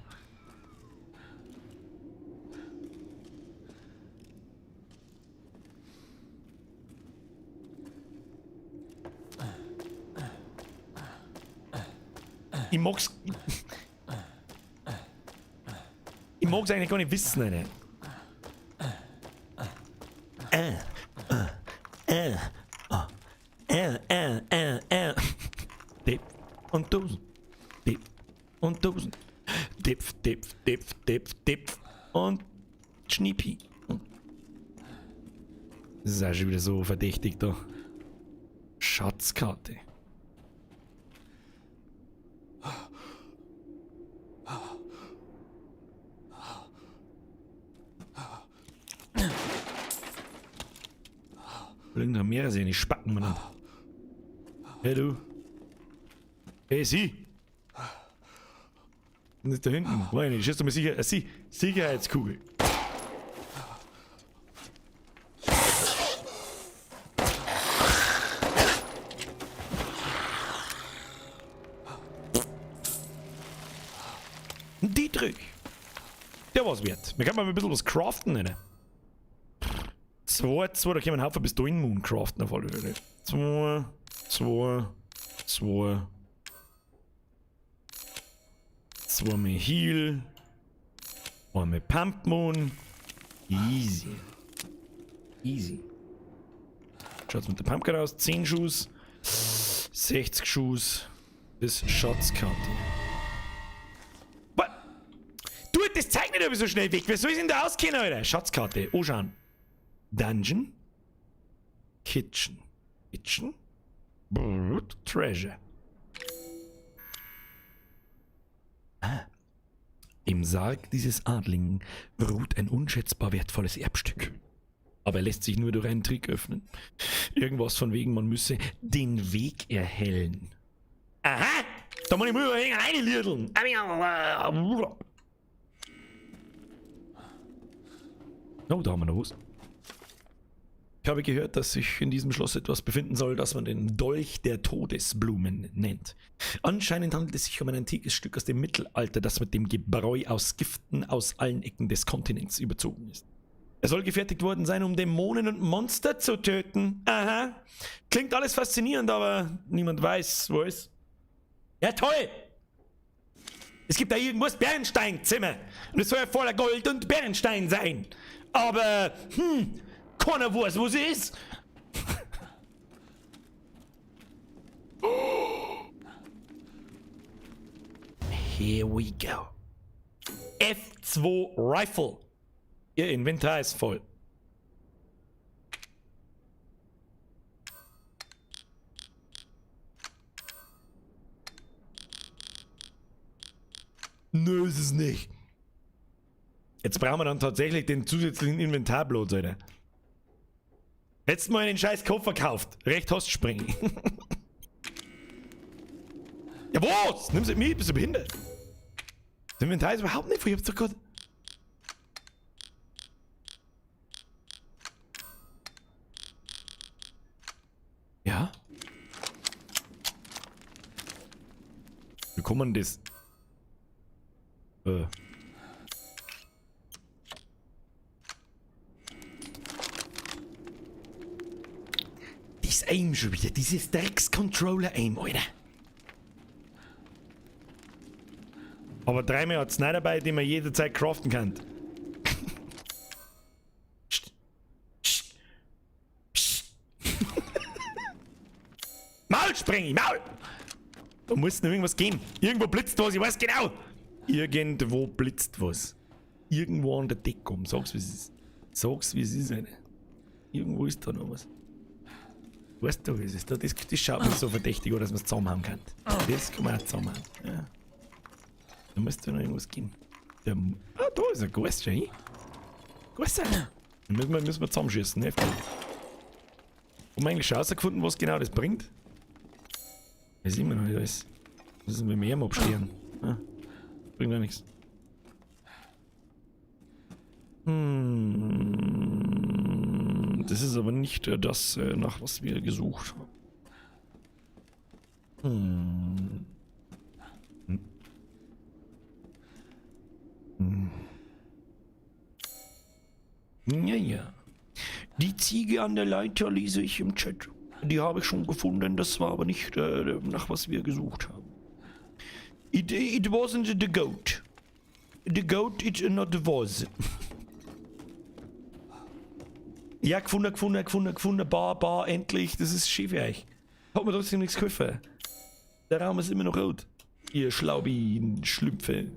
Ich mag's. Ich mag's eigentlich gar nicht wissen, Alter. Dip und 1000. Dip und 1000. Dip, dip, dip, dip, dip. Und Schniepi. Das ist auch schon wieder so verdächtig da. Schatzkarte. Irgendein Meeresee, die Spacken benannt. Hey du. Hey sie. Und ist da hinten. Weiß nicht, schießt doch mal sicher. Sie. Sicherheitskugel. Ein Dietrich. Der war's wert. Wir können mal ein bisschen was craften, ne? 2, 2, da können wir einen Haufen Pistolen craften auf alle Fälle. 2, 2, 2. 2 mehr Heal. 1 mehr Pump Moon. Easy. Easy. Schaut's mit der Pumpgun aus. 10 Schuss. 60 Schuss. Das Schatzkarte. Was? Du, das zeigt nicht so schnell weg. Wer soll sich denn da auskennen, Alter? Schatzkarte. Anschauen. Dungeon. Kitchen. Kitchen. Brut. Treasure. Ah. Im Sarg dieses Adligen ruht ein unschätzbar wertvolles Erbstück. Aber er lässt sich nur durch einen Trick öffnen. Irgendwas von wegen, man müsse den Weg erhellen. Aha! Da muss ich mal reinlirdeln. Oh, da haben wir noch was. Ich habe gehört, dass sich in diesem Schloss etwas befinden soll, das man den Dolch der Todesblumen nennt. Anscheinend handelt es sich um ein antikes Stück aus dem Mittelalter, das mit dem Gebräu aus Giften aus allen Ecken des Kontinents überzogen ist. Er soll gefertigt worden sein, um Dämonen und Monster zu töten. Aha. Klingt alles faszinierend, aber niemand weiß, wo es ist. Ja, toll! Es gibt da irgendwas Bernsteinzimmer. Und es soll ja voller Gold und Bernstein sein. Aber, keiner weiß, wo sie ist. Here we go. F2 Rifle. Ihr Inventar ist voll. Nö, ist es nicht. Jetzt brauchen wir dann tatsächlich den zusätzlichen Inventarplatz, Alter. Hättest mal einen scheiß Koffer gekauft. Recht hast springen. Ja, was? Nimm's mit, bist du behindert? Das Inventar ist überhaupt nicht voll. Ich hab's doch grad. Ja? Wie kommt man das? Das Aim schon wieder, dieses Drecks-Controller-Aim, Alter. Aber dreimal hat's nicht dabei, den man jederzeit craften kann. Spring ich Maul! Da muss noch irgendwas gehen. Irgendwo blitzt was, ich weiß genau. Irgendwo blitzt was. Irgendwo an der Decke oben. Sag's, wie es ist. Sag's, wie es ist, Alter. Irgendwo ist da noch was. Weißt du, wie es ist? Das schaut mir so verdächtig an, dass man es zusammenhauen kann. Das kann man auch zusammenhauen. Ja. Da muss da noch irgendwas gehen. Da ist ein Geist schon, Geist. Da müssen wir zusammenschießen, heftig. Haben wir eigentlich schon rausgefunden, was genau das bringt? Das ist immer noch nicht alles. Das müssen wir mehr abstehen. Ja. Bringt ja nichts. Das ist aber nicht das, nach was wir gesucht haben. Ja, ja. Die Ziege an der Leiter lese ich im Chat. Die habe ich schon gefunden, das war aber nicht, nach was wir gesucht haben. It wasn't the goat. The goat it not was. Ja, gefunden, bar, endlich. Das ist schön für euch. Hat mir trotzdem nichts geholfen. Der Raum ist immer noch rot. Ihr Schlaubi-Schlümpfe.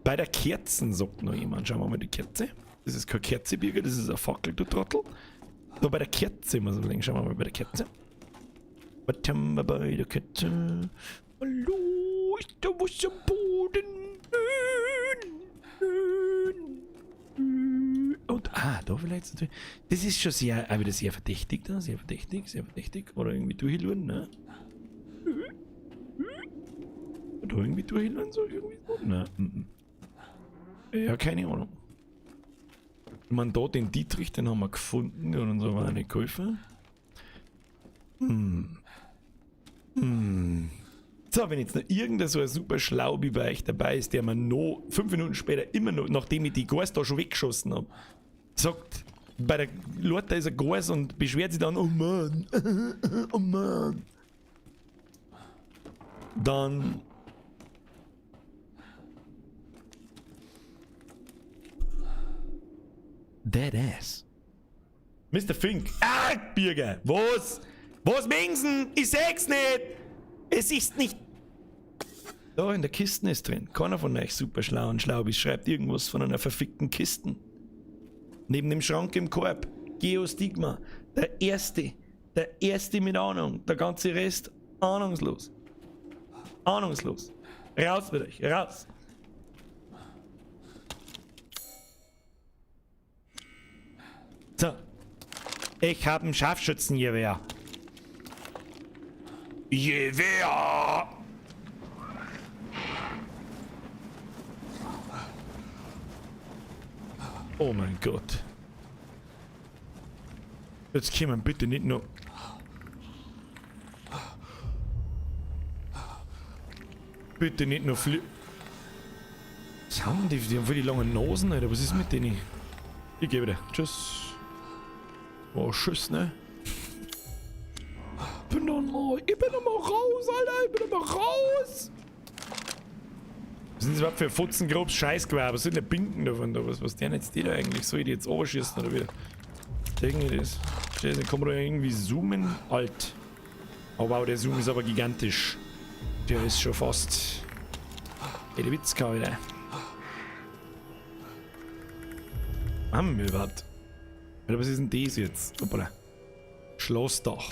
Bei der Kerzen sagt noch jemand. Schauen wir mal die Kerze. Das ist keine Kerze, Birger, das ist eine Fackel, du Trottel. So, bei der Kerze muss man überlegen. Schauen wir mal bei der Kerze. Was haben wir bei der Kerze? Hallo, ist da was am Boden? Und, da vielleicht natürlich. Das ist schon sehr, auch wieder sehr verdächtig da. Sehr verdächtig, sehr verdächtig. Oder irgendwie durchluren, ne? Oder irgendwie durchluren, so irgendwie so? Ne. Ja, keine Ahnung. Ich meine, da den Dietrich, den haben wir gefunden, der hat uns aber auch nicht geholfen. So, wenn jetzt noch irgendein so ein super Schlaubi bei euch dabei ist, der mir noch 5 Minuten später immer noch, nachdem ich die Gors da schon weggeschossen hab, sagt, bei der Leute ist ein Gors und beschwert sich dann, oh Mann, oh Mann. Dann... Dead ass. Mr. Fink. Ah, Birger. Was? Was, Mingsen? Ich seh's nicht. Es ist nicht. Da in der Kiste ist drin. Keiner von euch super schlau und Schlaubis schreibt irgendwas von einer verfickten Kisten. Neben dem Schrank im Korb. Geostigma. Der Erste. Der Erste mit Ahnung. Der ganze Rest ahnungslos. Ahnungslos. Raus mit euch. Raus. So. Ich habe ein Scharfschützengewehr. Gewehr! Oh mein Gott. Jetzt kommen bitte nicht nur... Bitte nicht nur flie... Was haben die? Die haben voll die langen Nosen, Alter. Was ist mit denen? Ich geh wieder. Tschüss. Oh, tschüss, ne? Ich bin doch mal raus, Alter. Ich bin doch mal raus. Was sind das überhaupt für Futzengrobs Scheißgewerbe? Was sind denn Binken davon da? Was der jetzt die da eigentlich? Soll ich die jetzt overschießen oder wieder? Irgendwie das. Scheiße, kann man da irgendwie zoomen? Alt. Oh wow, der Zoom ist aber gigantisch. Der ist schon fast... Ey, der Witzka wieder. Haben wir überhaupt? Alter, was ist denn das jetzt? Hoppala. Schlossdach.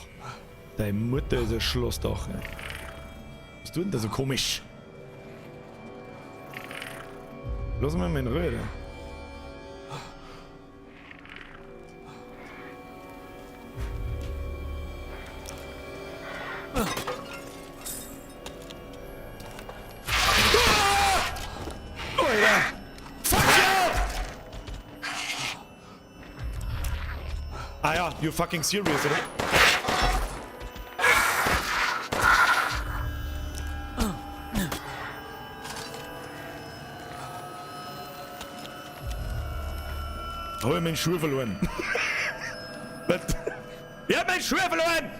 Deine Mutter ist ein Schlossdach. Ja. Was tut denn da so komisch? Lass mal in Ruhe, da. Alter! Fuck you! Ah ja, you're fucking serious, oder? Habe ich meinen Schuh verloren? Ich hab meinen Schuh verloren!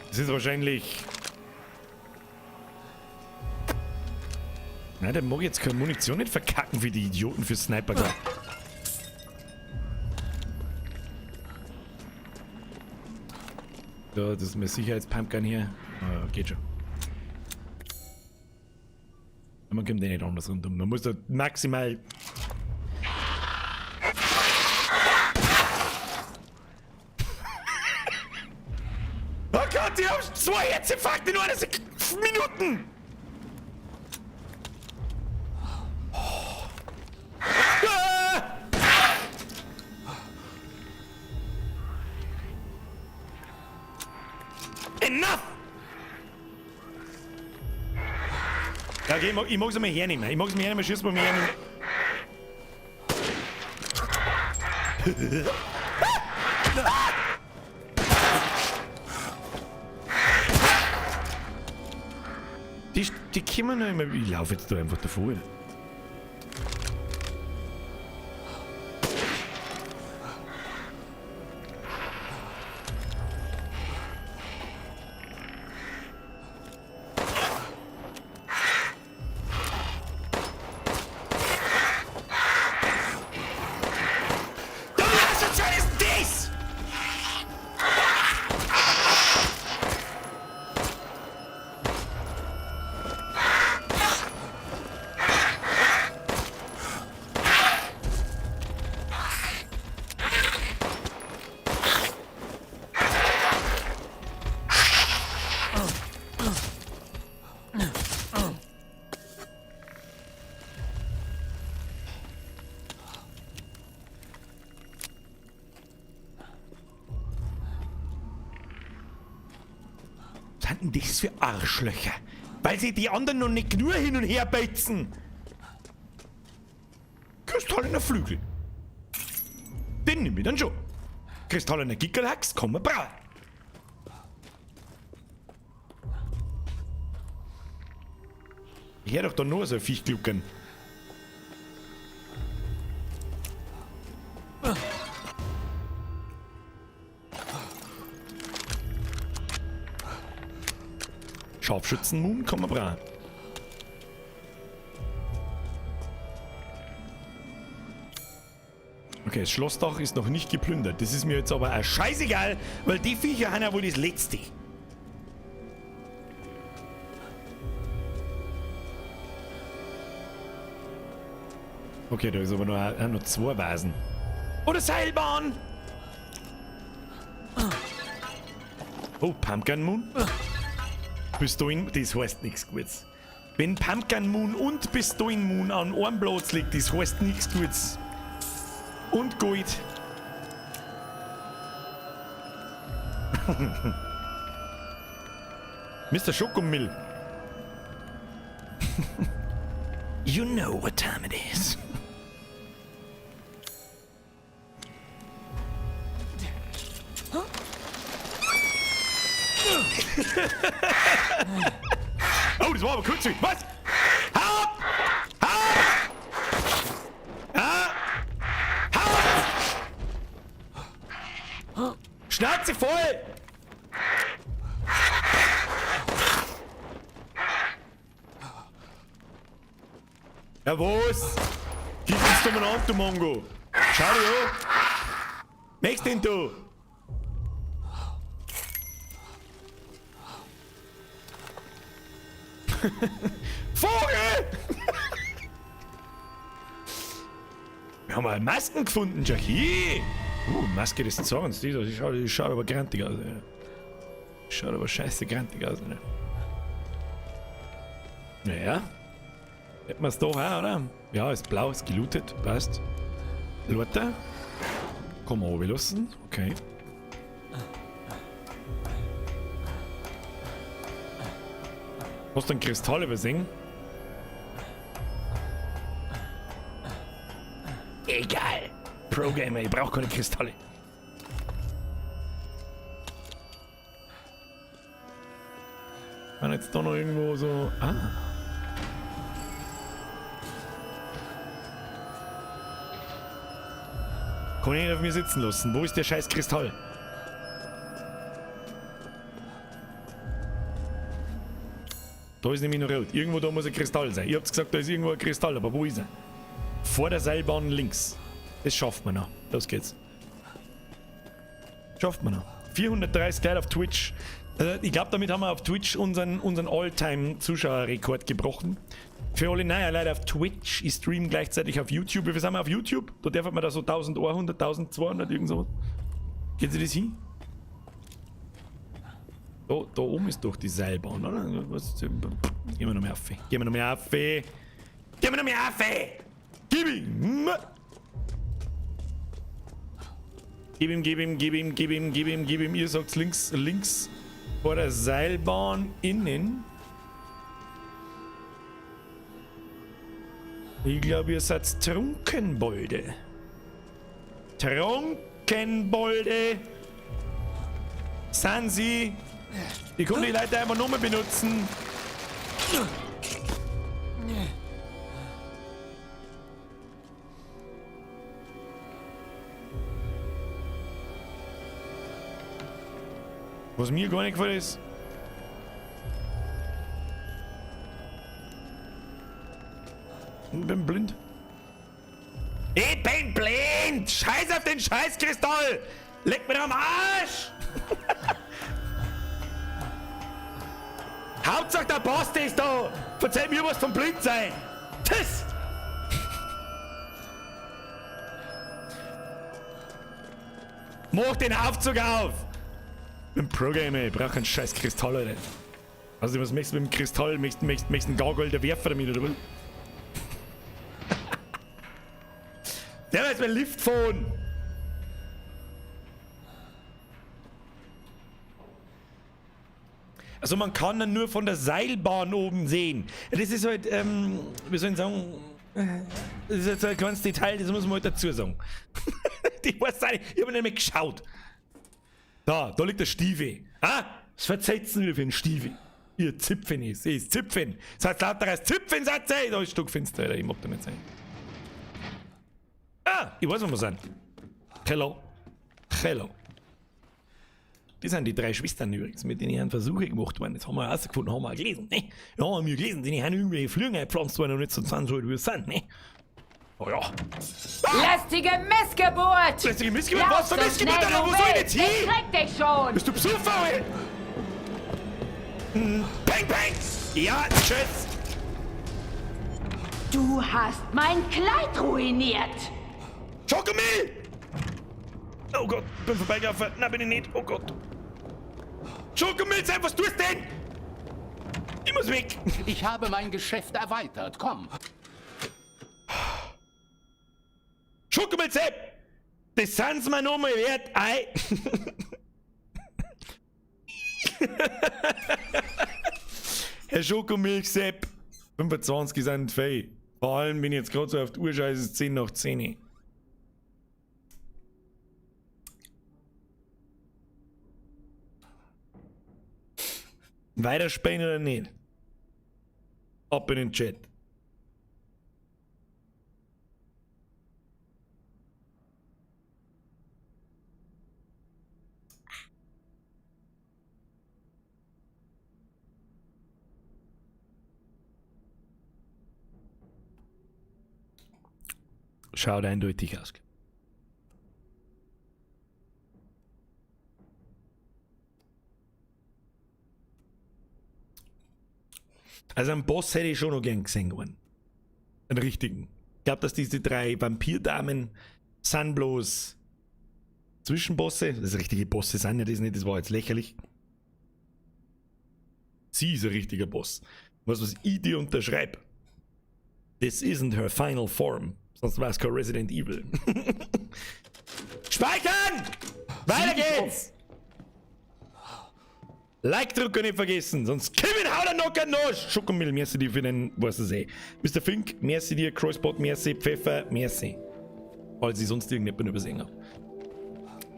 Das ist wahrscheinlich... Nein, der mag jetzt keine Munition nicht verkacken für die Idioten für Sniper da. So, das ist mein Sicherheitspumpgun hier. Ah, geht schon. Man kommt eh nicht anders rundum. Man muss da maximal. Oh Gott, die haben zwei Herzinfarkte in nur einer Minuten! Oh. Ah! Enough! Ja, okay, ich mag's einmal hernehmen. Ich mag's mir hernehmen, schieß mal mir hernehmen. Die kommen noch immer. Ich laufe jetzt da einfach davor. Du was ist denn das? Was sind denn das für Arschlöcher? Weil sie die anderen noch nicht nur hin und her beizen. Kristallener Flügel. Den nehm ich dann schon. Kristallener Gickelhax, komm mal bra. Ich hör doch da nur so ein Viech gluckern. Scharfschützenmoon, komm mal bra. Okay, das Schlossdach ist noch nicht geplündert. Das ist mir jetzt aber auch scheißegal, weil die Viecher haben ja wohl das letzte. Okay, da ist aber noch zwei Vasen. Oder Seilbahn! Oh, Pumpkin Moon. Pistolen, das heißt nichts Gutes. Wenn Pumpkin Moon und Pistolen Moon an einem Platz liegt, das heißt nichts Gutes. Und Gold. Mr. Schokomill. You know what time it is. Oh, das war aber kurz. Was? Hau ab! Hau ab! Ah! Hau ab! Schnauze voll! Ja, was? Gib uns doch mal an, du Mongo. Schau dich an. Nächst denn du? Vogel! Wir haben mal Masken gefunden, Jackie. Maske des Zorns. Die schaut aber grantig aus. Ja. Schaut aber scheiße grantig aus. Ne? Naja. Hätten wir's doch auch, oder? Ja, ist blau, ist gelootet. Passt. Leute. Komm mal runterlassen. Okay. Hast du einen Kristall übersehen? Egal. Pro-Gamer, ich brauch keine Kristalle. War jetzt da noch irgendwo so. Ah. Kann ich nicht auf mir sitzen lassen. Wo ist der scheiß Kristall? Da ist nämlich noch rot. Irgendwo da muss ein Kristall sein. Ihr habt gesagt, da ist irgendwo ein Kristall, aber wo ist er? Vor der Seilbahn links. Das schafft man noch. Los geht's. Schafft man noch. 430 Leute auf Twitch. Ich glaube, damit haben wir auf Twitch unseren All-Time-Zuschauerrekord gebrochen. Für alle neuen Leute auf Twitch, ich stream gleichzeitig auf YouTube. Wie viel sind wir auf YouTube? Da darf man da so 1100, 1200, irgend sowas. Geht sich das hin? Da oben ist doch die Seilbahn, oder? Was? Gehen wir noch mehr auf. Gehen wir noch mehr auf. Gehen wir noch mehr auf. Gib ihm! Gib ihm, gib ihm, gib ihm, gib ihm, gib ihm, gib ihm. Ihr sagt's links, links vor der Seilbahn innen. Ich glaube, ihr seid Trunkenbolde. Trunkenbolde! Sind sie? Ich kann die Leute einfach nochmal benutzen. Was mir gar nicht gefällt ist. Ich bin blind. Ich bin blind! Scheiß auf den Scheißkristall! Leck mir am Arsch! Hauptsache der Boss ist da! Verzeih mir was vom Blindsein! Tschüss! Mach den Aufzug auf! Ich bin Pro-Gamer, ich brauch einen scheiß Kristall, Alter. Also was möchtest du mit dem Kristall? Möchtest du einen Gargoyle werfen damit, oder was? Der weiß mein Liftphone! Also man kann dann nur von der Seilbahn oben sehen. Das ist halt, wie soll ich sagen, das ist jetzt ein kleines Detail, das muss man halt dazu sagen. Ich weiß nicht, ich hab nicht mehr geschaut. Da liegt der Stiefel. Ah, was verzeiht's denn wieder für einen Stiefel? Ihr Zipfen ist, ist Zipfen. Das heißt lauter als Zipfen, sagt sie. Da ist stockfinster, Alter, ich mag da nicht sein. Ah, ich weiß, wo wir sind. Hello. Hello. Das sind die drei Schwestern übrigens, mit denen Versuche gemacht worden. Das haben wir herausgefunden, haben wir auch gelesen. Ne? Ja, haben wir gelesen, die haben irgendwelche Flüge eingepflanzt worden und nicht so sind, so wie wir sind. Ne? Oh ja. Ah! Lästige Missgeburt! Lästige Missgeburt? Was für Missgeburt, Alter? Wo soll ich jetzt hin? Ich schreck dich schon! Bist du besoffen, Alter? Peng, peng! Ja, tschüss! Du hast mein Kleid ruiniert! Schokomilch! Oh Gott, bin vorbeigelaufen. Nein, bin ich nicht. Oh Gott. Schokomilch, was tust du denn? Ich muss weg. Ich habe mein Geschäft erweitert. Komm. Schokomilch, Sepp! Das sind's mir noch mal wert. Ei. Herr Schokomilch, Sepp. 25 sind fei. Vor allem, wenn ich jetzt gerade so auf die Uhr schaue, ist es 10 nach 10. Weiterspielen oder nicht? Ab in den Chat. Schaut eindeutig aus. Also einen Boss hätte ich schon noch gern gesehen geworden. Einen richtigen. Ich glaub, dass diese drei Vampirdamen sind bloß Zwischenbosse. Das richtige Bosse sind ja das nicht, das war jetzt lächerlich. Sie ist ein richtiger Boss. Was ich dir unterschreibe. This isn't her final form. Sonst war's kein Resident Evil. Speichern! Weiter geht's! Like drücken nicht vergessen, sonst Kevin haut er noch keinen Nosch! Schokomilch, merci dir für den, weißt du eh. Mr. Fink, merci dir, Crossbot, merci, Pfeffer, merci. Falls ich sonst irgendjemanden übersehen hab.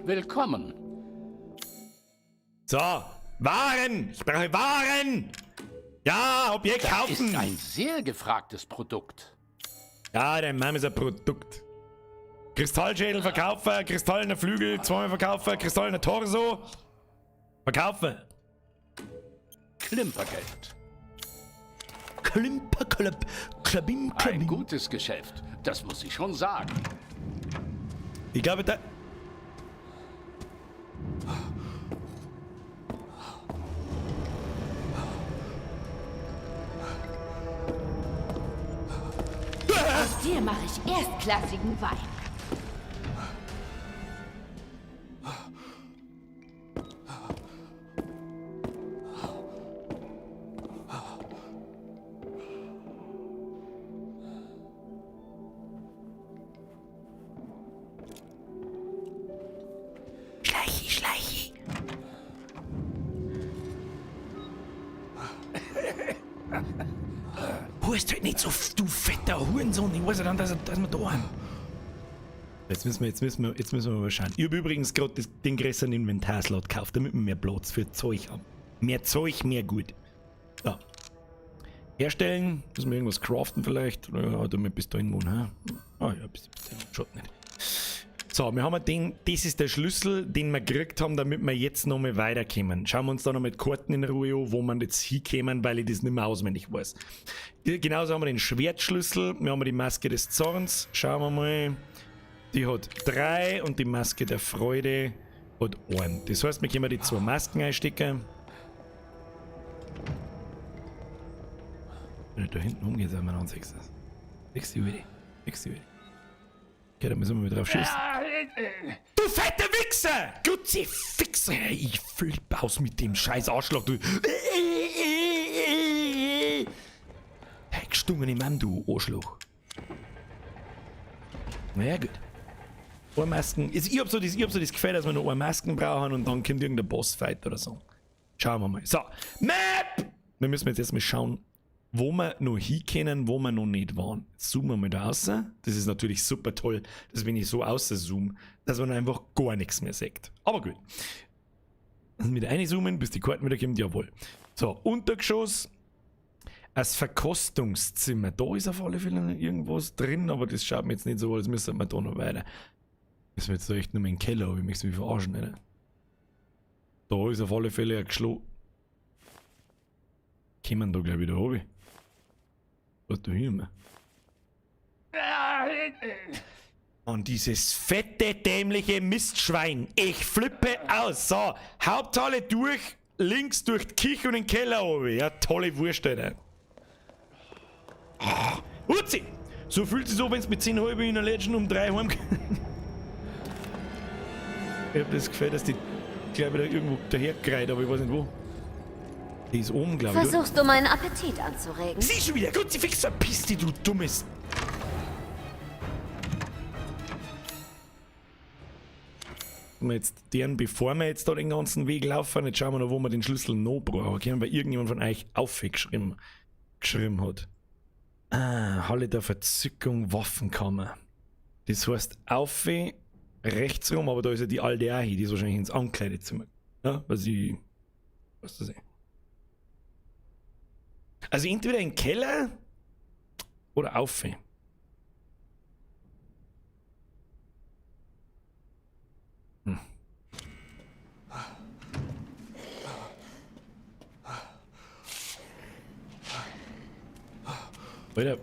Willkommen. So, Waren! Ich brauche Waren! Ja, Objekt Das kaufen! ist ein sehr gefragtes Produkt. Ja, dein Mann ist ein Produkt. Kristallschädel verkaufen, kristallener Flügel, zweimal verkaufen, kristallener Torso. Verkaufen. Klimpergeld. Klimper, klab, klabim, klabim. Ein gutes Geschäft, das muss ich schon sagen. Ich glaube, da... Dir mache ich erstklassigen Wein. Schleichi, schleichi. Hust halt nicht so, du fetter Hurensohn. Ich weiß ja dann, dass wir da sind. Jetzt müssen wir mal schauen. Ich habe übrigens gerade den größeren Inventarslot gekauft, damit wir mehr Platz für Zeug haben. Mehr Zeug, mehr gut. So. Herstellen. Müssen wir irgendwas craften vielleicht? Ja, damit bis dahin wohnen. Hä? Ah ja, bis dahin. Schaut nicht. So, wir haben den, das ist der Schlüssel, den wir gekriegt haben, damit wir jetzt nochmal weiterkommen. Schauen wir uns da noch mit Karten in Ruhe an, wo wir jetzt hinkommen, weil ich das nicht mehr auswendig weiß. Genauso haben wir den Schwertschlüssel, wir haben die Maske des Zorns, schauen wir mal. Die hat 3 und die Maske der Freude hat 1. Das heißt, wir können die 2 Masken einstecken. Wenn ich da hinten umgehe, sagen wir noch 6. 6 Uhr. 6 Uhr. Okay, da müssen wir mal drauf schießen. Du fetter Wichser! Kruzifixer! Ich flipp aus mit dem scheiß Arschloch, du. Hey, gestungene Mann, du Arschloch. Naja, gut. Ohrmasken. Ich hab so das Gefühl, dass wir noch Ohrmasken brauchen und dann kommt irgendein Bossfight oder so. Schauen wir mal. So, Map! Wir müssen jetzt erstmal schauen, wo wir noch hinkommen, wo wir noch nicht waren. Jetzt zoomen wir mal da raus. Das ist natürlich super toll, dass wenn ich so rauszoome, dass man einfach gar nichts mehr sieht. Aber gut. Mit einzoomen, bis die Karten wieder kommt, jawohl. So, Untergeschoss. Das Verkostungszimmer. Da ist auf alle Fälle irgendwas drin, aber das schaut mir jetzt nicht so, als müsste man da noch weiter. Müssen wir jetzt da echt nur in den Keller, aber ich möchte mich verarschen, oder? Da ist auf alle Fälle ein Geschlo. Kommen da gleich wieder runter. Was du hier? Und dieses fette, dämliche Mistschwein. Ich flippe aus. So, Haupthalle durch, links durch die Küche und den Keller runter. Ja, tolle Wurst, Alter. Uzi! So fühlt sich so, wenn's mit 10,5 in der Legend um 3 heim. Ich hab das Gefühl, dass die gleich wieder irgendwo dahergereiht, aber ich weiß nicht wo. Die ist oben, glaube ich. Versuchst du, meinen Appetit anzuregen? Sieh schon wieder! Gott, sie fix, verpiss dich, du dummes! Jetzt deren, bevor wir jetzt da den ganzen Weg laufen, jetzt schauen wir noch, wo wir den Schlüssel noch brauchen. Okay, weil irgendjemand von euch aufgeschrieben hat. Ah, Halle der Verzückung, Waffenkammer. Das heißt, auf, rechts rum, aber da ist ja die alte auch hin, die ist wahrscheinlich ins Ankleidezimmer. Ja, weil sie. Was das ist. Also entweder in den Keller oder auf. Hm. Alter.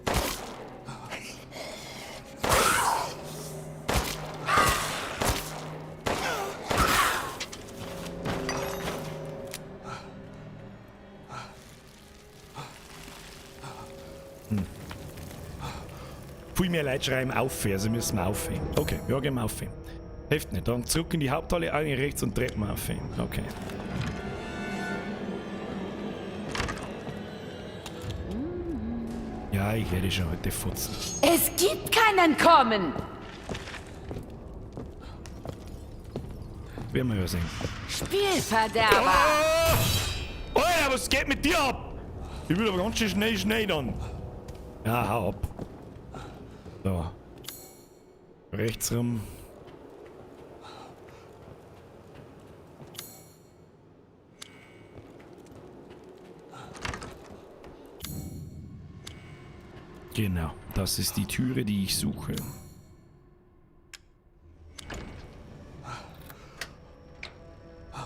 Viel mehr Leute schreiben auf, also müssen wir auf. Okay, ja, gehen wir auf. Hilft nicht. Dann zurück in die Haupthalle, eine rechts und Treppen auf. Okay. Ja, ich hätte schon heute Fotzen. Es gibt kein Entkommen! Werden wir ja sehen. Spielverderber! Oh! Alter, was geht mit dir ab? Ich will aber ganz schön schnell dann. Ja, hau ab. So. Rechts rum. Genau, das ist die Türe, die ich suche.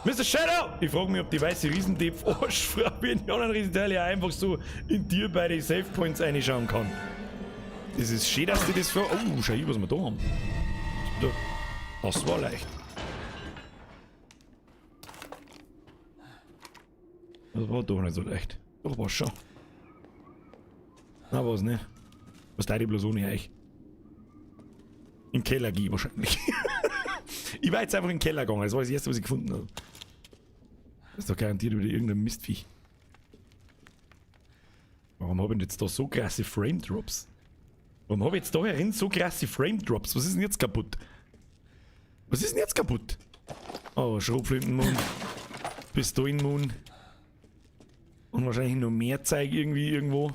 Mr. Shadow! Ich frage mich, ob die weiße Riesendepf-Arschfrau wie in die anderen Riesenteile einfach so in dir bei den Save Points reinschauen kann. Das ist schön, dass die das vor. Oh, schau hier, was wir da haben. Das war leicht. Das war doch nicht so leicht. Doch, war schon. Na, was nicht. Was da die bloß ohne euch? In den Keller gehe ich wahrscheinlich. Ich war jetzt einfach in den Keller gegangen. Das war das Erste, was ich gefunden habe. Das ist doch garantiert wieder irgendein Mistviech. Warum habe ich denn jetzt da so krasse Frame Drops? Warum habe ich jetzt da herin so krasse Frame Drops? Was ist denn jetzt kaputt? Was ist denn jetzt kaputt? Oh, Schrotflintenmund. Pistolenmund. Und wahrscheinlich noch mehr Zeug irgendwie irgendwo.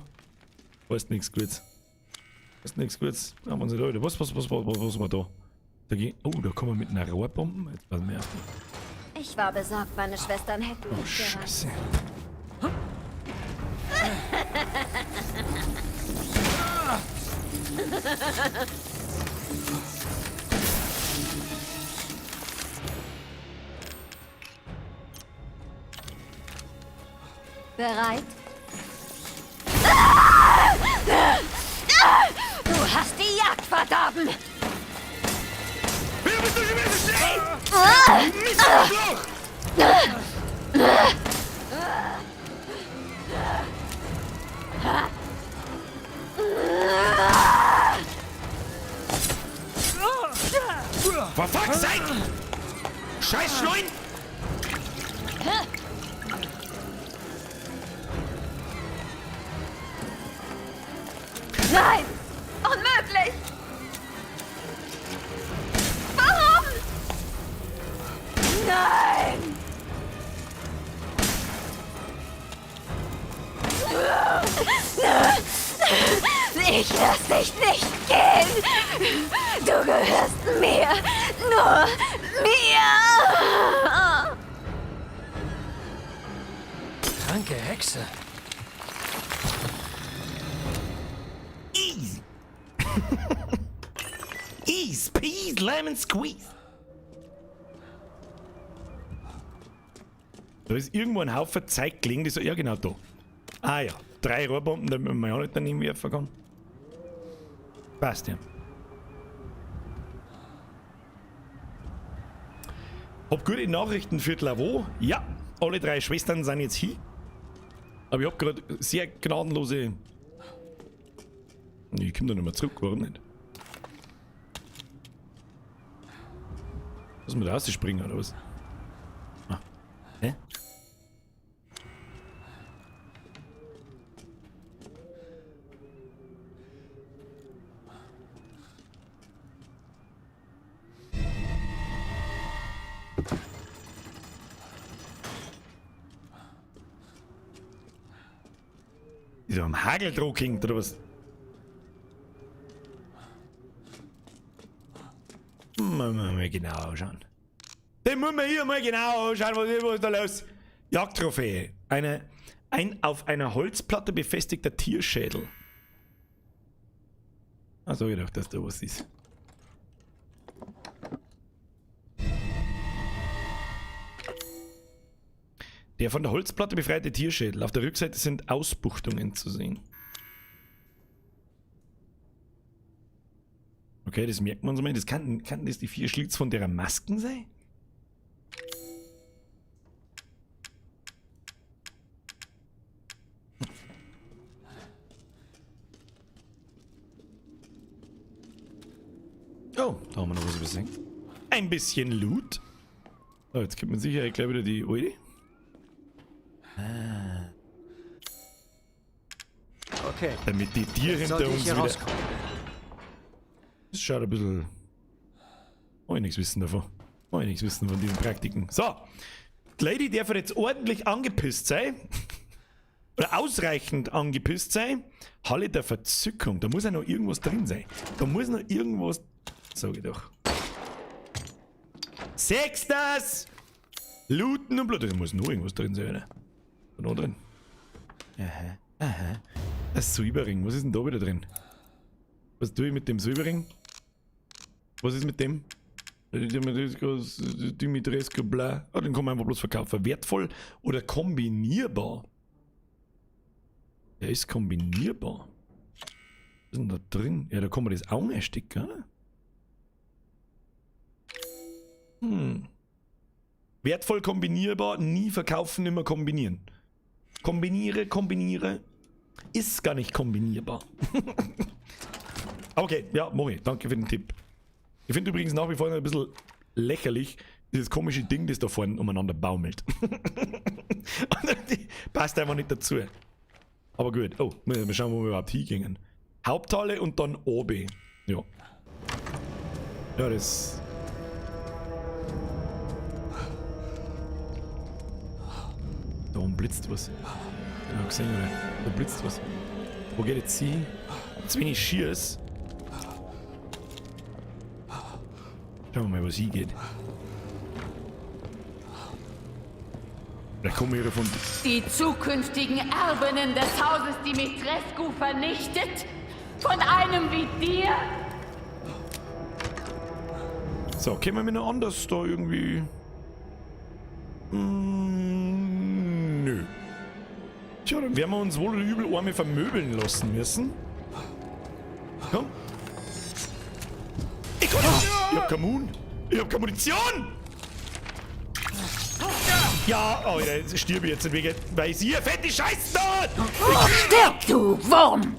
Weißt nichts Gutes. Weißt nichts Gutes. Brauchen wir uns nicht, Leute. Was war da? Da ging, oh, da kommen wir mit einer Rohrbombe. Jetzt passen wir auf. Ich war besorgt, meine Schwestern hätten Oh, nicht gerannt. Scheiße. Bereit? Du hast die Jagd verdorben! Wer bist du schon wieder so schnell? Mist, Arschloch! For fuck's sake! Scheiß Schleun! Nein! Unmöglich! Warum? Nein! Ich lass dich nicht gehen! Du gehörst mir! Nur mir! Kranke Hexe. Easy! Ease, peas, lemon squeeze! Da ist irgendwo ein Haufen Zeug gelegen, das, ja genau da. Ah ja, 3 Rohrbomben, damit man ja nicht daneben werfen kann. Passt ja. Hab gute Nachrichten für die Lavaux. Ja, alle 3 Schwestern sind jetzt hier. Aber ich hab grad sehr gnadenlose... Ich komm da nicht mehr zurück, warum nicht? Lass mal da rausspringen, oder was? Ah. Hä? Ist ja am Hageldruck hängt, oder was? Mal, mal, mal genau anschauen. Den muss man hier mal genau anschauen, was ist da los? Jagdtrophäe. Ein auf einer Holzplatte befestigter Tierschädel. Achso, ich dachte, dass da was ist. Der von der Holzplatte befreite Tierschädel. Auf der Rückseite sind Ausbuchtungen zu sehen. Okay, das merkt man so mal. Das kann das die 4 Schlitz von der Masken sein? Oh, da haben wir noch was übersehen. Ein bisschen Loot. So, jetzt kriegt man sicher gleich wieder die Alte. Ah. Okay. Damit die Tiere Jetzt hinter sollte ich uns hier wieder. rauskommen. Das schaut ein bisschen. Wollte ich nichts wissen davon. Wollte ich nichts wissen von diesen Praktiken. So. Die Lady darf jetzt ordentlich angepisst sein. Oder ausreichend angepisst sein. Halle der Verzückung. Da muss ja noch irgendwas drin sein. Da muss noch irgendwas. Sag ich doch. Sechstes! Looten und Blut. Da muss noch irgendwas drin sein, oder? Da noch drin. Aha, aha. Das Silberring. Was ist denn da wieder drin? Was tue ich mit dem Silberring? Was ist mit dem? Dimitrescu, bla. Ah, den kann man einfach bloß verkaufen. Wertvoll oder kombinierbar? Der ist kombinierbar. Was ist denn da drin? Ja, da kann man das auch einstecken, oder? Wertvoll kombinierbar, nie verkaufen, immer kombinieren. Kombiniere, kombiniere. Ist gar nicht kombinierbar. Okay, ja, mach ich. Danke für den Tipp. Ich finde übrigens nach wie vor ein bisschen lächerlich, dieses komische Ding, das da vorne umeinander baumelt. Passt einfach nicht dazu. Aber gut. Oh, mal schauen, wo wir überhaupt hingehen. Haupthalle und dann OB. Ja. Ja, das... Da oben blitzt was. Ja, gesehen, oder? Da blitzt was. Wo geht jetzt sie? Zu wenig Schiers. Schauen wir mal, wo sie geht. Vielleicht kommen wir hier von... Die zukünftigen Erbinnen des Hauses Dimitrescu vernichtet? Von einem wie dir? So, kämen wir noch anders da irgendwie... Nö. Tja, dann werden wir uns wohl oder übel einmal vermöbeln lassen müssen. Komm. Ich kann nicht. Ich hab keinen Mun. Ich hab keine Munition. Ja, oh, ja, jetzt stirb ich jetzt wegen, weil sie hier fette Scheiße da! Oh, stirb, du Wurm!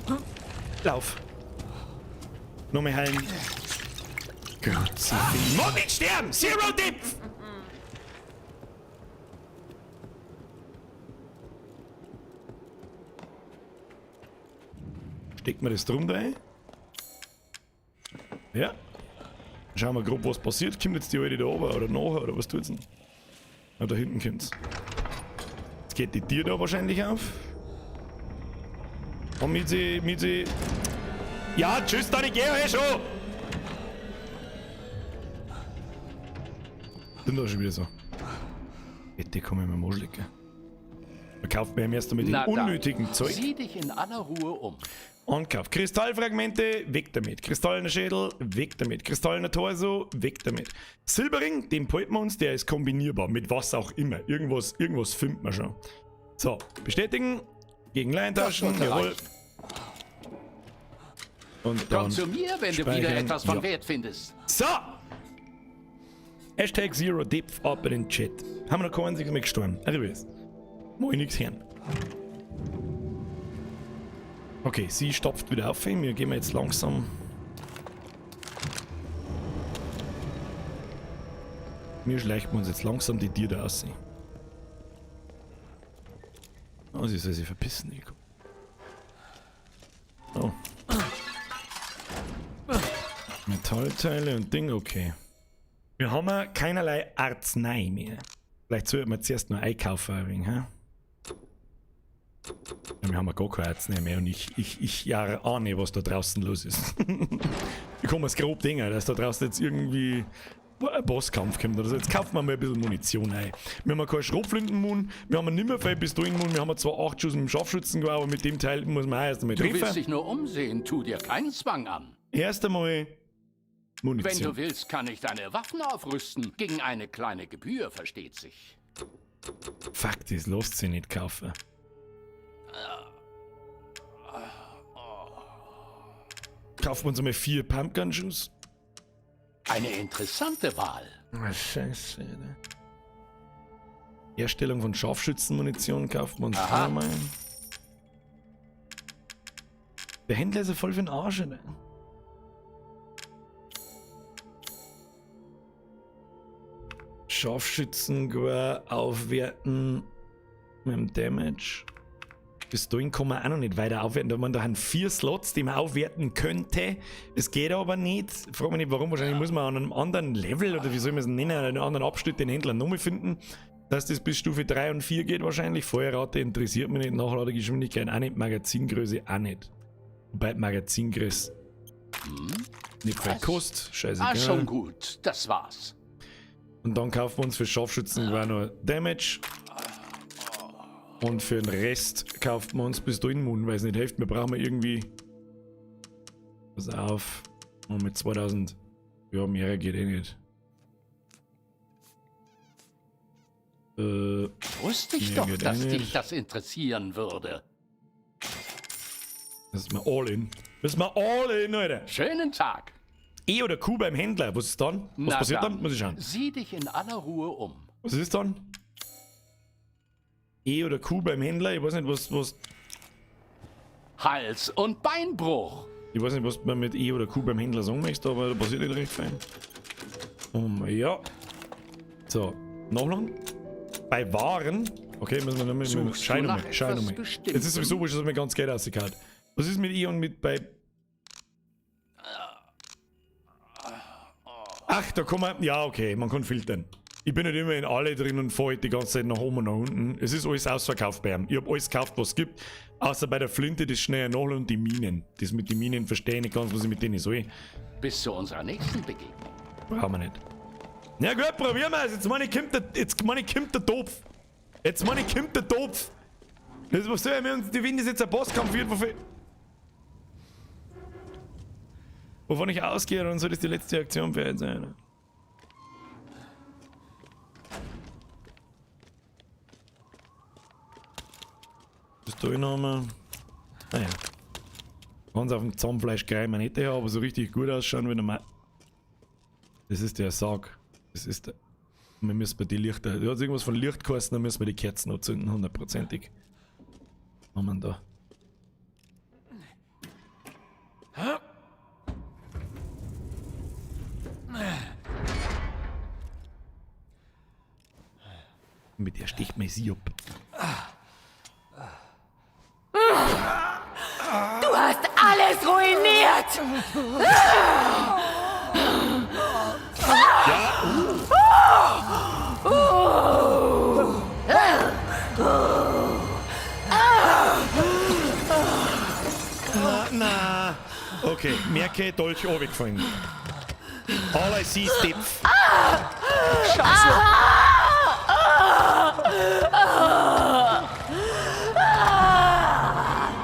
Lauf. Noch mehr heilen. Gott, sie muss nicht sterben! Zero Depth! Steckt man das drum da ein? Ja. Schauen wir grob, was passiert. Kommt jetzt die Alte da oben oder nachher oder was tut's denn? Ah, da hinten kommt's. Jetzt geht die Tür da wahrscheinlich auf. Und mit sie. Ja, tschüss, da, ich geh ja eh schon! Bin da schon wieder so. Bitte komm ich mir Moschlicke. Verkauft mir erst einmal den unnötigen Zeug. Sieh dich in aller Ruhe um. Ankauf. Kristallfragmente, weg damit. Kristallener Schädel, weg damit. Kristallener Torso, weg damit. Silberring, den behalten wir uns, der ist kombinierbar mit was auch immer. Irgendwas findet man schon. So, bestätigen. Gegen Leintaschen, jawohl. Und dann komm zu mir, wenn du wieder etwas von Wert findest. So! Hashtag Zero Depth ab in den Chat. Haben wir noch keinen einzigen mehr gestorben. Also, mach ich nichts hören. Okay, sie stopft wieder auf. Wir gehen jetzt langsam. Wir schleichen uns jetzt langsam die Tiere da raus. Oh, sie soll sich verpissen, Nico. Oh. Metallteile und Ding, okay. Wir haben ja keinerlei Arznei mehr. Vielleicht sollten wir zuerst noch einkaufen, ein wenig, hä? Ja, wir haben ja gar keine Arznei mehr und ich ja ahne, was da draußen los ist. Ich kann mir's grob denken, dass da draußen jetzt irgendwie ein Bosskampf kommt oder so. Jetzt kaufen wir mal ein bisschen Munition ein. Wir haben keine Schrotflintenmun, wir haben nicht mehr viel Pistolenmun, wir haben zwar 8 Schuss mit dem Scharfschützengewehr, aber mit dem Teil muss man auch erst einmal treffen. Du willst dich nur umsehen, tu dir keinen Zwang an. Erst einmal Munition. Wenn du willst, kann ich deine Waffen aufrüsten. Gegen eine kleine Gebühr, versteht sich. Fuck, das lässt sich nicht kaufen. Kaufen wir uns einmal 4 Pumpgun-Schuss. Eine interessante Wahl. Ah, scheiße. Ne? Herstellung von Scharfschützenmunition kaufen wir uns auch mal. Der Händler ist ja voll für den Arsch, ne? Scharfschützengewehr aufwerten mit dem Damage. Bis dahin kann man auch noch nicht weiter aufwerten. Da man da haben 4 Slots, die man aufwerten könnte. Das geht aber nicht. Frag mich nicht warum. Wahrscheinlich muss man an einem anderen Level oder wie soll man es nennen, an einem anderen Abschnitt den Händler nochmal finden. Dass das bis Stufe 3 und 4 geht wahrscheinlich. Feuerrate interessiert mich nicht. Nachladegeschwindigkeit auch nicht. Magazingröße auch nicht. Wobei Magazingröße nicht viel kostet. Scheißegal. Ah, schon gut. Das war's. Und dann kaufen wir uns für Scharfschützen nur Damage. Und für den Rest kauft man uns Pistolenmun, weil es nicht hilft. Wir brauchen irgendwie. Pass auf. Und mit 2000. Ja, mehr geht eh nicht. Wusste ich doch, dass dich das interessieren würde. Das ist mal all in. Das ist mal all in, Alter. Schönen Tag. E oder Q beim Händler. Was ist dann? Was passiert dann? Muss ich schauen. Sieh dich in aller Ruhe um. Was ist dann? E oder Q beim Händler, ich weiß nicht, was. Hals- und Beinbruch. Ich weiß nicht, was man mit E oder Q beim Händler sagen möchte, aber da passiert nicht recht fein. Ja. So, nachladen. Bei Waren. Okay, müssen wir nochmal. Schau nochmal, schau nochmal. Jetzt ist sowieso wurscht, dass mir ganz Geld rausgehauen. Was ist mit E und mit bei. Ach, da kann man. Ja, okay, man kann filtern. Ich bin nicht immer in alle drin und fahre die ganze Zeit nach oben und nach unten. Es ist alles ausverkauft bei ihm. Ich habe alles gekauft, was es gibt. Außer bei der Flinte, das schnelle Nachladen und die Minen. Das mit den Minen verstehe ich nicht ganz, was ich mit denen soll. Bis zu unserer nächsten Begegnung. Brauchen wir nicht. Na gut, probieren wir es. Jetzt meine ich, kommt der, jetzt meine ich, kommt der Topf. Jetzt meine ich, kommt der Topf. Das, was soll ich mir, wenn das jetzt ein Bosskampf wird, wovon ich ausgehe, dann soll das die letzte Aktion für heute sein. Das da noch einmal. Naja. Ganz auf dem Zahnfleisch gleich man nicht her, aber so richtig gut ausschauen, wenn er mal. Das ist der Sarg. Das ist der. Wir müssen bei die Lichter. Da hat irgendwas von Licht geheißen, dann müssen wir die Kerzen anzünden, hundertprozentig. Was haben wir denn da? Mit der sticht mir sie ab. Du hast alles ruiniert! Ja. Na, na. Okay, merke, Dolch runtergefallen. All I see is depth. Scheiße!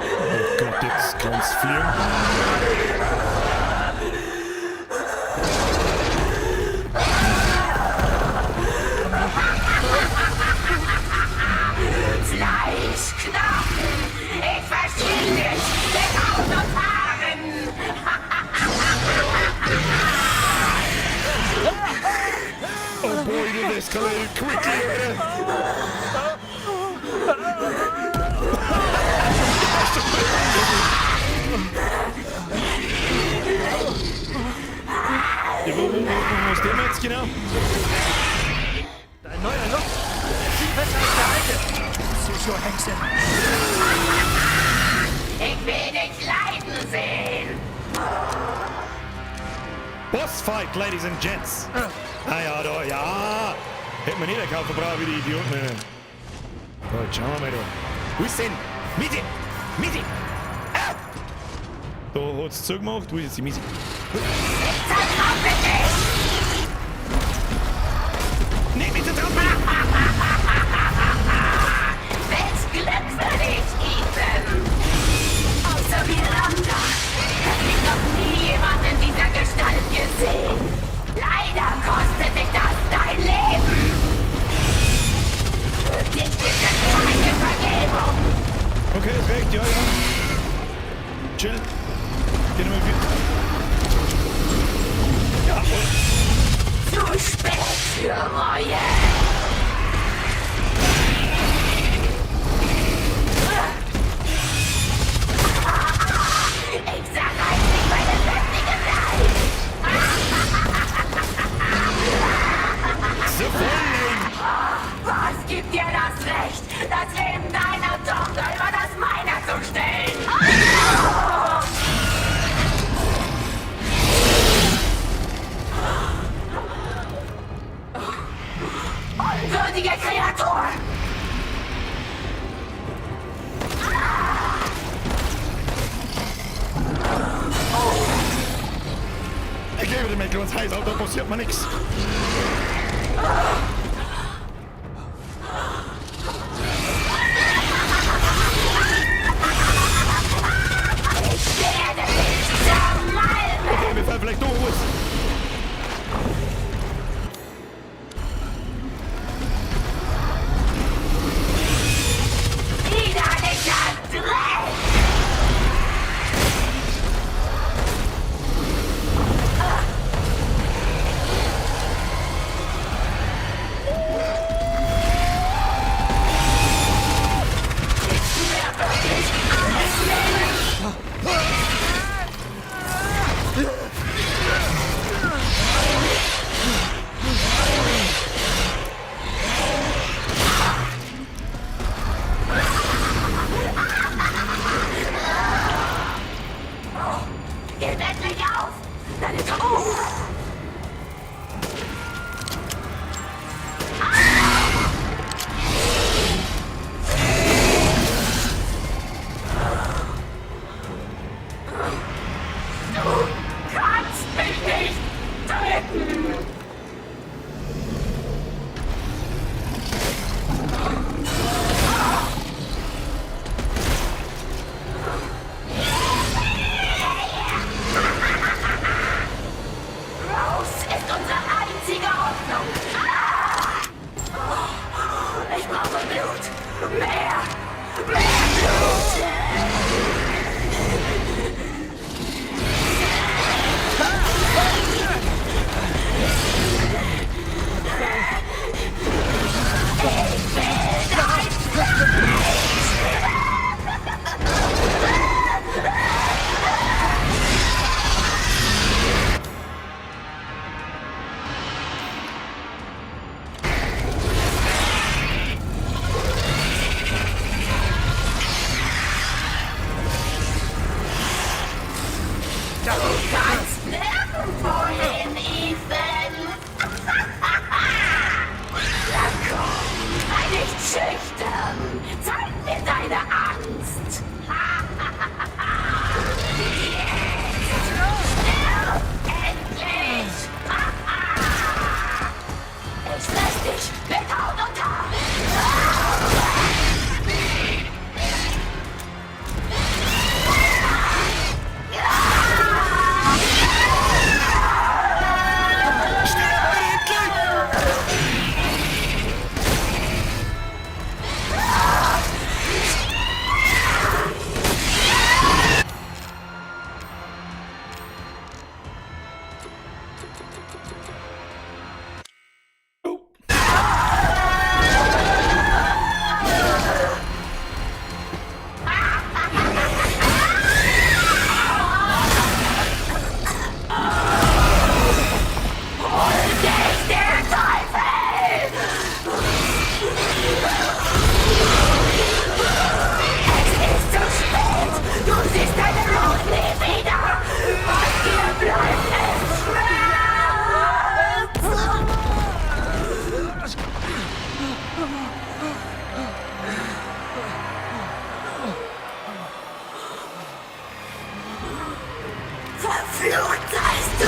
Oh Gott, jetzt kann's fliegen. Fleischknochen! Ich verschling dich mit Haut und Haaren! Oh boy, did this escalated quickly. Ja, wo ist der jetzt genau? Dein neuer Look ist viel besser als der alte. Psycho-Hexe. Ich will dich leiden sehen! Boss Fight, Ladies and Gents. Ah ja, da, ja. Hätten wir nicht kaufen brauchen wie die Idioten. So, jetzt schauen wir mal da. Wo ist denn? Misi! Misi! Ah! Da hat's zugemacht. Wo ist jetzt die Misi? Zertrampel dich! Nee, mit der Trampel! Welch Glück für dich, Ethan! Außer Miranda hat mich noch nie jemand in dieser Gestalt gesehen. Leider kostet dich das dein Leben! Für dich gibt es keine Vergebung! Okay, ist recht, ja, ja. Chill. Geh nochmal wieder. Ja, voll. Zu spät für Reue! Ich zerreiß dich bei lebendigem Leib! So voll lame. Was gibt dir das Recht, das Leben deiner Tochter über das meiner zu stellen? Unwürdige Kreatur! Ich gebe dem Mädel ins Heiß, da passiert mir nichts. Ich werde dich zermalmen! Okay, mir fällt vielleicht doch was. Widerlicher Dreck! Du kannst nirgendwo hin, Ethan. Na komm, sei nicht schüchtern. Zeig mir deine Angst. Jetzt stirb endlich. Ich fress dich mit Haut und Haar. Verflucht seist du!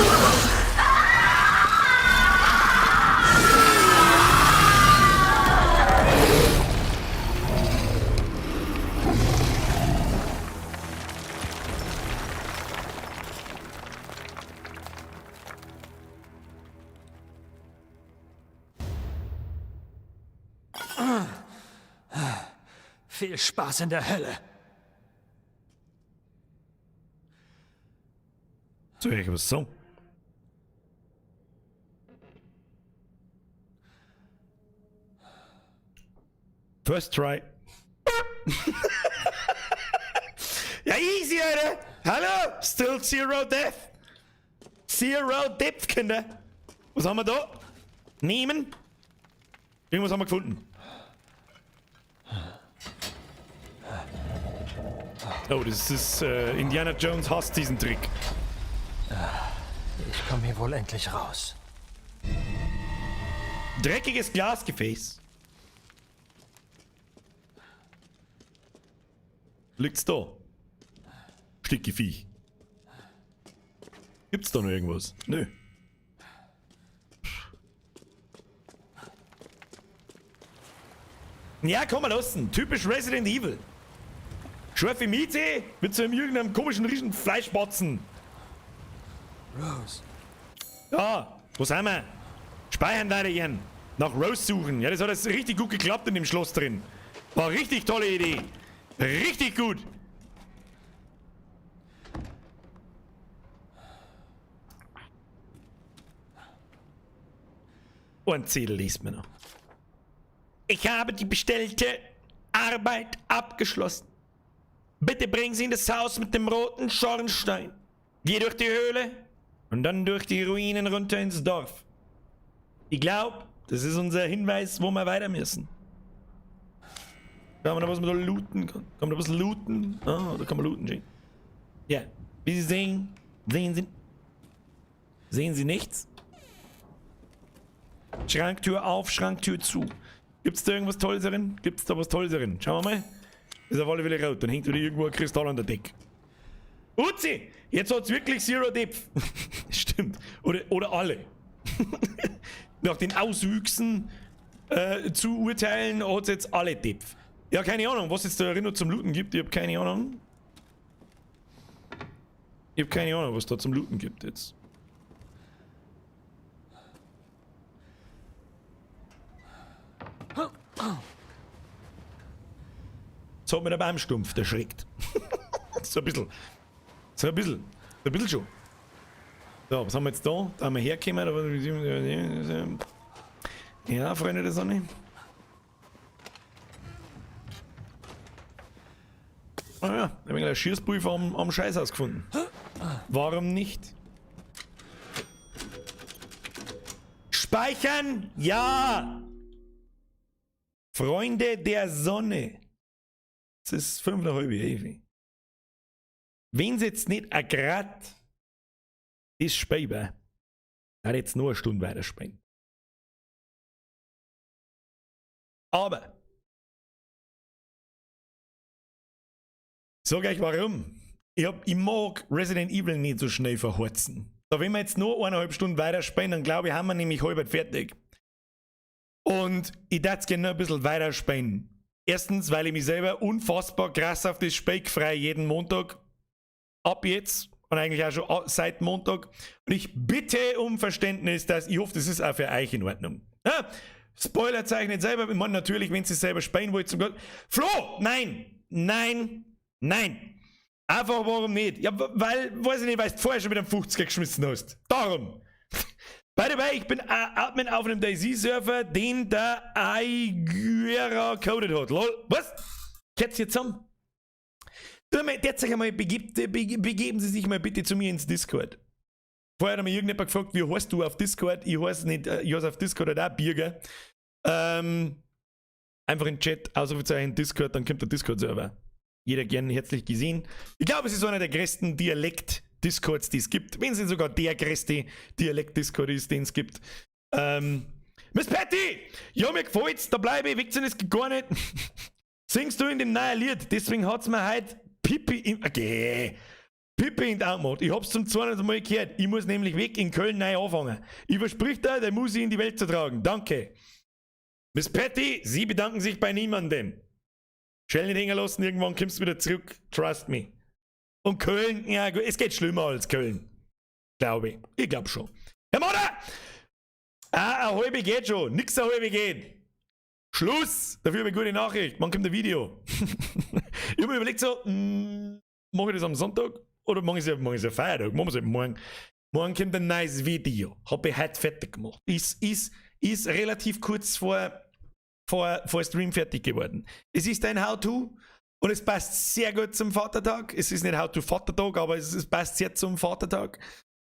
Viel Spaß in der Hölle. Soll ich was sagen? First try. Ja, easy, Alter. Hallo? Still zero death. Zero death, Kinder. Was haben wir da? Nehmen. Irgendwas haben wir gefunden. Oh, das ist Indiana Jones hasst diesen Trick. Ich komme hier wohl endlich raus. Dreckiges Glasgefäß. Liegt's da? Sticky Viech. Gibt's da noch irgendwas? Nö. Ja, komm mal lassen. Typisch Resident Evil. Scharfe Miete mit so einem irgendeinem komischen riesen Fleischbatzen. Rose. Ja, wo sind wir? Speichern weiter ihren. Nach Rose suchen. Ja, das hat jetzt richtig gut geklappt in dem Schloss drin. War richtig tolle Idee. Richtig gut. Und Zettel liest man noch. Ich habe die bestellte Arbeit abgeschlossen. Bitte bringen Sie in das Haus mit dem roten Schornstein. Geh durch die Höhle und dann durch die Ruinen runter ins Dorf. Ich glaub, das ist unser Hinweis, wo wir weiter müssen. Schauen wir mal, was man da looten kann. Kann man da was looten? Ah, da kann man looten, Jane. Ja, wie Sie sehen, sehen Sie... Sehen Sie nichts? Schranktür auf, Schranktür zu. Gibt's da irgendwas Tolles drin? Gibt's da was Tolles drin? Schauen wir mal. Ist auf alle Fälle rot. Dann hängt wieder irgendwo ein Kristall an der Decke. Uzi! Jetzt hat's wirklich Zero Depth. Stimmt. Oder alle. Nach den Auswüchsen zu urteilen, hat's jetzt alle Depth. Ja, keine Ahnung, was es da noch zum Looten gibt. Ich hab keine Ahnung. Ich hab keine Ahnung, was da zum Looten gibt jetzt. Jetzt hat mir der Baumstumpf erschreckt. So ein bisschen. So ein bisschen. So ein bisschen schon. So, was haben wir jetzt da? Da haben wir hergekommen. Ja, Freunde der Sonne. Ah ja, da hab ich ein Schießpulver am Scheißhaus gefunden. Warum nicht? Speichern! Ja! Freunde der Sonne. Es ist fünf nach halb elf. Wenn's jetzt nicht a grad Das Spiel war. Hat jetzt nur eine Stunde weiterspielen. Aber sag euch warum. Ich mag Resident Evil nicht so schnell verhorzen. Da wenn wir jetzt nur 1,5 Stunden weiterspielen, dann glaube ich, haben wir nämlich halb fertig. Und ich darf gerne noch ein bisschen weiterspielen. Erstens, weil ich mich selber unfassbar krass auf das Spiel freue jeden Montag. Ab jetzt. Und eigentlich auch schon seit Montag. Und ich bitte um Verständnis, dass ich hoffe, das ist auch für euch in Ordnung. Ja, Spoiler zeichnet selber. Ich meine, natürlich, wenn sie selber spielen wollt, zum Gott. Flo! Nein! Nein! Nein! Einfach warum nicht? Ja, weil, weiß ich nicht, weil du vorher schon mit einem 50er geschmissen hast. Darum! By the way, ich bin Admin auf einem DayZ-Server, den der Aiguera coded hat. Lol. Was? Kehrt's hier zusammen? Derzeit einmal begeben Sie sich mal bitte zu mir ins Discord. Vorher hat mir irgendjemand gefragt, wie heißt du auf Discord? Ich heiße nicht, ich heiße auf Discord halt auch Birger. Einfach in den Chat, Ausrufezeichen Discord, dann kommt der Discord-Server. Jeder gerne herzlich gesehen. Ich glaube, es ist einer der größten Dialekt-Discords, die es gibt. Wenn es nicht sogar der größte Dialekt-Discord ist, den es gibt. Miss Patty! Ja, mir gefällt's, da bleibe ich, wegziehen ist gar nicht. Singst du in dem neuen Lied? Deswegen hat's mir heute Pipi im. Okay. Pipi in die Augen gemacht. Ich hab's zum 200 Mal gehört. Ich muss nämlich weg in Köln neu anfangen. Ich versprich dir, der muss ich in die Welt zu tragen. Danke. Miss Patty, Sie bedanken sich bei niemandem. Schell nicht hängen lassen, irgendwann kommst du wieder zurück. Trust me. Und Köln, ja gut, es geht schlimmer als Köln. Glaube ich. Ich glaub schon. Herr Moder! Ah, eine halbe geht schon. Nix eine halbe geht. Schluss! Dafür habe ich eine gute Nachricht. Wann kommt ein Video? Ich hab mir überlegt so, mach ich das am Sonntag oder mach ich es am Feiertag? Machen wir es halt morgen. Morgen kommt ein neues Video. Hab ich heute fertig gemacht. Ist relativ kurz vor Stream fertig geworden. Es ist ein How-To und es passt sehr gut zum Vatertag. Es ist nicht How-To Vatertag, aber es passt sehr zum Vatertag.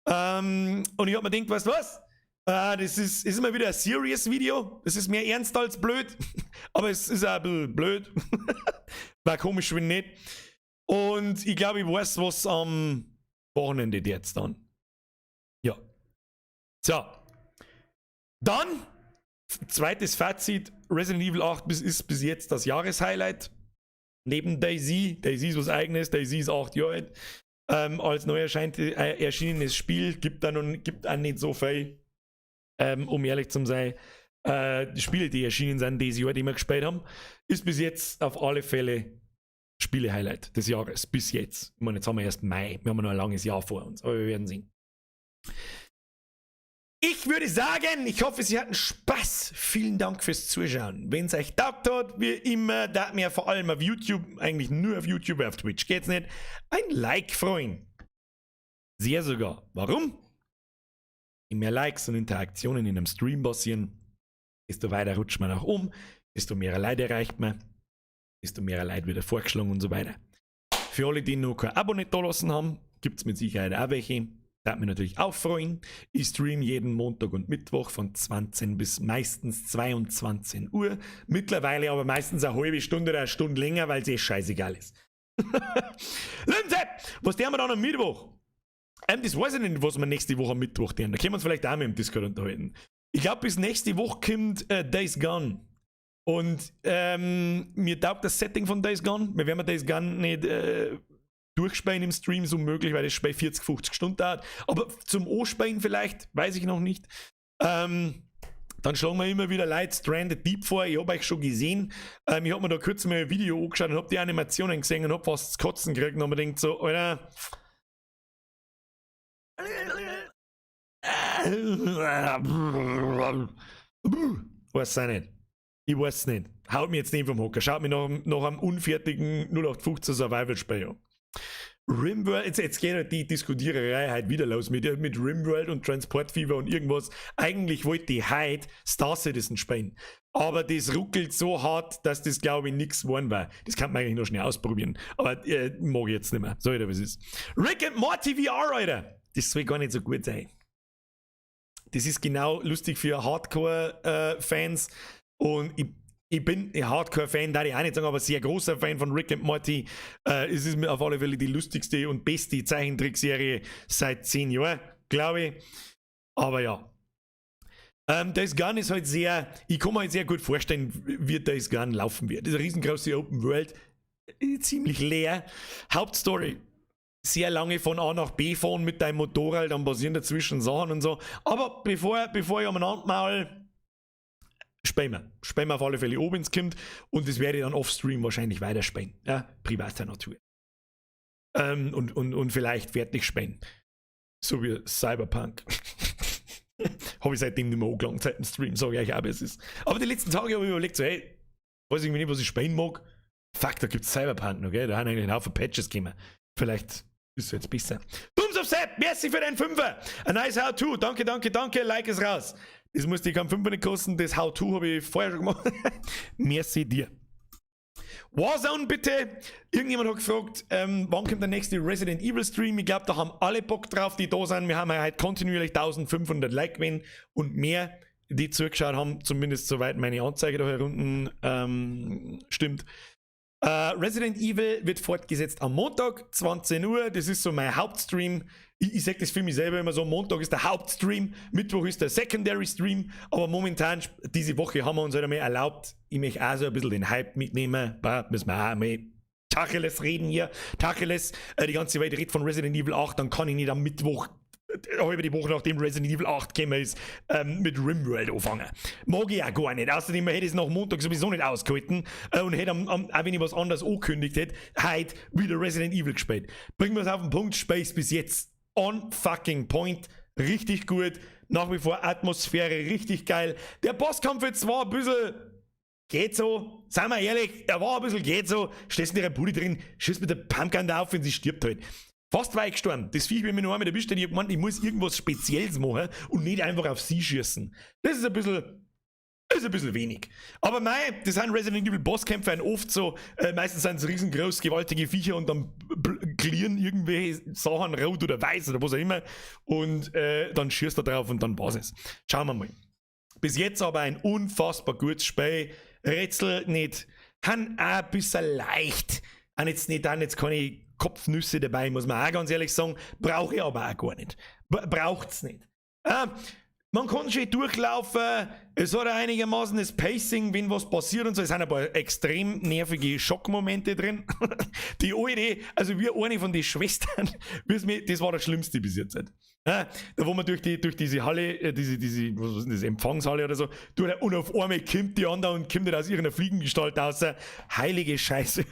Und ich hab mir gedacht, weißt du was? Das ist immer wieder ein serious Video. Es ist mehr ernst als blöd. Aber es ist auch ein bisschen blöd. War komisch, wenn nicht. Und ich glaube, ich weiß, was am Wochenende jetzt dann. Ja. So. Dann, zweites Fazit: Resident Evil 8 ist bis jetzt das Jahreshighlight. Neben DayZ. DayZ ist was Eigenes. DayZ ist 8 Jahre alt. Als neu erschienenes Spiel gibt da nun, gibt auch nicht so viel. Um ehrlich zu sein, die Spiele, die erschienen sind, dieses Jahr, die wir gespielt haben, ist bis jetzt auf alle Fälle Spiele-Highlight des Jahres. Bis jetzt. Ich meine, jetzt haben wir erst Mai. Wir haben noch ein langes Jahr vor uns, aber wir werden sehen. Ich würde sagen, ich hoffe, Sie hatten Spaß. Vielen Dank fürs Zuschauen. Wenn es euch taugt hat, wie immer, da mir vor allem auf YouTube, eigentlich nur auf YouTube, auf Twitch geht's nicht, ein Like freuen. Sehr sogar. Warum? Je mehr Likes und Interaktionen in einem Stream passieren, desto weiter rutscht man nach oben, desto mehr Leute erreicht man, desto mehr Leute wird vorgeschlagen und so weiter. Für alle, die noch kein Abo nicht da lassen haben, gibt's mit Sicherheit auch welche. Da würde mich natürlich auch freuen. Ich stream jeden Montag und Mittwoch von 20 bis meistens 22 Uhr. Mittlerweile aber meistens eine halbe Stunde oder eine Stunde länger, weil's eh scheißegal ist. Linse, was tun wir dann am Mittwoch? Das weiß ich nicht, was wir nächste Woche am Mittwoch tun. Da können wir uns vielleicht auch mal im Discord unterhalten. Ich glaub, bis nächste Woche kommt Days Gone. Und mir taugt das Setting von Days Gone. Wir werden Days Gone nicht durchspielen im Stream, so möglich, weil das Spiel 40, 50 Stunden dauert. Aber zum Anspielen vielleicht, weiß ich noch nicht. Dann schlagen wir immer wieder Leute Stranded Deep vor. Ich hab euch schon gesehen. Ich hab mir da kurz mal ein Video angeschaut und hab die Animationen gesehen und hab fast zu kotzen gekriegt und hab mir gedacht so, Alter. Weiß auch nicht. Ich weiß nicht. Haut mich jetzt nicht vom Hocker. Schaut mich nach einem unfertigen null acht fünfzehn Survival-Spiel an. Rimworld, jetzt geht halt die Diskutiererei halt wieder los mit Rimworld und Transport Fever und irgendwas. Eigentlich wollte ich heute Star Citizen spielen. Aber das ruckelt so hart, dass das, glaube ich, nix geworden war. Das kann man eigentlich noch schnell ausprobieren. Aber mag ich jetzt nicht mehr. Sag ich dir, was ist. Rick and Morty VR, Alter! Das soll gar nicht so gut sein. Das ist genau lustig für Hardcore-Fans. Und ich bin ein Hardcore-Fan, darf ich auch nicht sagen, aber sehr großer Fan von Rick and Morty. Es ist mir auf alle Fälle die lustigste und beste Zeichentrickserie seit 10 Jahren. glaube ich. Aber ja. Days Gone ist halt sehr, ich kann mir halt sehr gut vorstellen, wie Days Gone laufen wird. Das ist eine riesengroße Open World, ziemlich leer. Hauptstory, sehr lange von A nach B fahren mit deinem Motorrad, dann passieren dazwischen Sachen und so. Aber bevor ich umeinander maul, spielen wir. Spielen wir auf alle Fälle oben ins Kind und das werde ich dann off-stream wahrscheinlich weiterspielen. Ja, privater Natur. Und vielleicht fertig spielen. So wie Cyberpunk. Habe ich seitdem nicht mehr angelangt, seit dem Stream, sage ich euch auch, wie es ist. Aber die letzten Tage habe ich überlegt, so, hey, weiß ich nicht, was ich spielen mag. Fuck, da gibt's Cyberpunk noch, gell? Da haben eigentlich einen Haufen Patches gekommen. Vielleicht ist es jetzt besser. Dooms of Sepp, merci für den Fünfer. A nice How-To. Danke, danke, danke. Like ist raus. Das muss dich kein Fünfer nicht kosten. Das How-To habe ich vorher schon gemacht. Merci dir. Warzone bitte. Irgendjemand hat gefragt, wann kommt der nächste Resident Evil Stream? Ich glaube, da haben alle Bock drauf, die da sind. Wir haben ja heute kontinuierlich 1500 Like gewesen und mehr, die zugeschaut haben, zumindest soweit meine Anzeige da hier unten stimmt. Resident Evil wird fortgesetzt am Montag, 20 Uhr. Das ist so mein Hauptstream. Ich sage das für mich selber immer so: Montag ist der Hauptstream, Mittwoch ist der Secondary Stream. Aber momentan, diese Woche haben wir uns halt einmal erlaubt, ich möchte auch so ein bisschen den Hype mitnehmen. Bah, müssen wir auch einmal Tacheles reden hier. Tacheles, die ganze Welt redet von Resident Evil 8, dann kann ich nicht am Mittwoch, halbe die Woche nachdem Resident Evil 8 gekommen ist, mit Rimworld anfangen. Mag ich auch gar nicht. Außerdem hätte ich es nach Montag sowieso nicht ausgehalten und hätte, auch wenn ich was anderes angekündigt hätte, heute wieder Resident Evil gespielt. Bringen wir es auf den Punkt, Spiel ist bis jetzt on fucking point. Richtig gut. Nach wie vor Atmosphäre richtig geil. Der Bosskampf jetzt war ein bisschen geht so, seien wir ehrlich, er war ein bisschen geht so, stehst in ihrer Bude drin, schießt mit der Pumpgun da auf und sie stirbt halt. Fast war ich gestorben. Das Viech, wenn mich noch einmal erwischt hätte, ich hab gemeint, ich muss irgendwas Spezielles machen und nicht einfach auf sie schießen. Das ist ein bisschen wenig. Aber mei, das sind Resident Evil Bosskämpfe oft so, meistens sind es riesengroß, gewaltige Viecher und dann clearen irgendwelche Sachen rot oder weiß oder was auch immer und dann schießt er drauf und dann war's es. Schauen wir mal. Bis jetzt aber ein unfassbar gutes Spiel. Rätsel nicht, han auch ein bisschen leicht. Han jetzt nicht, han jetzt keine Kopfnüsse dabei, muss man auch ganz ehrlich sagen. Brauche ich aber auch gar nicht. Braucht's nicht. Man kann schön durchlaufen, es hat einigermaßen das Pacing, wenn was passiert und so. Es sind ein paar extrem nervige Schockmomente drin. Die alte, also wie eine von den Schwestern, das war das Schlimmste bis jetzt. Ja, da wo man durch diese Halle, diese, was ist denn das, Empfangshalle oder so, durch, und auf einmal kommt die andere und kommt aus ihrer Fliegengestalt raus. Heilige Scheiße.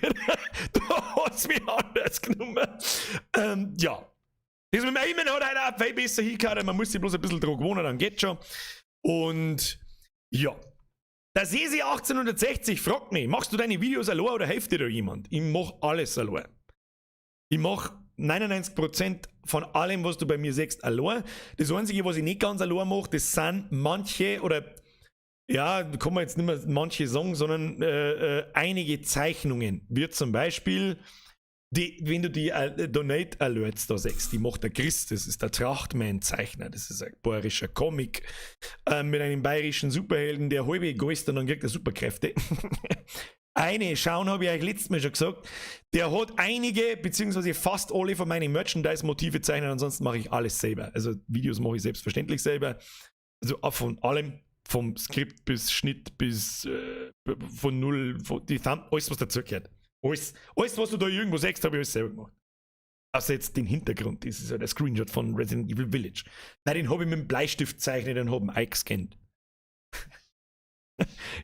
Da hat's mich anders genommen. Ja. Das mit dem Aimen hat halt auch viel besser hingehauen. Man muss sich bloß ein bisschen dran gewohnen, dann geht's schon. Und ja. Der Sesi 1860 fragt mich: Machst du deine Videos allein oder hilft dir da jemand? Ich mach alles allein. Ich mach 99% von allem, was du bei mir siehst, allein. Das Einzige, was ich nicht ganz allein mache, das sind manche, oder ja, kann man jetzt nicht mehr manche sagen, sondern einige Zeichnungen. Wie zum Beispiel, wenn du die Donate Alerts da siehst, die macht der Chris, das ist der Trachtman-Zeichner, das ist ein bayerischer Comic mit einem bayerischen Superhelden, der halbe Egoist und dann kriegt er Superkräfte. Eine Schauen habe ich euch letztes Mal schon gesagt, der hat einige, beziehungsweise fast alle von meinen Merchandise-Motive zeichnet, ansonsten mache ich alles selber. Also Videos mache ich selbstverständlich selber. Also auch von allem, vom Skript bis Schnitt bis von null, von die Thumb, alles was dazugehört. Alles, alles, was du da irgendwo siehst, habe ich alles selber gemacht. Außer jetzt den Hintergrund, das ist ja der Screenshot von Resident Evil Village. Nein, den habe ich mit dem Bleistift gezeichnet und habe ihn eingescannt.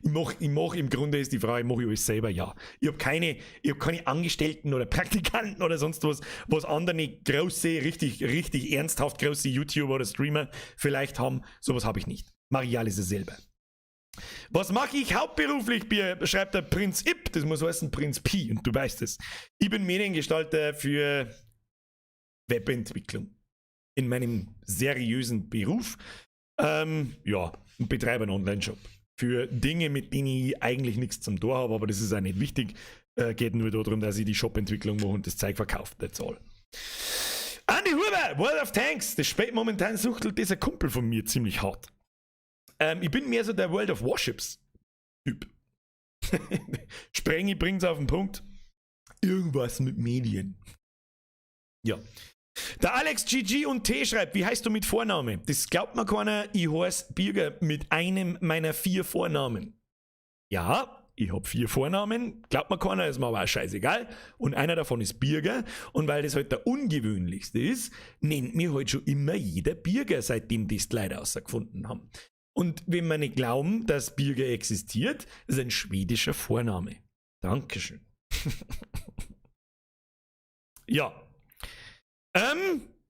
Ich mach im Grunde ist die Frage, mache ich alles selber? Ja. Ich hab keine Angestellten oder Praktikanten oder sonst was, was andere große, richtig, richtig ernsthaft große YouTuber oder Streamer vielleicht haben. Sowas habe ich nicht. Mache ich alles selber. Was mache ich hauptberuflich, schreibt der Prinz Ip, das muss heißen Prinz Pi und du weißt es. Ich bin Mediengestalter für Webentwicklung in meinem seriösen Beruf. Ja, und betreibe einen Online-Shop. Für Dinge, mit denen ich eigentlich nichts zum Tor habe, aber das ist auch nicht wichtig. Geht nur darum, dass ich die Shop-Entwicklung mache und das Zeug verkaufe. That's all. Andi Huber, World of Tanks, das spielt momentan, suchtelt dieser Kumpel von mir ziemlich hart. Ich bin mehr so der World of Warships Typ. Sprengi bringt's auf den Punkt. Irgendwas mit Medien. Ja. Der Alex GG und T schreibt, wie heißt du mit Vorname? Das glaubt mir keiner, ich heiße Birger mit einem meiner 4 Vornamen. Ja, ich hab 4 Vornamen, glaubt mir keiner, ist mir aber auch scheißegal. Und einer davon ist Birger. Und weil das halt der ungewöhnlichste ist, nennt mir halt schon immer jeder Birger, seitdem das die Leute rausgefunden haben. Und wenn wir nicht glauben, dass Birger existiert, ist ein schwedischer Vorname. Dankeschön. Ja.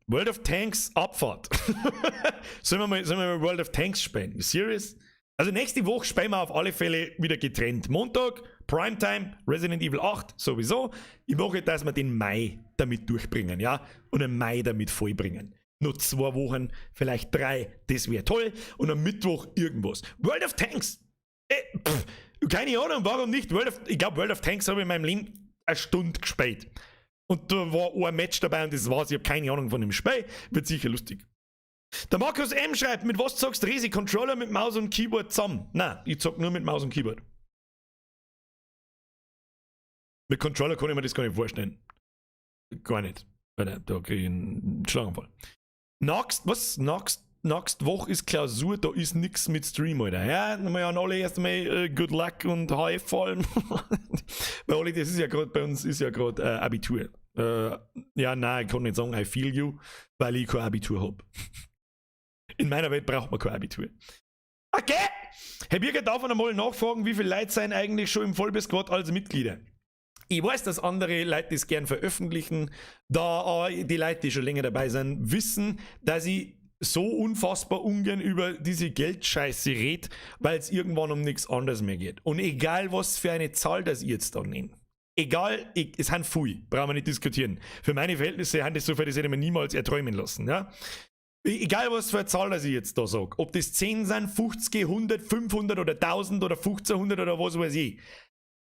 World of Tanks Abfahrt. Sollen wir mal World of Tanks spielen? You serious? Also nächste Woche spielen wir auf alle Fälle wieder getrennt. Montag, Primetime, Resident Evil 8, sowieso. Ich mache, dass wir den Mai damit durchbringen, ja? Und den Mai damit vollbringen. Nur 2 Wochen, vielleicht 3, das wäre toll. Und am Mittwoch irgendwas. World of Tanks! Keine Ahnung, warum nicht? Ich glaub, World of Tanks habe ich in meinem Leben eine Stunde gespielt. Und da war ein Match dabei und das war's. Ich hab keine Ahnung von dem Spiel. Wird sicher lustig. Der Markus M. schreibt, mit was zockst du Resi? Controller mit Maus und Keyboard zusammen? Nein, ich zock nur mit Maus und Keyboard. Mit Controller kann ich mir das gar nicht vorstellen. Gar nicht. Weil da krieg ich einen Schlaganfall. Nächst, was? Nächst Woche ist Klausur, da ist nix mit Stream, Alter. Ja, nochmal an alle erst einmal good luck und HF vor allem. Weil alle, das ist ja grad, bei uns ist ja grad Abitur. Ja, nein, ich kann nicht sagen, I feel you, weil ich kein Abitur hab. In meiner Welt braucht man kein Abitur. Okay! Herr Birger, darf man einmal nachfragen, wie viele Leute sind eigentlich schon im Vollbier-Squad als Mitglieder? Ich weiß, dass andere Leute das gern veröffentlichen, da die Leute, die schon länger dabei sind, wissen, dass ich so unfassbar ungern über diese Geldscheiße red, weil es irgendwann um nichts anderes mehr geht. Und egal, was für eine Zahl das ich jetzt da nehme, egal, es sind viel, brauchen wir nicht diskutieren. Für meine Verhältnisse haben das so viel, das hätte ich mir niemals erträumen lassen. Ja? Egal, was für eine Zahl das ich jetzt da sag, ob das 10 sind, 50, 100, 500 oder 1000 oder 1500 oder was weiß ich.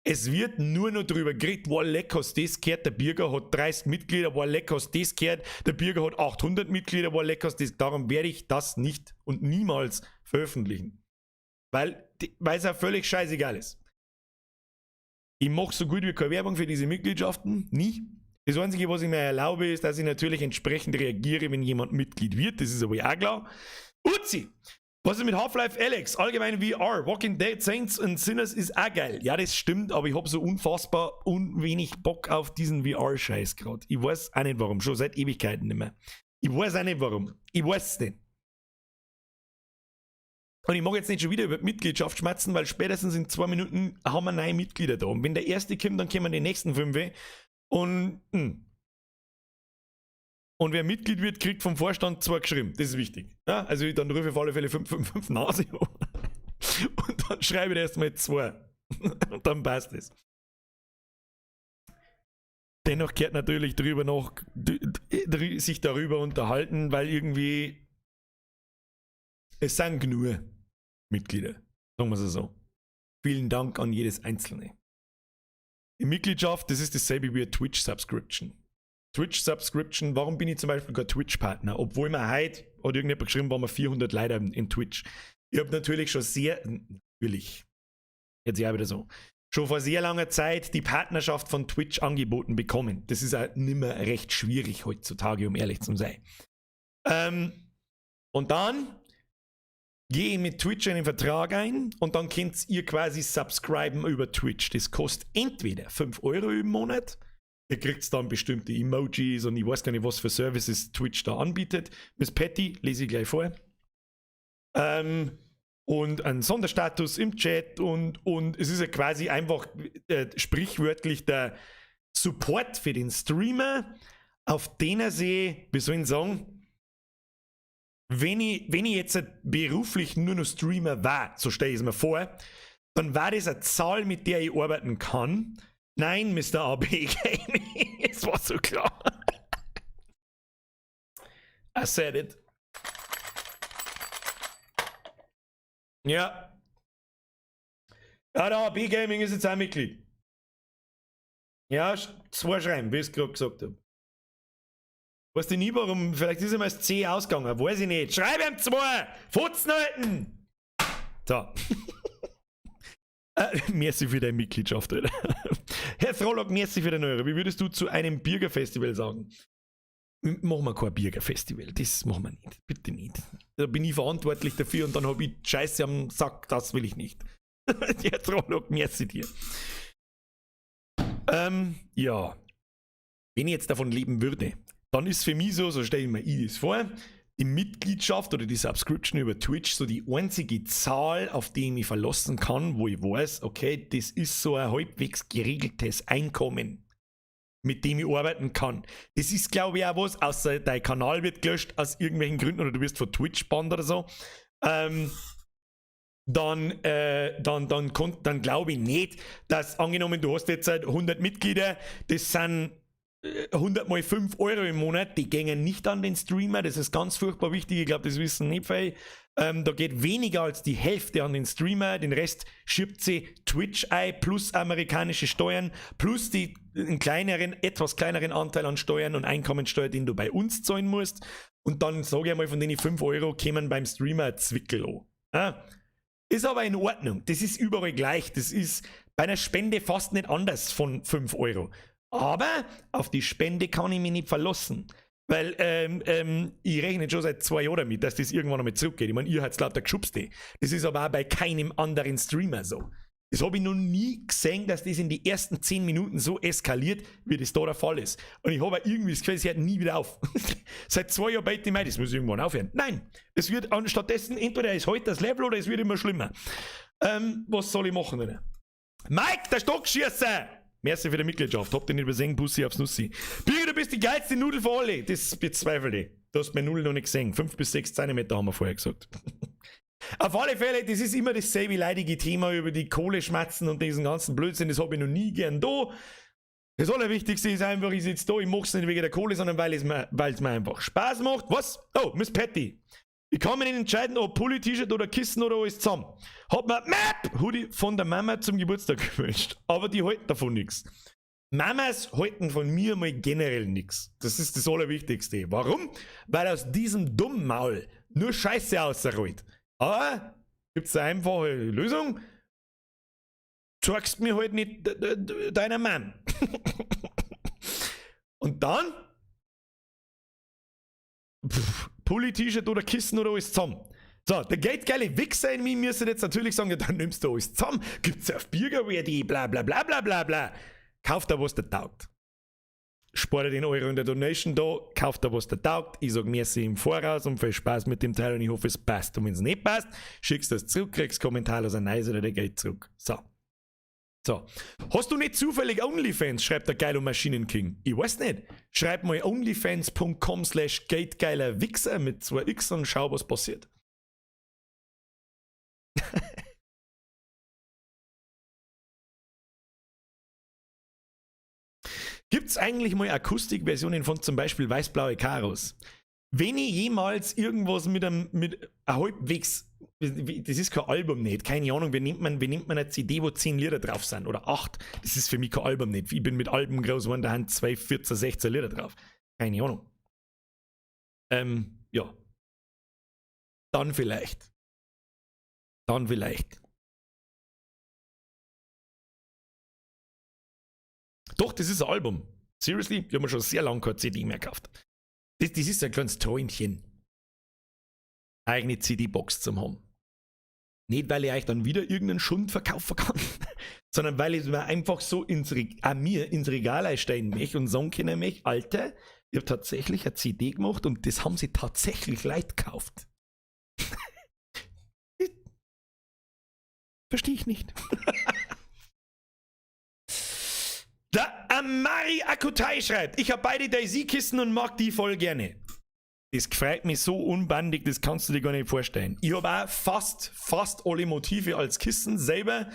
Es wird nur noch drüber geredet, wow, leck, hast das gehört, der Birger hat 30 Mitglieder, wow, leck, hast das gehört, der Birger hat 800 Mitglieder, wow, leck, hast das. Darum werde ich das nicht und niemals veröffentlichen. Weil es auch völlig scheißegal ist. Ich mache so gut wie keine Werbung für diese Mitgliedschaften, nie. Das Einzige, was ich mir erlaube, ist, dass ich natürlich entsprechend reagiere, wenn jemand Mitglied wird. Das ist aber auch klar. Uzi! Was ist mit Half-Life Alyx? Allgemein VR. Walking Dead, Saints and Sinners ist auch geil. Ja, das stimmt, aber ich hab so unfassbar wenig Bock auf diesen V R-Scheiß grad. Ich weiß auch nicht warum. Schon seit Ewigkeiten nicht mehr. Ich weiß auch nicht warum. Ich weiß es nicht. Und ich mag jetzt nicht schon wieder über die Mitgliedschaft schmatzen, weil spätestens in 2 Minuten haben wir 9 Mitglieder da. Und wenn der erste kommt, dann kommen die nächsten 5. Und wer Mitglied wird, kriegt vom Vorstand 2 geschrieben. Das ist wichtig. Ja, also dann rufe ich auf alle Fälle 555 Nase an. Und dann schreibe ich erstmal 2. Und dann passt es. Dennoch kehrt natürlich drüber noch, sich darüber unterhalten, weil irgendwie es sind genug Mitglieder. Sagen wir es so. Vielen Dank an jedes Einzelne. Die Mitgliedschaft, das ist dasselbe wie eine Twitch-Subscription. Twitch-Subscription, warum bin ich zum Beispiel kein Twitch-Partner? Obwohl man heute, hat irgendjemand geschrieben, waren wir 400 Leute in Twitch. Ich hab natürlich schon sehr, natürlich, jetzt ja wieder so, schon vor sehr langer Zeit die Partnerschaft von Twitch angeboten bekommen. Das ist auch nimmer recht schwierig heutzutage, um ehrlich zu sein. Und dann gehe ich mit Twitch einen Vertrag ein und dann könnt ihr quasi subscriben über Twitch. Das kostet entweder 5 Euro im Monat, ihr kriegt dann bestimmte Emojis und ich weiß gar nicht, was für Services Twitch da anbietet. Miss Patty, lese ich gleich vor. Und einen Sonderstatus im Chat und es ist ja quasi einfach sprichwörtlich der Support für den Streamer, auf den er sich, wie soll ich sagen, wenn ich jetzt beruflich nur noch Streamer war, so stelle ich es mir vor, dann war das eine Zahl, mit der ich arbeiten kann. Nein, Mister AB Gaming, es war so klar. I said it. Ja. Ja, der AB Gaming ist jetzt auch Mitglied. Ja, 2 schreiben, wie ich es gerade gesagt hab. Weißt du nie warum, vielleicht ist ihm als C ausgegangen, weiß ich nicht. Schreib ihm 2! Futzen halten! So. Merci für deine Mitgliedschaft, Alter. Herr Frollock, merci für den Euro. Wie würdest du zu einem Bürgerfestival sagen? Machen wir kein Birger-Festival. Das machen wir nicht. Bitte nicht. Da bin ich verantwortlich dafür und dann habe ich Scheiße am Sack. Das will ich nicht. Der Trolloc, merci dir. Ja. Wenn ich jetzt davon leben würde, dann ist für mich so, so stelle ich mir das vor, die Mitgliedschaft oder die Subscription über Twitch so die einzige Zahl, auf die ich mich verlassen kann, wo ich weiß, okay, das ist so ein halbwegs geregeltes Einkommen, mit dem ich arbeiten kann. Das ist, glaube ich, auch was, außer dein Kanal wird gelöscht aus irgendwelchen Gründen oder du wirst von Twitch bannt oder so. Dann glaube ich nicht, dass, angenommen, du hast jetzt halt 100 Mitglieder, das sind 100 mal 5 Euro im Monat, die gängen nicht an den Streamer, das ist ganz furchtbar wichtig, ich glaube, das wissen nicht viele. Da geht weniger als die Hälfte an den Streamer, den Rest schiebt sie Twitch ein, plus amerikanische Steuern, plus einen kleineren, etwas kleineren Anteil an Steuern und Einkommensteuer, den du bei uns zahlen musst. Und dann, sage ich mal, von den 5 Euro kämen beim Streamer ein Zwickel an. Ja? Ist aber in Ordnung, das ist überall gleich, das ist bei einer Spende fast nicht anders von 5 Euro. Aber auf die Spende kann ich mich nicht verlassen. Weil ich rechne schon seit 2 Jahren damit, dass das irgendwann einmal zurückgeht. Ich meine, ihr habt's lauter Geschubste. Das ist aber auch bei keinem anderen Streamer so. Das habe ich noch nie gesehen, dass das in die ersten 10 Minuten so eskaliert, wie das da der Fall ist. Und ich habe auch irgendwie das Gefühl, es hört nie wieder auf. Seit 2 Jahren bete ich mir, das muss irgendwann aufhören. Nein, es wird stattdessen, entweder ist heute das Level oder es wird immer schlimmer. Was soll ich machen denn? Mike, der Stockschießer! Merci für die Mitgliedschaft. Hab dich nicht übersehen, Bussi aufs Nussi. Birger, du bist die geilste Nudel für alle. Das bezweifle ich. Du hast meine Nudel noch nicht gesehen. 5 bis 6 Zentimeter haben wir vorher gesagt. Auf alle Fälle, das ist immer dasselbe leidige Thema über die Kohle schmatzen und diesen ganzen Blödsinn. Das hab ich noch nie gern da. Das Allerwichtigste ist einfach, ich sitze da, ich mach's nicht wegen der Kohle, sondern weil es mir einfach Spaß macht. Was? Oh, Miss Patty. Ich kann mich nicht entscheiden, ob Pulli, T-Shirt oder Kissen oder alles zusammen. Hat mir Map Hoodie von der Mama zum Geburtstag gewünscht. Aber die halten davon nichts. Mamas halten von mir mal generell nichts. Das ist das Allerwichtigste. Warum? Weil aus diesem dummen Maul nur Scheiße rausrollt. Aber gibt's eine einfache Lösung? Zeigst mir halt nicht deiner Mom. Und dann? Pff, Pulli, T-Shirt oder Kissen oder alles zusammen. So, der geldgeile Wichser in mir müsste jetzt natürlich sagen, ja, dann nimmst du alles zusammen, gibt's auf Bürgerwerte, bla bla bla bla bla bla. Kauf da, was dir taugt. Spar dir den Euro in der Donation da, kauf da, was dir taugt. Ich sag merci im Voraus und viel Spaß mit dem Teil und ich hoffe, es passt. Und wenn's nicht passt, schickst du das zurück, kriegst kommentarlos ein Nice oder der Geld zurück. So. So. Hast du nicht zufällig OnlyFans? Schreibt der Geilo Maschinen King. Ich weiß nicht. Schreib mal onlyfans.com/geldgeilerwichser mit 2 X und schau, was passiert. Gibt's eigentlich mal Akustikversionen von zum Beispiel Weißblaue Karos? Wenn ich jemals irgendwas mit einem, mit halbwegs, das ist kein Album nicht, keine Ahnung, wie nimmt man eine CD, wo 10 Lieder drauf sind oder 8, das ist für mich kein Album nicht. Ich bin mit Alben groß geworden, da haben 2, 14, 16 Lieder drauf. Keine Ahnung. Ja. Dann vielleicht. Dann vielleicht. Doch, das ist ein Album. Seriously? Ich hab mir schon sehr lange keine CD mehr gekauft. Das ist ein kleines Träumchen. Eigene CD-Box zum haben. Nicht, weil ich euch dann wieder irgendeinen Schund verkaufen kann, sondern weil ich mir einfach so mir ins Regal einstellen möchte und sagen können möchte, Alter, ich hab tatsächlich eine CD gemacht und das haben sie tatsächlich Leute gekauft. Verstehe ich nicht. Der Amari Akutai schreibt, ich hab beide DayZ-Kisten und mag die voll gerne. Das freut mich so unbandig, das kannst du dir gar nicht vorstellen. Ich hab auch fast alle Motive als Kissen selber.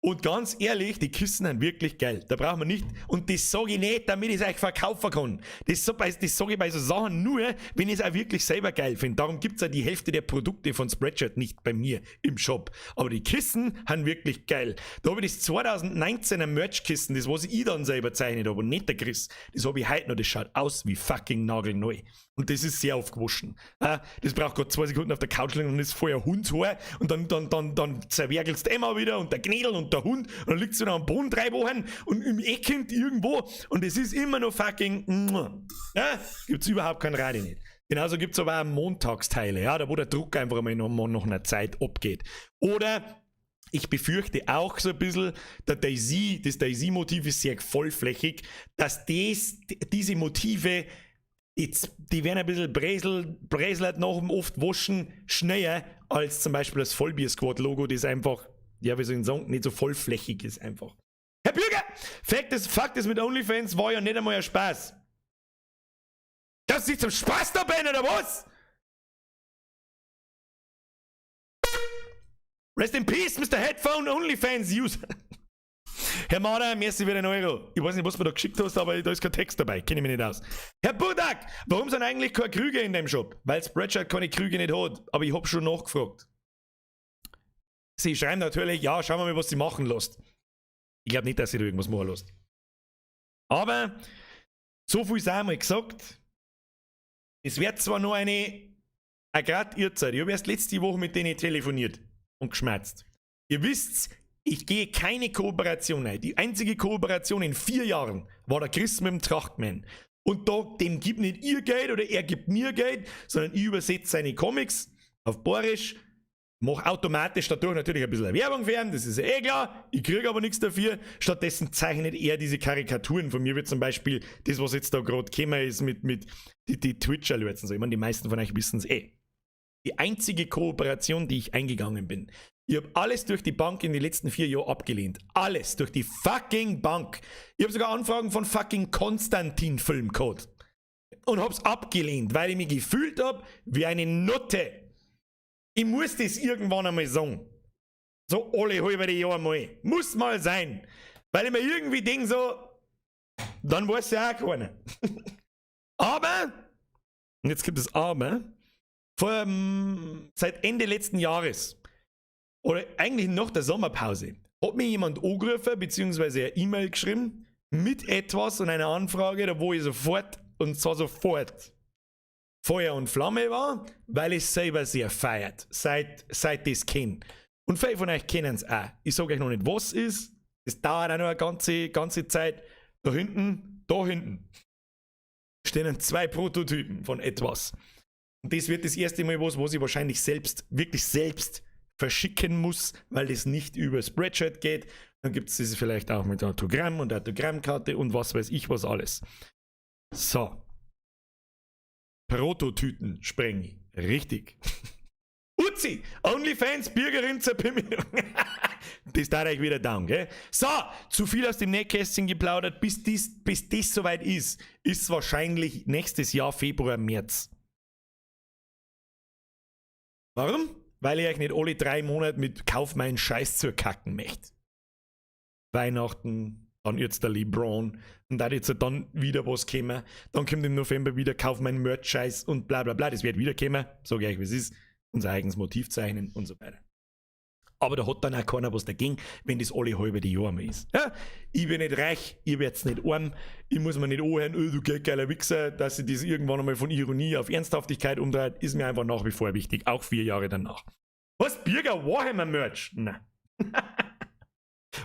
Und ganz ehrlich, die Kissen sind wirklich geil. Da braucht man nicht, und das sag ich nicht, damit ich es euch verkaufen kann. Das sag ich bei so Sachen nur, wenn ich es auch wirklich selber geil finde. Darum gibt's ja die Hälfte der Produkte von Spreadshirt nicht bei mir im Shop. Aber die Kissen sind wirklich geil. Da hab ich das 2019er Merch-Kissen, das was ich dann selber zeichnet habe und nicht der Chris. Das hab ich heute noch, das schaut aus wie fucking nagelneu. Und das ist sehr oft gewaschen. Das braucht gerade 2 Sekunden auf der Couch liegen und ist voller Hundshaar und dann zerwerkelst du immer wieder und der Knädel und der Hund und dann liegt wieder am Boden 3 Wochen und im Eckend irgendwo und es ist immer noch fucking. Ja, gibt's überhaupt kein Radi nicht. Genauso gibt's aber auch Montagsteile, ja, da wo der Druck einfach einmal noch einer Zeit abgeht. Oder ich befürchte auch so ein bisschen, der DayZ, das DayZ-Motiv ist sehr vollflächig, dass diese Motive jetzt, die werden ein bisschen bräselt nach dem oft Waschen schneller als zum Beispiel das Vollbier-Squad-Logo, das einfach, ja, wie soll ich sagen, nicht so vollflächig ist einfach. Herr Bürger, Fakt ist, mit OnlyFans war ja nicht einmal ein Spaß. Das ist nicht zum Spaß dabei, oder was? Rest in peace, Mr. Headphone OnlyFans User. Herr Mader, merci für den Euro. Ich weiß nicht, was du mir da geschickt hast, aber da ist kein Text dabei. Kenne ich mich nicht aus. Herr Budak, warum sind eigentlich keine Krüge in dem Shop? Weil Spreadshirt keine Krüge nicht hat. Aber ich hab schon nachgefragt. Sie schreiben natürlich, ja, schauen wir mal, was sie machen lässt. Ich glaube nicht, dass sie da irgendwas machen lässt. Aber so viel sei einmal gesagt. Es wird zwar nur eine grad Ihrzeit. Ich habe erst letzte Woche mit denen telefoniert und geschmerzt. Ihr wisst, ich gehe keine Kooperation ein. Die einzige Kooperation in 4 Jahren war der Chris mit dem Trachtman. Und da, dem gibt nicht ihr Geld oder er gibt mir Geld, sondern ich übersetze seine Comics auf Boarisch, mache automatisch dadurch natürlich ein bisschen Werbung für ihn, das ist ja eh klar, ich kriege aber nichts dafür. Stattdessen zeichnet er diese Karikaturen von mir, wie zum Beispiel das, was jetzt da gerade gekommen ist mit die Twitcher-Alerts und so. Ich meine, die meisten von euch wissen es eh. Die einzige Kooperation, die ich eingegangen bin. Ich habe alles durch die Bank in den letzten 4 Jahren abgelehnt. Alles durch die fucking Bank. Ich habe sogar Anfragen von fucking Konstantin Film gehabt. Und hab's abgelehnt, weil ich mich gefühlt hab wie eine Nutte. Ich muss das irgendwann einmal sagen. So alle halbe Jahr mal. Muss mal sein. Weil ich mir irgendwie denk so, dann weiß ja auch keiner. Aber, und jetzt gibt es Aber, seit Ende letzten Jahres oder eigentlich nach der Sommerpause hat mir jemand angerufen, beziehungsweise eine E-Mail geschrieben mit etwas und einer Anfrage, da wo ich sofort, und zwar sofort, Feuer und Flamme war, weil ich es selber sehr feiert, seit ich es kenne. Und viele von euch kennen es auch. Ich sage euch noch nicht, was ist. Das dauert auch noch eine ganze, ganze Zeit. Da hinten stehen zwei Prototypen von etwas. Und das wird das erste Mal was, was ich wahrscheinlich selbst, wirklich selbst verschicken muss, weil das nicht über Spreadshirt geht. Dann gibt es das vielleicht auch mit Autogramm und Autogrammkarte und was weiß ich was alles. So. Prototypen sprengen. Richtig. Uzi, OnlyFans, Bürgerin zur Bemühung. Das da euch wieder down, gell? So, zu viel aus dem Nähkästchen geplaudert. Bis das soweit ist, ist wahrscheinlich nächstes Jahr Februar, März. Warum? Weil ich euch nicht alle 3 Monate mit Kauf meinen Scheiß zur kacken möchte. Weihnachten, dann jetzt der LeBron und da jetzt dann wieder was kommen. Dann kommt im November wieder Kauf meinen Merch-Scheiß und bla bla bla. Das wird wieder kommen, sage ich euch, wie es ist. Unser eigenes Motiv zeichnen und so weiter. Aber da hat dann auch keiner was dagegen, wenn das alle halbe die Jahre mal ist. Ja? Ich bin nicht reich, ihr werdet nicht arm, ich muss mir nicht anhören, oh, du geiler Wichser, dass sich das irgendwann einmal von Ironie auf Ernsthaftigkeit umdreht, ist mir einfach nach wie vor wichtig, auch 4 Jahre danach. Was? Birger Warhammer Merch? Na.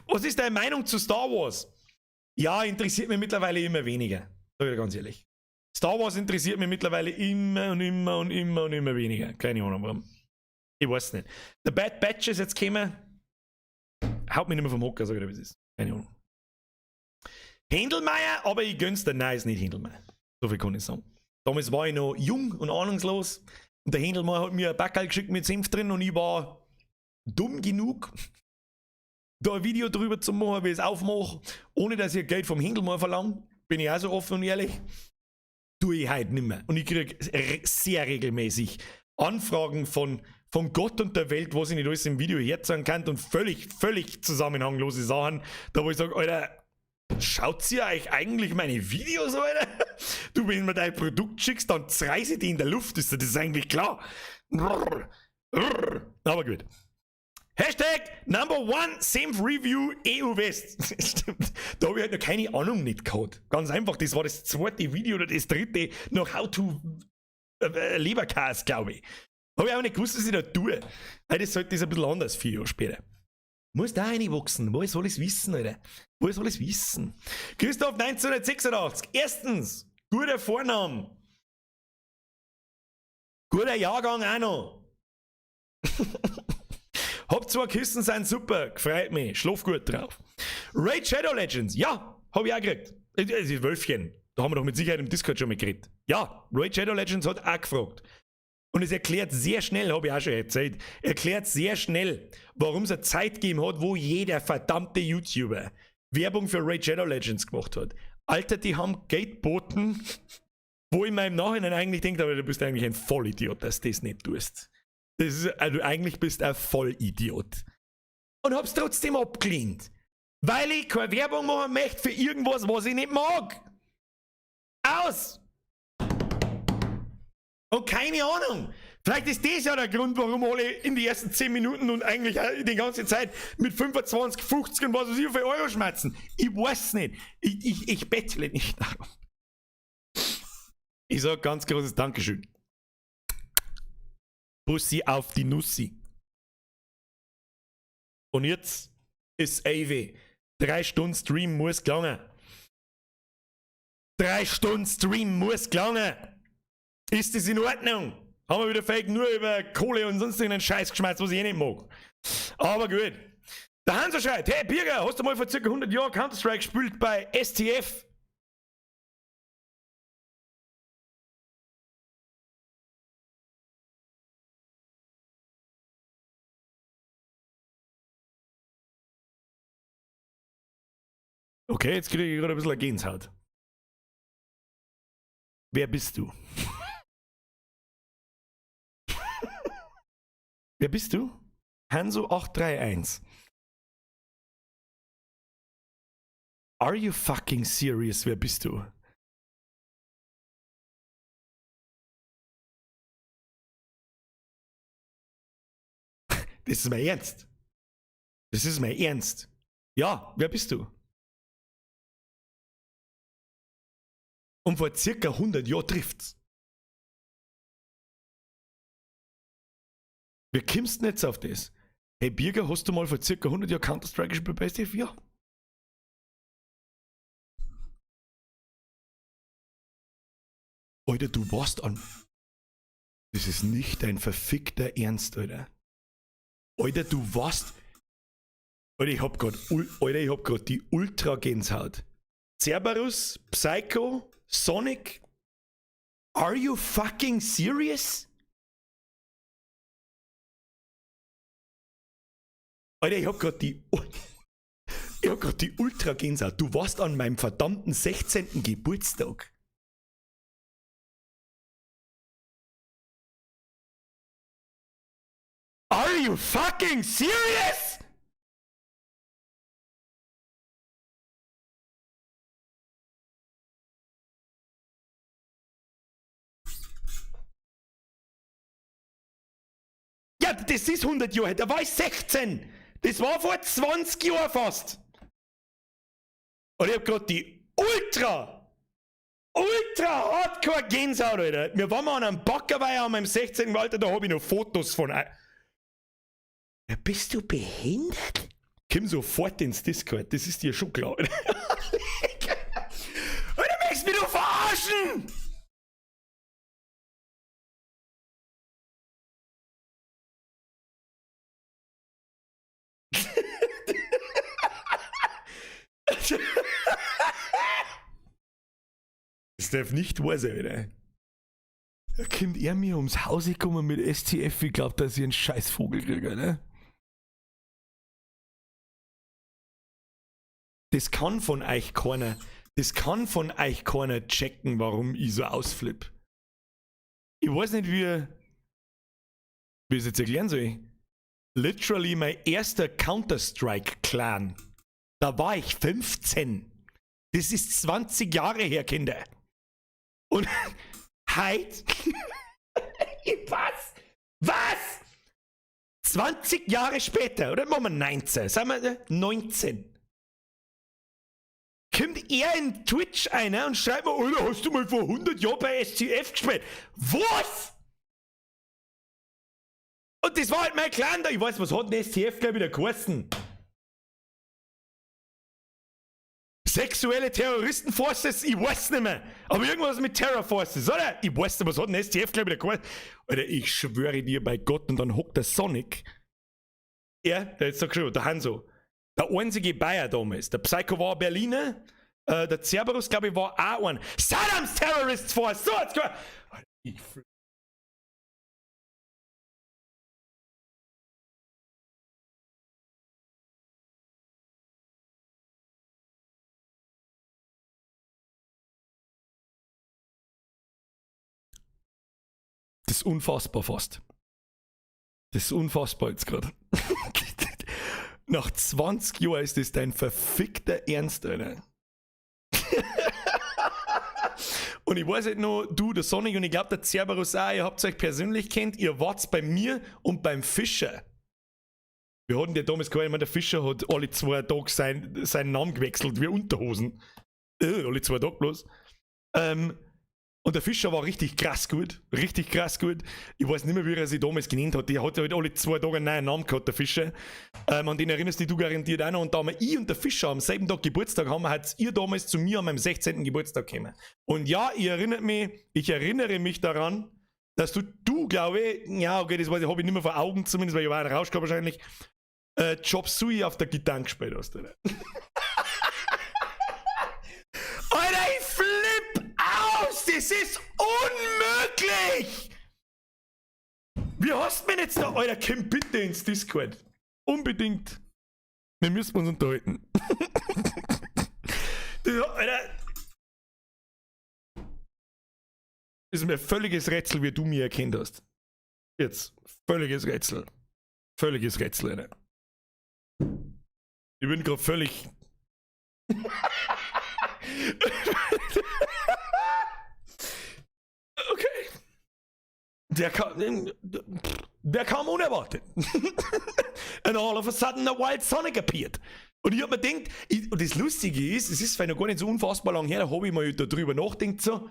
Was ist deine Meinung zu Star Wars? Ja, interessiert mich mittlerweile immer weniger. Sag ich dir ganz ehrlich. Star Wars interessiert mich mittlerweile immer und immer und immer und immer weniger. Keine Ahnung, warum. Ich weiß nicht. The Bad Batch ist jetzt gekommen. Haut mich nicht mehr vom Hocker, sag ich dir, wie es ist. Keine Ahnung. Händelmeier, aber ich gönn's dir. Nein, ist nicht Händelmeier. So viel kann ich sagen. Damals war ich noch jung und ahnungslos. Und der Händelmeier hat mir ein Packerl geschickt mit Senf drin und ich war dumm genug, da ein Video drüber zu machen, wie ich es aufmache, ohne dass ich Geld vom Händelmeier verlange. Bin ich auch so offen und ehrlich. Tue ich heute nicht mehr. Und ich kriege sehr regelmäßig Anfragen von Gott und der Welt, was ich nicht alles im Video herzeigen kann und völlig, völlig zusammenhanglose Sachen, da wo ich sage, Alter, schaut ihr euch eigentlich meine Videos, Alter? Du, wenn mir dein Produkt schickst, dann zerreiße ich die in der Luft, ist dir das eigentlich klar? Aber gut. #Number1 Senf Review EU West. Stimmt. Da habe ich halt noch keine Ahnung nicht gehabt. Ganz einfach, das war das zweite Video oder das dritte nach How to Leberkäse, glaube ich. Habe ich auch nicht gewusst, was ich da tue. Weil das sollte das ein bisschen anders 4 Jahre später. Muss da reinwachsen. Woher soll ich's wissen, Alter? Woher soll ich's wissen? Christoph 1986. Erstens, guter Vorname. Guter Jahrgang auch noch. Hab 2 Kissen, sind super. Gefreut mich. Schlaf gut drauf. Raid Shadow Legends. Ja, hab ich auch gekriegt. Das ist Wölfchen. Da haben wir doch mit Sicherheit im Discord schon mal geredet. Ja, Raid Shadow Legends hat auch gefragt. Und es erklärt sehr schnell, hab ich auch schon erzählt, erklärt sehr schnell, warum es eine Zeit gegeben hat, wo jeder verdammte YouTuber Werbung für Raid Shadow Legends gemacht hat. Alter, die haben Geld geboten, wo ich mir im Nachhinein eigentlich denke, aber du bist eigentlich ein Vollidiot, dass du das nicht tust. Das ist, also eigentlich bist du ein Vollidiot. Und hab's trotzdem abgelehnt. Weil ich keine Werbung machen möchte für irgendwas, was ich nicht mag. Aus! Und keine Ahnung. Vielleicht ist das ja der Grund, warum alle in die ersten 10 Minuten und eigentlich auch die ganze Zeit mit 25, 50 und was weiß ich für Euro schmerzen. Ich weiß es nicht. Ich bettle nicht darum. Ich sag ganz großes Dankeschön. Bussi auf die Nussi. Und jetzt ist AW. 3 Stunden Stream muss gelangen. 3 Stunden Stream muss gelangen. Ist das in Ordnung? Haben wir wieder fake nur über Kohle und sonst irgendeinen Scheiß geschmeißt, was ich eh nicht mag. Aber gut. Der Hanso schreit, hey Birger, hast du mal vor circa 100 Jahren Counter-Strike gespielt bei STF? Okay, jetzt kriege ich gerade ein bisschen eine Gänsehaut. Wer bist du? Wer bist du? Hanso 831. Are you fucking serious? Wer bist du? Das ist mein Ernst. Das ist mein Ernst. Ja, wer bist du? Und vor circa 100 Jahren trifft's. Wie kommst du denn jetzt auf das? Hey Birger, hast du mal vor circa 100 Jahren Counter-Strike gespielt bei STF? Ja. Alter, du warst an. Das ist nicht dein verfickter Ernst, Alter. Alter, du warst. Alter, ich hab grad die Ultra-Gänsehaut. Cerberus, Psycho, Sonic. Are you fucking serious? Alter, ich hab grad die Ultra-Gänsehaut. Du warst an meinem verdammten 16. Geburtstag. Are you fucking serious? Ja, das ist 100 Jahre, da war ich 16. Das war vor 20 Jahren fast. Und ich hab grad die ultra hardcore Gänsehaut, Alter. Wir waren mal an einem Backerweiher an meinem 16. Alter, da hab ich noch Fotos von. Ja, bist du behindert? Komm sofort ins Discord, das ist dir schon klar. Alter, möchtest du mich doch verarschen? Das darf nicht wahr sein, Alter. Da kommt er mir ums Haus gekommen mit STF, ich glaub, dass ich einen scheiß Vogel kriege, ne? Das kann von euch keiner, checken, warum ich so ausflipp. Ich weiß nicht, wie ich es jetzt erklären soll. Literally mein erster Counter-Strike-Clan. Da war ich 15. Das ist 20 Jahre her, Kinder. Und heute. Was? Was? 20 Jahre später, oder? Machen wir 19. Sagen wir 19. Kommt Schreibt er in Twitch einer und schreibt mir, Alter, hast du mal vor 100 Jahren bei STF gespielt? Was? Und das war halt mein Clan da. Ich weiß, was hat denn STF gleich wieder geheißen? Sexuelle Terroristen Forces? Ich weiß nicht mehr. Aber irgendwas mit Terror Forces, oder? Ich weiß nicht, was hat denn STF gleich wieder geheißen? Alter, ich schwöre dir bei Gott, und dann hockt der Sonic. Er, der jetzt da geschrieben, der Hanso. Der einzige Bayer damals. Der Psycho war Berliner. Der Cerberus, glaube ich, war auch ein. Saddam's Terrorists Force! So, jetzt komm! Ich Das ist unfassbar fast. Das ist unfassbar jetzt gerade. Nach 20 Jahren ist das dein verfickter Ernst, Alter. Und ich weiß halt noch, du, der Sonic und ich glaub, der Cerberus auch, ihr habt euch persönlich kennt, ihr wart's bei mir und beim Fischer. Wir hatten ja damals gemeint, ich mein, der Fischer hat alle 2 Tage seinen Namen gewechselt, wie Unterhosen. Alle 2 Tage bloß. Und der Fischer war richtig krass gut. Richtig krass gut. Ich weiß nicht mehr, wie er sich damals genannt hat. Der hat halt alle 2 Tage einen neuen Namen gehabt, der Fischer. An den erinnerst dich du garantiert auch noch. Und da haben wir, ich und der Fischer am selben Tag Geburtstag haben, hat ihr damals zu mir an meinem 16. Geburtstag gekommen. Und ja, ich erinnere mich daran, dass du glaube ich, ja, okay, das weiß ich, hab ich nicht mehr vor Augen zumindest, weil ich war rausgekommen wahrscheinlich, Chop Suey auf der Gitarre gespielt hast, oder? Alter, ich flipp aus! Das ist unmöglich! Wie hast du mir jetzt da? Alter, komm bitte ins Discord. Unbedingt. Wir müssen uns unterhalten. Das, Alter. Das ist mir ein völliges Rätsel, wie du mich erkannt hast. Jetzt. Völliges Rätsel. Völliges Rätsel, Alter. Ich bin grad völlig. Okay. Der kam unerwartet. And all of a sudden a wild Sonic appeared. Und ich hab mir gedacht, und das Lustige ist, es ist vielleicht noch gar nicht so unfassbar lang her, da hab ich mal darüber nachgedacht, so.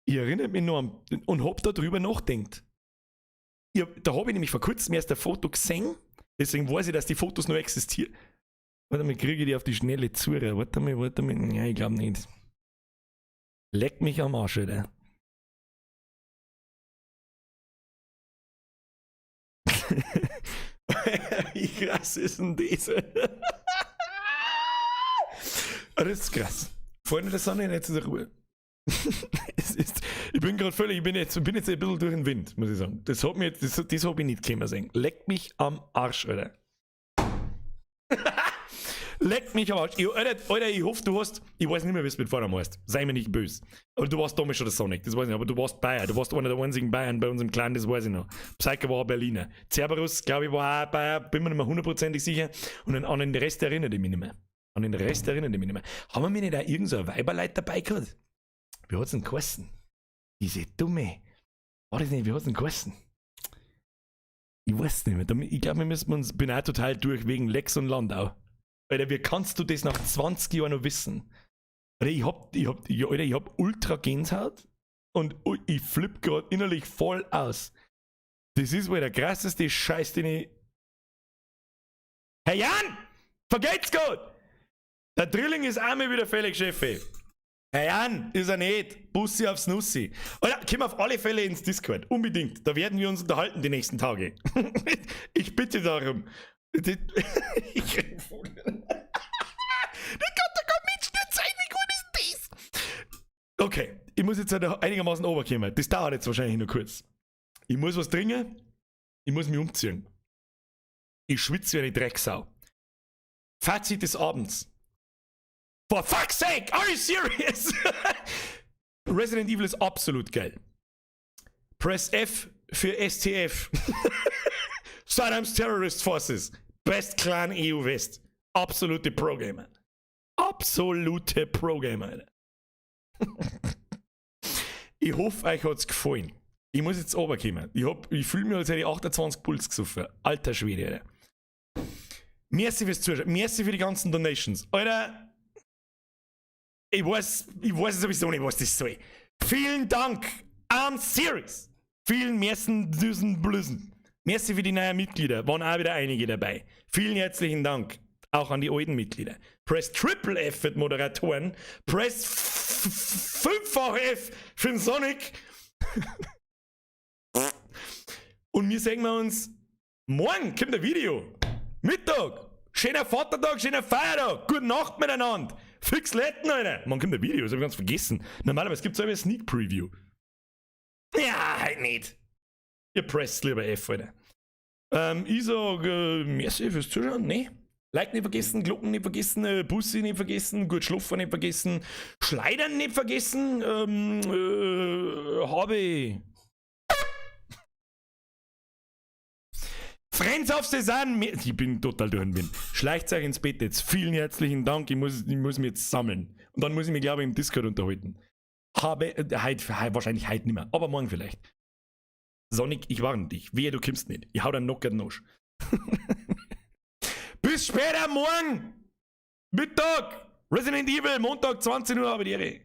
Ich erinnere mich noch an, und hab da drüber nachgedacht. Da hab ich nämlich vor kurzem erst ein Foto gesehen, deswegen weiß ich, dass die Fotos noch existieren. Warte mal, kriege ich die auf die schnelle Zure. Warte mal, warte mal. Ja, ich glaub nicht. Leck mich am Arsch, Alter. Wie krass ist denn das? Das ist krass. Freunde der Sonne, jetzt ist Ruhe. Es ist, ich bin grad völlig, ich bin jetzt, bin jetzt ein bisschen durch den Wind, muss ich sagen. Das hat mir jetzt, das, das hab ich nicht kommen sehen. Leck mich am Arsch, Alter. Leck mich am Arsch. Ich, Alter, Alter, ich hoffe, du hast, ich weiß nicht mehr, wie es mit Vornamen heißt. Sei mir nicht böse. Aber du warst damals schon der Sonic, das weiß ich nicht. Aber du warst Bayer. Du warst einer der einzigen Bayern bei unserem Clan, das weiß ich noch. Psycho war Berliner. Cerberus, glaube ich, war auch Bayer, bin mir nicht mehr hundertprozentig sicher. Und an den Rest erinnere ich mich nicht mehr. An den Rest erinnere ich mich nicht mehr. Haben wir mir nicht auch irgend so ein Weiberleut dabei gehabt? Wie hat's denn geheißen? Diese dumme. War das nicht, wie hat's denn geheißen? Ich weiß nicht mehr. Ich glaube, wir müssen uns, bin auch total durch wegen Lex und Landau. Alter, wie kannst du das nach 20 Jahren noch wissen? Alter, ich hab ultra Gänsehaut und ich flipp grad innerlich voll aus. Das ist wohl der krasseste Scheiß, den ich. Herr Jan! Vergelt's gut! Der Drilling ist einmal wieder fällig, Chefe. Herr Jan, ist er nicht. Bussi aufs Nussi. Alter, komm auf alle Fälle ins Discord. Unbedingt. Da werden wir uns unterhalten die nächsten Tage. Ich bitte darum. Ich kann doch kein Mensch nicht sein, wie gut ist das? Okay, ich muss jetzt halt einigermaßen runterkommen. Das dauert jetzt wahrscheinlich noch kurz. Ich muss was trinken. Ich muss mich umziehen. Ich schwitze wie eine Drecksau. Fazit des Abends. For fuck's sake, are you serious? Resident Evil ist absolut geil. Press F für STF. Saddam's Terrorist Forces. Best Clan EU West. Absolute Pro-Gamer. Absolute Pro-Gamer, Alter. Ich hoffe, euch hat's gefallen. Ich muss jetzt runterkommen. Ich fühle mich, als hätte ich 28 Puls gesoffen. Alter Schwede, Alter. Merci fürs Zuschauen. Merci für die ganzen Donations. Alter. Ich weiß sowieso nicht, was das soll. Vielen Dank. I'm serious. Vielen Merci, Düsen, Blüsen. Merci für die neuen Mitglieder. Waren auch wieder einige dabei. Vielen herzlichen Dank. Auch an die alten Mitglieder. Press Triple F für die Moderatoren. Press fünffach F für den Sonic. Und wir sehen wir uns morgen. Kommt ein Video. Mittag. Schöner Vatertag, schöner Feiertag. Gute Nacht miteinander. Fix Letten, Alter. Morgen kommt ein Video, das hab ich ganz vergessen. Normalerweise gibt es eine Sneak Preview. Ja, halt nicht. Ihr presst lieber F, Alter. Ich sag, merci fürs Zuschauen, ne? Like nicht vergessen, Glocken nicht vergessen, Bussi nicht vergessen, gut schlafen nicht vergessen, Schleidern nicht vergessen, habe Friends of the Sun, ich bin total durch den Wind. Schleicht euch ins Bett jetzt. Vielen herzlichen Dank, ich muss mich jetzt sammeln. Und dann muss ich mich, glaube ich, im Discord unterhalten. Habe, heut, wahrscheinlich heute nicht mehr, aber morgen vielleicht. Sonic, ich warne dich. Wehe, du kommst nicht. Ich hau dir noch den Arsch. Bis später morgen! Mittag! Resident Evil, Montag, 20 Uhr, habe die Ehre.